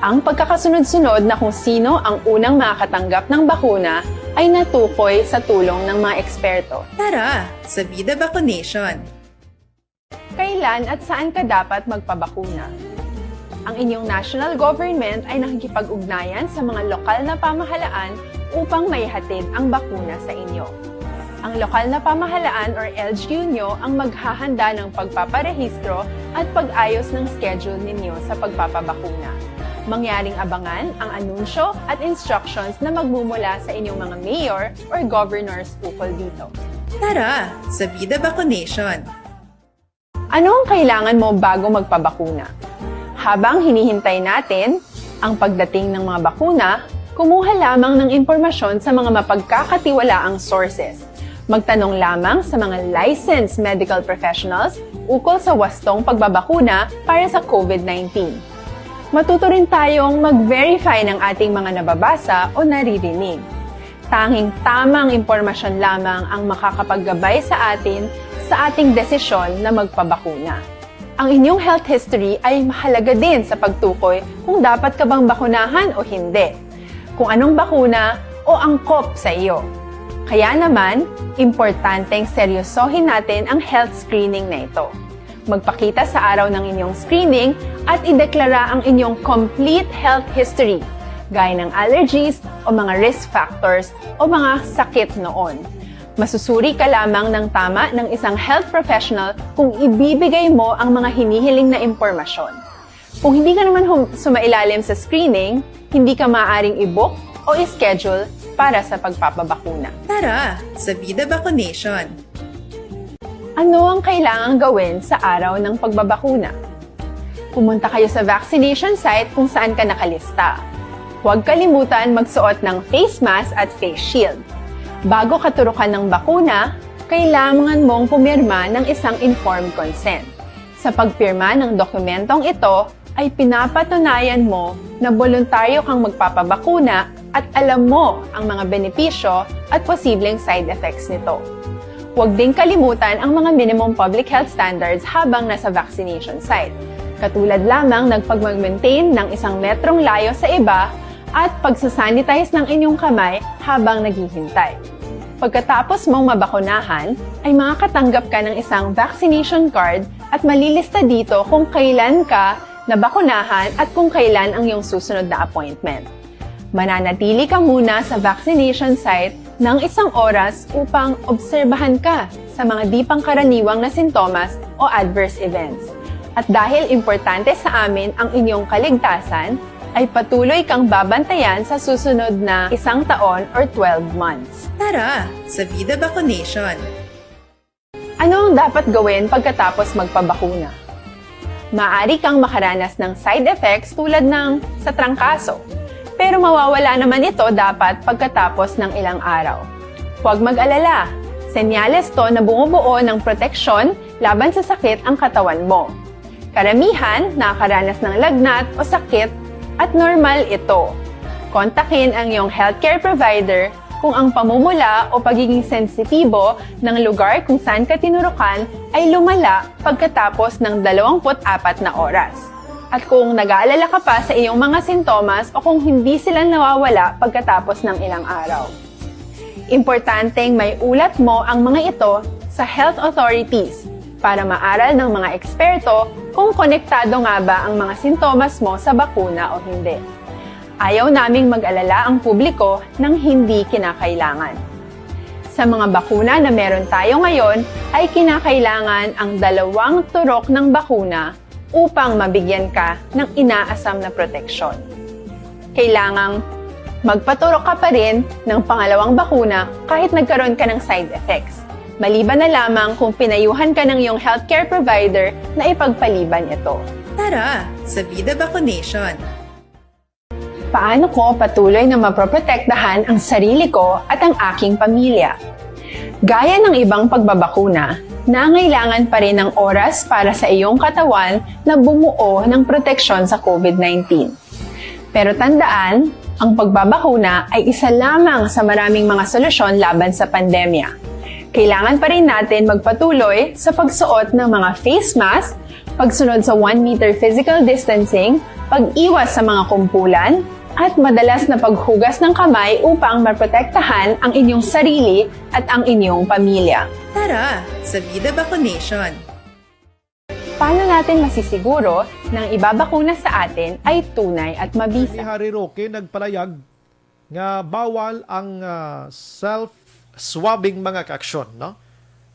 Ang pagkakasunod-sunod na kung sino ang unang makakatanggap ng bakuna ay natukoy sa tulong ng mga eksperto. Tara, sa Vida Vaccination! Kailan at saan ka dapat magpabakuna? Ang inyong national government ay nakikipag-ugnayan sa mga lokal na pamahalaan upang maihatid ang bakuna sa inyo. Ang lokal na pamahalaan or L G U nyo ang maghahanda ng pagpaparehistro at pag-ayos ng schedule ninyo sa pagpapabakuna. Mangyaring abangan ang anunsyo at instructions na magmumula sa inyong mga mayor or governors ukol dito. Tara, sa Vida Vaccination! Ano ang kailangan mo bago magpabakuna? Habang hinihintay natin ang pagdating ng mga bakuna, kumuha lamang ng impormasyon sa mga mapagkakatiwalaang sources. Magtanong lamang sa mga licensed medical professionals ukol sa wastong pagbabakuna para sa COVID nineteen. Matuto rin tayong mag-verify ng ating mga nababasa o naririnig. Tanging tamang impormasyon lamang ang makakapaggabay sa atin sa ating desisyon na magpabakuna. Ang inyong health history ay mahalaga din sa pagtukoy kung dapat ka bang bakunahan o hindi, kung anong bakuna o angkop sa iyo. Kaya naman, importanteng seryosohin natin ang health screening na ito. Magpakita sa araw ng inyong screening at ideklara ang inyong complete health history, gaya ng allergies o mga risk factors o mga sakit noon. Masusuri ka lamang ng tama ng isang health professional kung ibibigay mo ang mga hinihiling na impormasyon. Kung hindi ka naman hum- sumailalim sa screening, hindi ka maaaring i-book o i-schedule para sa pagpapabakuna. Tara, sa Vida Vaccination! Ano ang kailangang gawin sa araw ng pagbabakuna? Pumunta kayo sa vaccination site kung saan ka nakalista. Huwag kalimutan magsuot ng face mask at face shield. Bago katurukan ng bakuna, kailangan mong pumirma ng isang informed consent. Sa pagpirma ng dokumentong ito, ay pinapatunayan mo na boluntaryo kang magpapabakuna at alam mo ang mga benepisyo at posibleng side effects nito. Huwag ding kalimutan ang mga minimum public health standards habang nasa vaccination site, katulad lamang ng pag-maintain ng isang metrong layo sa iba at pagsasanitize ng inyong kamay habang naghihintay. Pagkatapos mong mabakunahan, ay makakatanggap ka ng isang vaccination card at malilista dito kung kailan ka nabakunahan at kung kailan ang iyong susunod na appointment. Mananatili ka muna sa vaccination site ng isang oras upang obserbahan ka sa mga di pangkaraniwang na sintomas o adverse events. At dahil importante sa amin ang inyong kaligtasan, ay patuloy kang babantayan sa susunod na isang taon or twelve months. Tara, sa Vida Vaccination! Ano ang dapat gawin pagkatapos magpabakuna? Maaari kang makaranas ng side effects tulad ng sa trangkaso, pero mawawala naman ito dapat pagkatapos ng ilang araw. Huwag mag-alala, senyales to na bumubuo ng proteksyon laban sa sakit ang katawan mo. Karamihan nakakaranas ng lagnat o sakit at normal ito. Kontakin ang iyong healthcare provider kung ang pamumula o pagiging sensitibo ng lugar kung saan ka tinurukan ay lumala pagkatapos ng dalawampu't apat na oras, at kung nag-aalala ka pa sa iyong mga sintomas o kung hindi sila nawawala pagkatapos ng ilang araw. Importanteng maiulat mo ang mga ito sa health authorities para maaral ng mga eksperto kung konektado nga ba ang mga sintomas mo sa bakuna o hindi. Ayaw naming mag-alala ang publiko ng hindi kinakailangan. Sa mga bakuna na meron tayo ngayon, ay kinakailangan ang dalawang turok ng bakuna upang mabigyan ka ng inaasam na proteksyon. Kailangang magpaturok ka pa rin ng pangalawang bakuna kahit nagkaroon ka ng side effects, maliban na lamang kung pinayuhan ka ng iyong healthcare provider na ipagpaliban ito. Tara, sa Vida Vaccination! Paano ko patuloy na maproprotektahan ang sarili ko at ang aking pamilya? Gaya ng ibang pagbabakuna, nangailangan pa rin ng oras para sa iyong katawan na bumuo ng proteksyon sa COVID nineteen. Pero tandaan, ang pagbabakuna ay isa lamang sa maraming mga solusyon laban sa pandemya. Kailangan pa rin natin magpatuloy sa pagsuot ng mga face mask, pagsunod sa one meter physical distancing, pag-iwas sa mga kumpulan, at madalas na paghugas ng kamay upang maprotektahan ang inyong sarili at ang inyong pamilya. Tara, sa Vida Vaccination! Paano natin masisiguro na ang ibabakuna sa atin ay tunay at mabisa? Si Harry Roque nagpalayag nga bawal ang, ah, self-swabbing mga kaaksyon, no?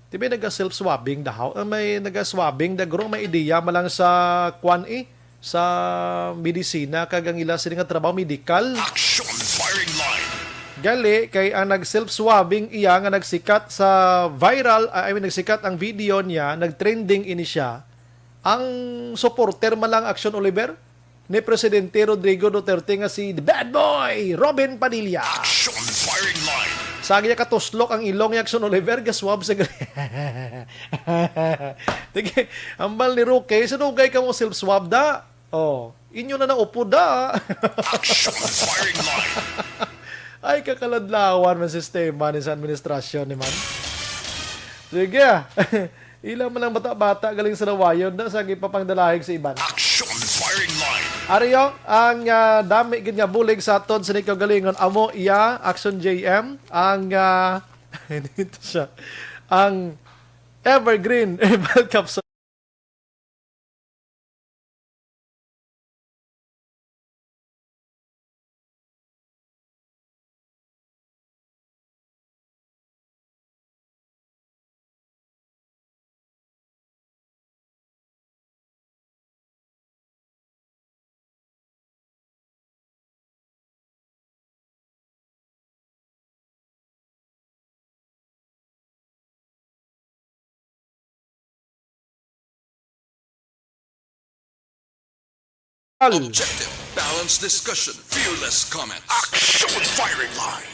Di ba naga-self-swabbing daw? Ah, may naga-swabbing, da guro may ideya malang sa kwan, eh, sa medisina kag ang ila sini nga trabaho medikal. Action firing line. Gali kay ang nag-self-swabbing iya nga nagsikat sa viral, ah, I mean, nagsikat ang video niya, nag-trending ini siya. Ang supporter man lang Action Oliver ni Presidente Rodrigo Duterte nga si The Bad Boy, Robin Padilla. Action firing line. Sa iya katuslok ang ilong ni Action Oliver, ga-swab sa gali. Tige, ambal ni Roque, sa dugay ka mo self-swab da. Oh, inyo na naupod da. Action firing line. Ay, kakaladlawan man sistema ni sa administrasyon ni man. Sige. Ila man ang bata-bata galing sa lawayon na sa gipapangdalahig sa iban. Action firing line. Ariyo, ang, ah, dami gid nga bulig sa aton sa kaugalingon. Amo iya, Action J M, ang, ah, dito siya. Ang evergreen, welcome sa Objective, balanced discussion, fearless comment. Action firing line.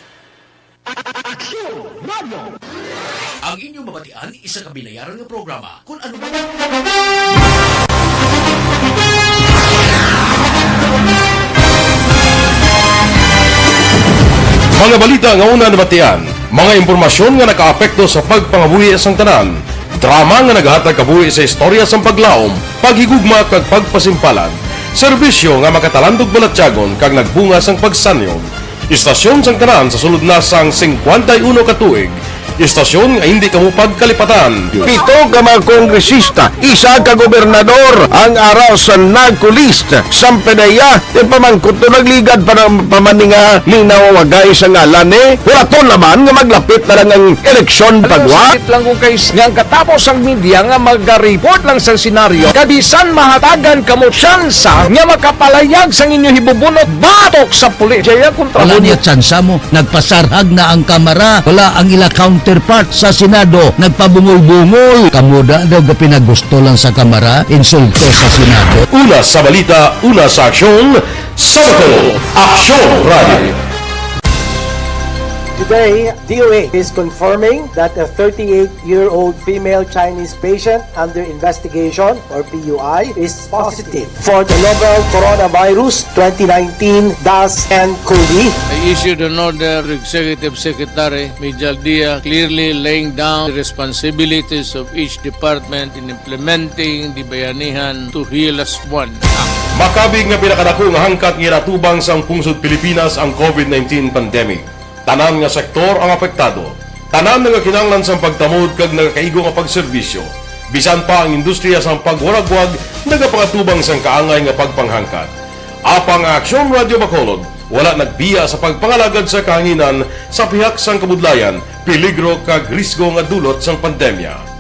Aksyon Radio. Ang inyong mabatian, isa ka binayaran nga programa. Kung ano man Mga balita nga una nabatian, Mga impormasyon nga nakaapekto sa pagpangabuhi sang tanan. Drama nga naghatag kabuhi sa istorya sang paglaom, paghigugma, kag pagpasimpalan. Serbisyo nga makatalandog balatyagon kag nagbunga sang pagsanyog. Istasyon sang tanan sa sulod na sang singkwenta y uno ka tuig. Istasyon nga hindi kamo pagkalipatan. Pito ka mga kongresista, isa ka gobernador ang ara sa NAGCO list. Sampedeya, ipamangkot to nagligad pa ng pamaninga ni nawawagay sa ngalan ni Huraton naman nga maglapit na lang ang eleksyon pagwa. Sakit lang kung kay nga ang katapos ang media nga magariport lang sa senaryo, kabisan mahatagan kamo tsansa nga makapalayag sang inyo hibubunot batok sa pulis. Jaya kontra Wala mo. Niya tsansa mo. Nagpasarhag na ang Kamara. Wala ang ila counterpart sa Senado. Nagpabungol-bungol. Kamo da daw gapinagusto lang sa Kamara. Insulto sa Senado. Una sa balita, una sa aksyon, sa Bacolod, Aksyon Radio. Today, D O H is confirming that a thirty-eight-year-old female Chinese patient under investigation, or P U I, is positive for the novel coronavirus twenty nineteen dash N cov. I issued an order to Executive Secretary Mijal Dia, clearly laying down the responsibilities of each department in implementing the Bayanihan to Heal Us One Act. Makabig nga pinakadako nga hangkat nga ginatubang sang pungsod Pilipinas ang COVID nineteen pandemic. Tanan nga sektor ang apektado. Tanan nagakinahanglan sang pagtamod kag nagakaigo nga pagserbisyo. Bisan pa ang industriya sang pagwaragwag nagapangatubang sang kaangay nga pagpanghangkat. Apang ang Aksyon Radio Bacolod wala nagbiya sa pagpangalagad sa kahanginan sa pihak sang kabudlayan, peligro kag risgo nga dulot sang pandemya.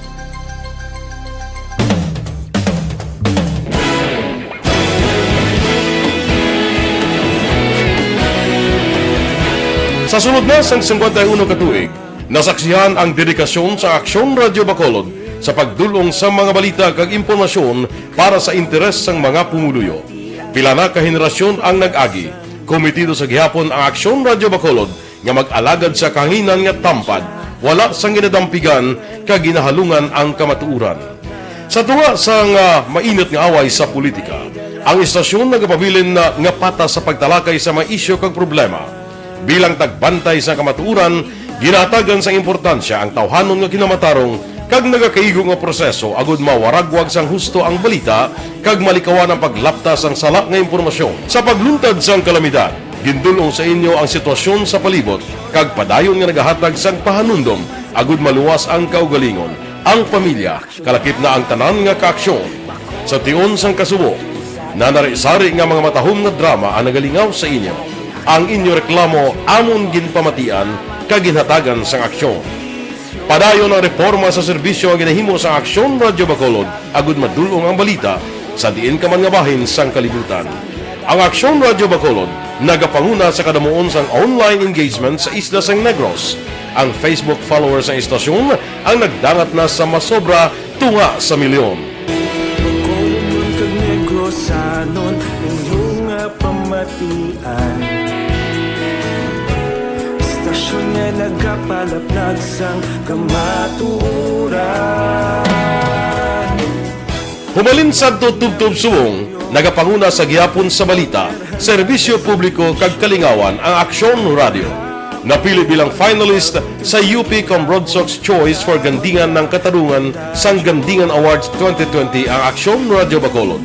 Sa sulod na sang singkwenta y uno ka tuig, nasaksihan ang dedikasyon sa Aksyon Radio Bacolod sa pagdul-ong sa mga balita kag impormasyon para sa interes sang mga pumuluyo. Pila na ka henerasyon ang nag-agi, kometido sa gihapon ang Aksyon Radio Bacolod nga mag-alagad sa kahanginan nga tampad, wala sang ginadampigan kag ginahalungan ang kamatuoran. Sa tunga sang, ah, mainit nga away sa politika, ang istasyon nagapabilin na nga patas sa pagtalakay sa mga isyu kag problema. Bilang tagbantay sa kamatuoran, ginahatagan sang importansya ang tawhanon nga kinamatarong kag nagakaigo nga proseso agud mawaragwag sang husto ang balita kag malikawan ang paglapta sang sala nga impormasyon. Sa pagluntad sang kalamidad, gindul-ong sa inyo ang sitwasyon sa palibot kag padayon nga nagahatag sang pahanumdom agud maluwas ang kaugalingon, ang pamilya, kalakip na ang tanan nga kaaksyon. Sa tion sang kasubo, nanari-sari nga mga matahom nga drama ang nagalingaw sa inyo. Ang inyo reklamo amon ginpamatian kag ginhatagan sang aksyon. Padayon ang reporma sa serbisyo nga ginahimo sang Aksyon Radio Bacolod agud madul-ong ang balita sa diin ka man nga bahin sang kalibutan. Ang Aksyon Radio Bacolod nagapanguna sa kadamuon sang online engagement sa isla sang Negros. Ang Facebook followers sang istasyon ang nagdangat na sa masobra tunga sa milyon. Bacolodnon kag Negrosanon, inyo nga pamatian. Istasyon nga nagapalaplag sang kamatuoran. Humalin sadto tubtob subong, nagapanguna sa gihapon sa balita, serbisyo publiko kag kalingawan ang Aksyon Radio. Napili bilang finalist sa U P Cambronsox Choice for Gandingan ng Katarungan sang Gandingan Awards twenty twenty ang Aksyon Radio Bacolod.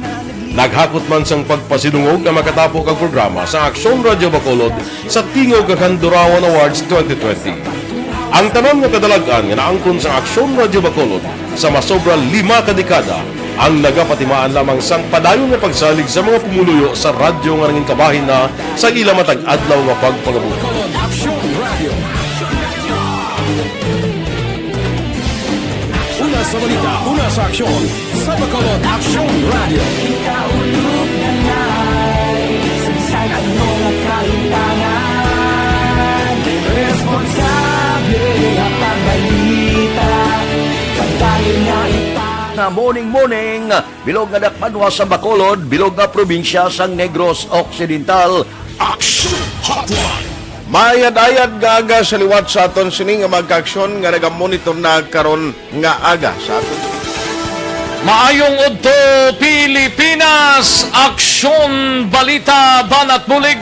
Naghakot man sang pagpasidungog ang makatapo kag programa sa Aksyon Radio Bacolod sa Tingog kag Handurawan Awards twenty twenty. Ang tanan nga kadalag-an nga naangkon sang Aksyon Radio Bacolod sa masobra lima ka dekada ang nagapatimaan lamang sang padayon nga pagsalig sa mga pumuluyo sa radyo nga nangin kabahin na sa ila matag adlaw nga pagpangabuhi. Una sa balita, una sa aksyon, sa Bacolod Aksyon Radio. Kita ulog na nai, sa bisan ano nga kahimtangan, responsable nga pagbalita, pagdali nga ipa- Na morning, morning, bilog nga dakbanwa sa Bacolod, bilog nga probinsya sang Negros Occidental. Aksyon Hotline. Maayad-ayad nga aga sa liwat sa aton sini nga mga kaaksyon nga nagamonitor na karon nga aga sa aton. Maayong udto, Pilipinas! Aksyon, balita, banat bulig.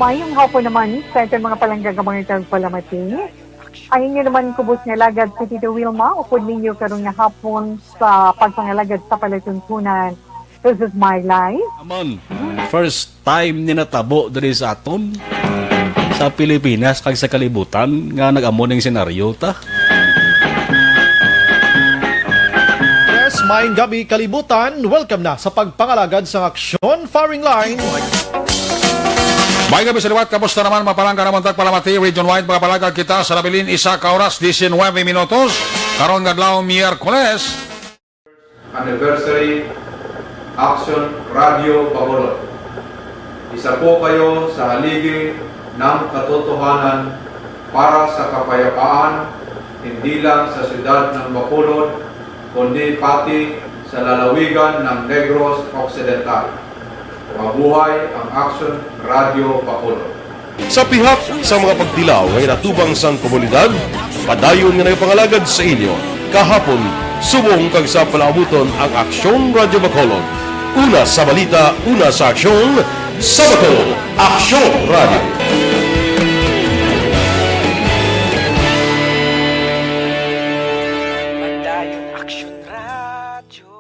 Mayong hapon naman sa aton mga palangga nga mga tagpalamati. Ang inyo naman kubos nga alagad si Tito Wilma, upod ninyo karon nga hapon sa pagpangalagad sa palatuntunan. This is my life. Aman, first time ni natabo diri sa aton, sa Pilipinas kag sa kalibutan nga nag-amo ning senaryo ta. Yes, maayong gabi, kalibutan. Welcome na sa pagpangalagad sang aksyon, firing line. Maayong gabi sa liwat, kamusta naman, mga palangga namon tagpalamati, region wide, mga palangga kita sa nabilin, isa ka oras, diecinuebe minutos, karon nga adlaw, Miyerkules. Anniversary, Action Radio Bacolod. Isa po kayo sa haligi ng katotohanan para sa kapayapaan, hindi lang sa siyudad ng Bacolod, kundi pati sa lalawigan ng Negros Occidental. Mabuhay ang Action Radio Bacolod. Sa pihak sa mga pagtilaw nga ginatubang sang komunidad, padayon nga nagapangalagad sa inyo kahapon, subong kag sa palaabuton ang Aksyon Radio Bacolod. Una sa balita, una sa aksyon, sa Bacolod, Aksyon Radio. Padayon Aksyon Radio.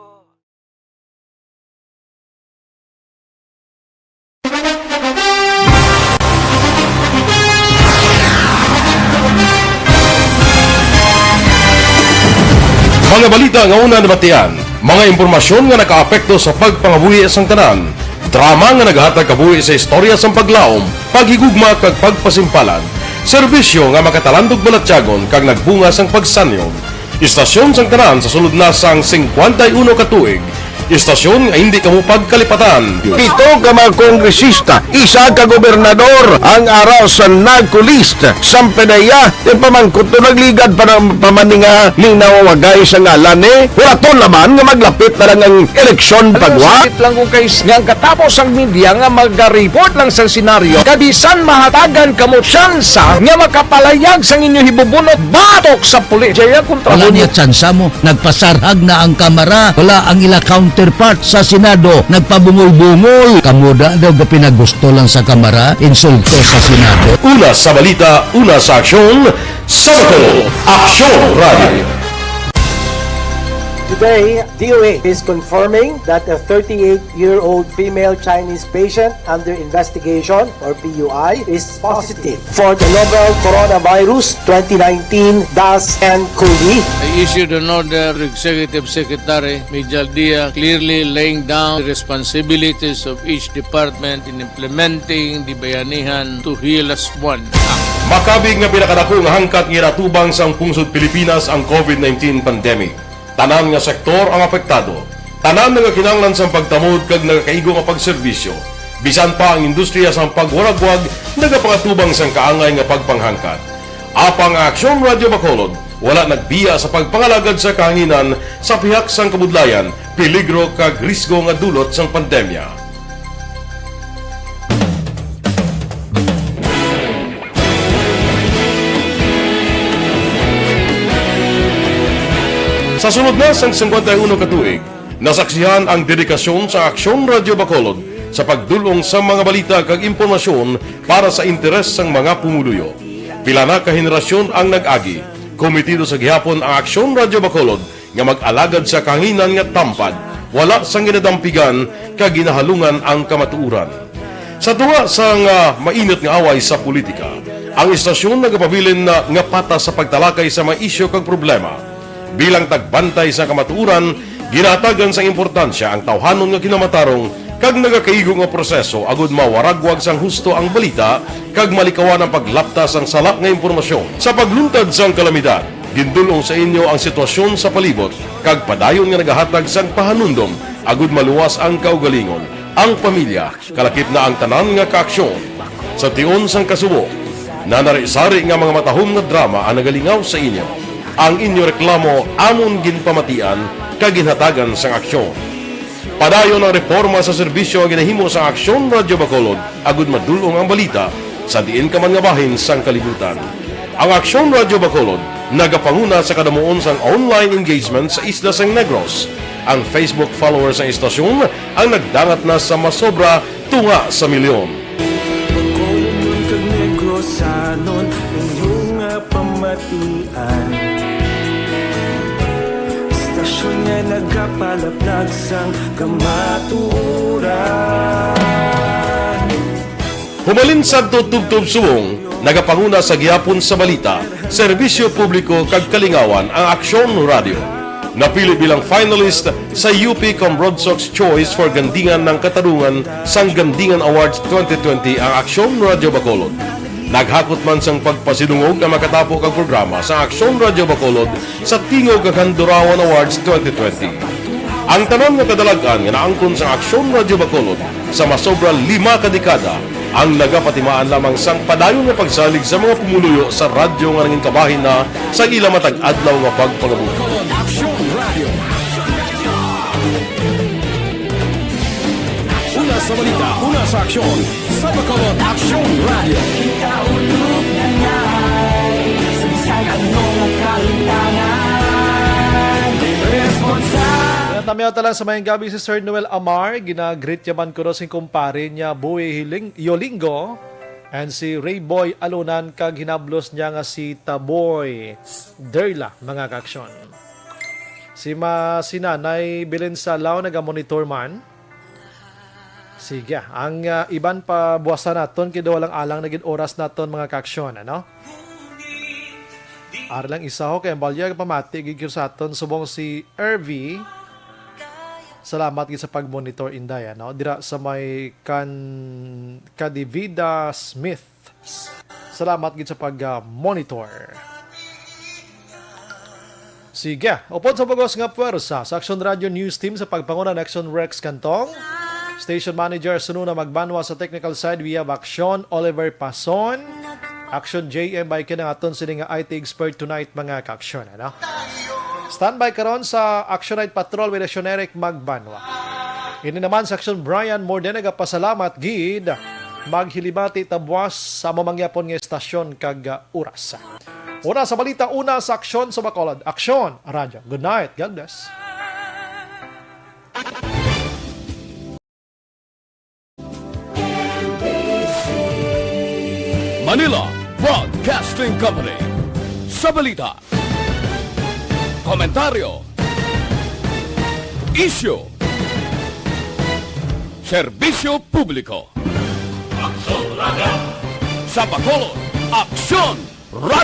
Mga balita nga una nabatian, mga impormasyon nga nakaapekto sa pagpangabuhi sang tanan, drama nga naghatag kabuhi sa istorya sang paglaom, paghigugma kag pagpasimpalan, serbisyo nga makatalandog balatyagon kag nagbunga sang pagsanyog. Istasyon sang tanan sa sulod na sang singkwenta y uno ka tuig. Istasyon nga hindi kamo pagkalipatan. Pito ka mga kongresista, isa ka gobernador ang ara sa NAGCO list. Sang PDEA, yung pamangkot to nagligad pa ng pamaninga ning nawawagay sa ngalan ni. Wala to naman nga maglapit na lang ang eleksyon pagwa. Sakit lang kung kais nga ang katapos ang media nga magareport lang sa senaryo. Kabisan mahatagan kamo tsansa nga makapalayag sang inyo hibubunot batok sa pulis. Jaya kontra Wala mo. Niya tsansa mo. Nagpasarhag na ang Kamara. Wala ang ila counterpart sa Senado. Nagpabungol-bungol. Kamo da daw gapinagusto lang sa Kamara. Insulto sa Senado. Una sa balita, una sa aksyon, sa Bacolod, Aksyon Radio. Today, D O A is confirming that a thirty-eight-year-old female Chinese patient under investigation, or P U I, is positive for the novel coronavirus twenty nineteen dash N cov. I issued an order to Executive Secretary Mijal Dia, clearly laying down the responsibilities of each department in implementing the Bayanihan to Heal as One Act. Makabig nga pinakadako nga hangkat nga ginatubang sang pungsod Pilipinas ang covid nineteen pandemic. Tanan nga sektor ang apektado. Tanan nagakinahanglan sang pagtamod kag nagakaigo nga pagserbisyo. Bisan pa ang industriya sang pagwaragwag nagapangatubang sang kaangay nga pagpanghangkat. Apang ang Aksyon Radio Bacolod wala nagbiya sa pagpangalagad sa kahanginan sa pihak sang kabudlayan, peligro kag risgo nga dulot sang pandemya. Sa sulod na sang singkwenta y uno ka tuig, nasaksihan ang dedikasyon sa Aksyon Radio Bacolod sa pagdul-ong sa mga balita kag impormasyon para sa interes sang mga pumuluyo. Pila na ka henerasyon ang nag-agi, kometido sa gihapon ang Aksyon Radio Bacolod nga mag-alagad sa kahanginan nga tampad, wala sang ginadampigan kag ginahalungan ang kamatuoran. Sa tunga sang, ah, mainit nga away sa politika, ang istasyon nagapabilin na nga patas sa pagtalakay sa mga isyu kag problema. Bilang tagbantay sa kamatuoran, ginahatagan sang importansya ang tawhanon nga kinamatarong kag nagakaigo nga proseso agud mawaragwag sang husto ang balita kag malikawan ang paglapta sang sala nga impormasyon. Sa pagluntad sang kalamidad, gindul-ong sa inyo ang sitwasyon sa palibot kag padayon nga nagahatag sang pahanumdom agud maluwas ang kaugalingon, ang pamilya, kalakip na ang tanan nga kaaksyon. Sa tion sang kasubo, nanari-sari nga mga matahom nga drama ang nagalingaw sa inyo. Ang inyo reklamo amon ginpamatian kag ginhatagan sang aksyon. Padayon ang reporma sa serbisyo nga ginahimo sang Aksyon Radio Bacolod agud madul-ong ang balita sa diin ka man nga bahin sang kalibutan. Ang Aksyon Radio Bacolod nagapanguna sa kadamuon sang online engagement sa isla sang Negros. Ang Facebook followers sang istasyon ang nagdangat na sa masobra tunga sa milyon. Sanon inyo nga pamatian. Istasyon nga nagapalaplag sang kamatuoran. Humalin sadto tubtob subong, nagapanguna sa gihapon sa balita, serbisyo publiko kag kalingawan ang Aksyon Radio. Napili bilang finalist sa U P Cambroadsox Choice for Gandingan ng Katarungan sang Gandingan Awards twenty twenty ang Aksyon Radio Bacolod. Naghakot man sang pagpasidungog ang makatapo kag programa sa Aksyon Radio Bacolod sa Tingog kag Handurawan Awards twenty twenty. Ang tanan nga kadalag-an nga naangkon sa Aksyon Radio Bacolod sa masobra lima ka dekada ang nagapatimaan lamang sang padayon nga pagsalig sa mga pumuluyo sa radyo nga nangin kabahin na sa ila matag adlaw nga pagpangabuhi. Bacolod Aksyon Radio. Una sa balita, una sa aksyon, sa Bacolod Aksyon Radio. Kita ulog na ngay, sa bisan anong kalintangan, responsable. Natamiyaw talang sa mayang gabi si Sir Noel Amar, ginagreet yaman kuno sing kumpare niya, Boy Hiling-, Yolingo, and si Rayboy Alunan, kag hinablos niya nga si Taboy Derla, mga kaaksyon. Si ma-, si Nanay Belen Salao nagamonitor man. Sige, ang, ah, iban pa buwasan naton, kay daw lang alang na gid oras naton, mga kaaksyon, ano? Ari lang isa ho, kay ang balya pamati gid ko sa aton subong si Ervi. Salamat gid sa pag-monitor, Inday, ano? Dira sa may kan-, Kadivida Smith. Salamat gid sa pag, ah, monitor. Sige, upod sa bugos nga puwersa sa Aksyon Radio News Team sa pagpanguna ni Aksyon Rex Cantong, Station Manager Sununa Magbanwa, sa technical side we have Aksyon Oliver Pason, Aksyon J M Baiken ang aton sini nga I T expert tonight, mga kaaksyon, ano? Standby karon sa Aksyon Night Patrol with Aksyon Eric Magbanwa. Ini naman sa Aksyon Brian Morden nagapasalamat gid, maghilimati ta buwas sa amo mangyapon nga estasyon kag, ah, oras. Una sa balita, una sa aksyon sa Bacolod. Aksyon, Radyo. Good night. God bless. Manila Broadcasting Company. Sa balita, komentaryo, isyu, serbisyo publiko. Aksyon Radio. Sa Bacolod, Aksyon Radio.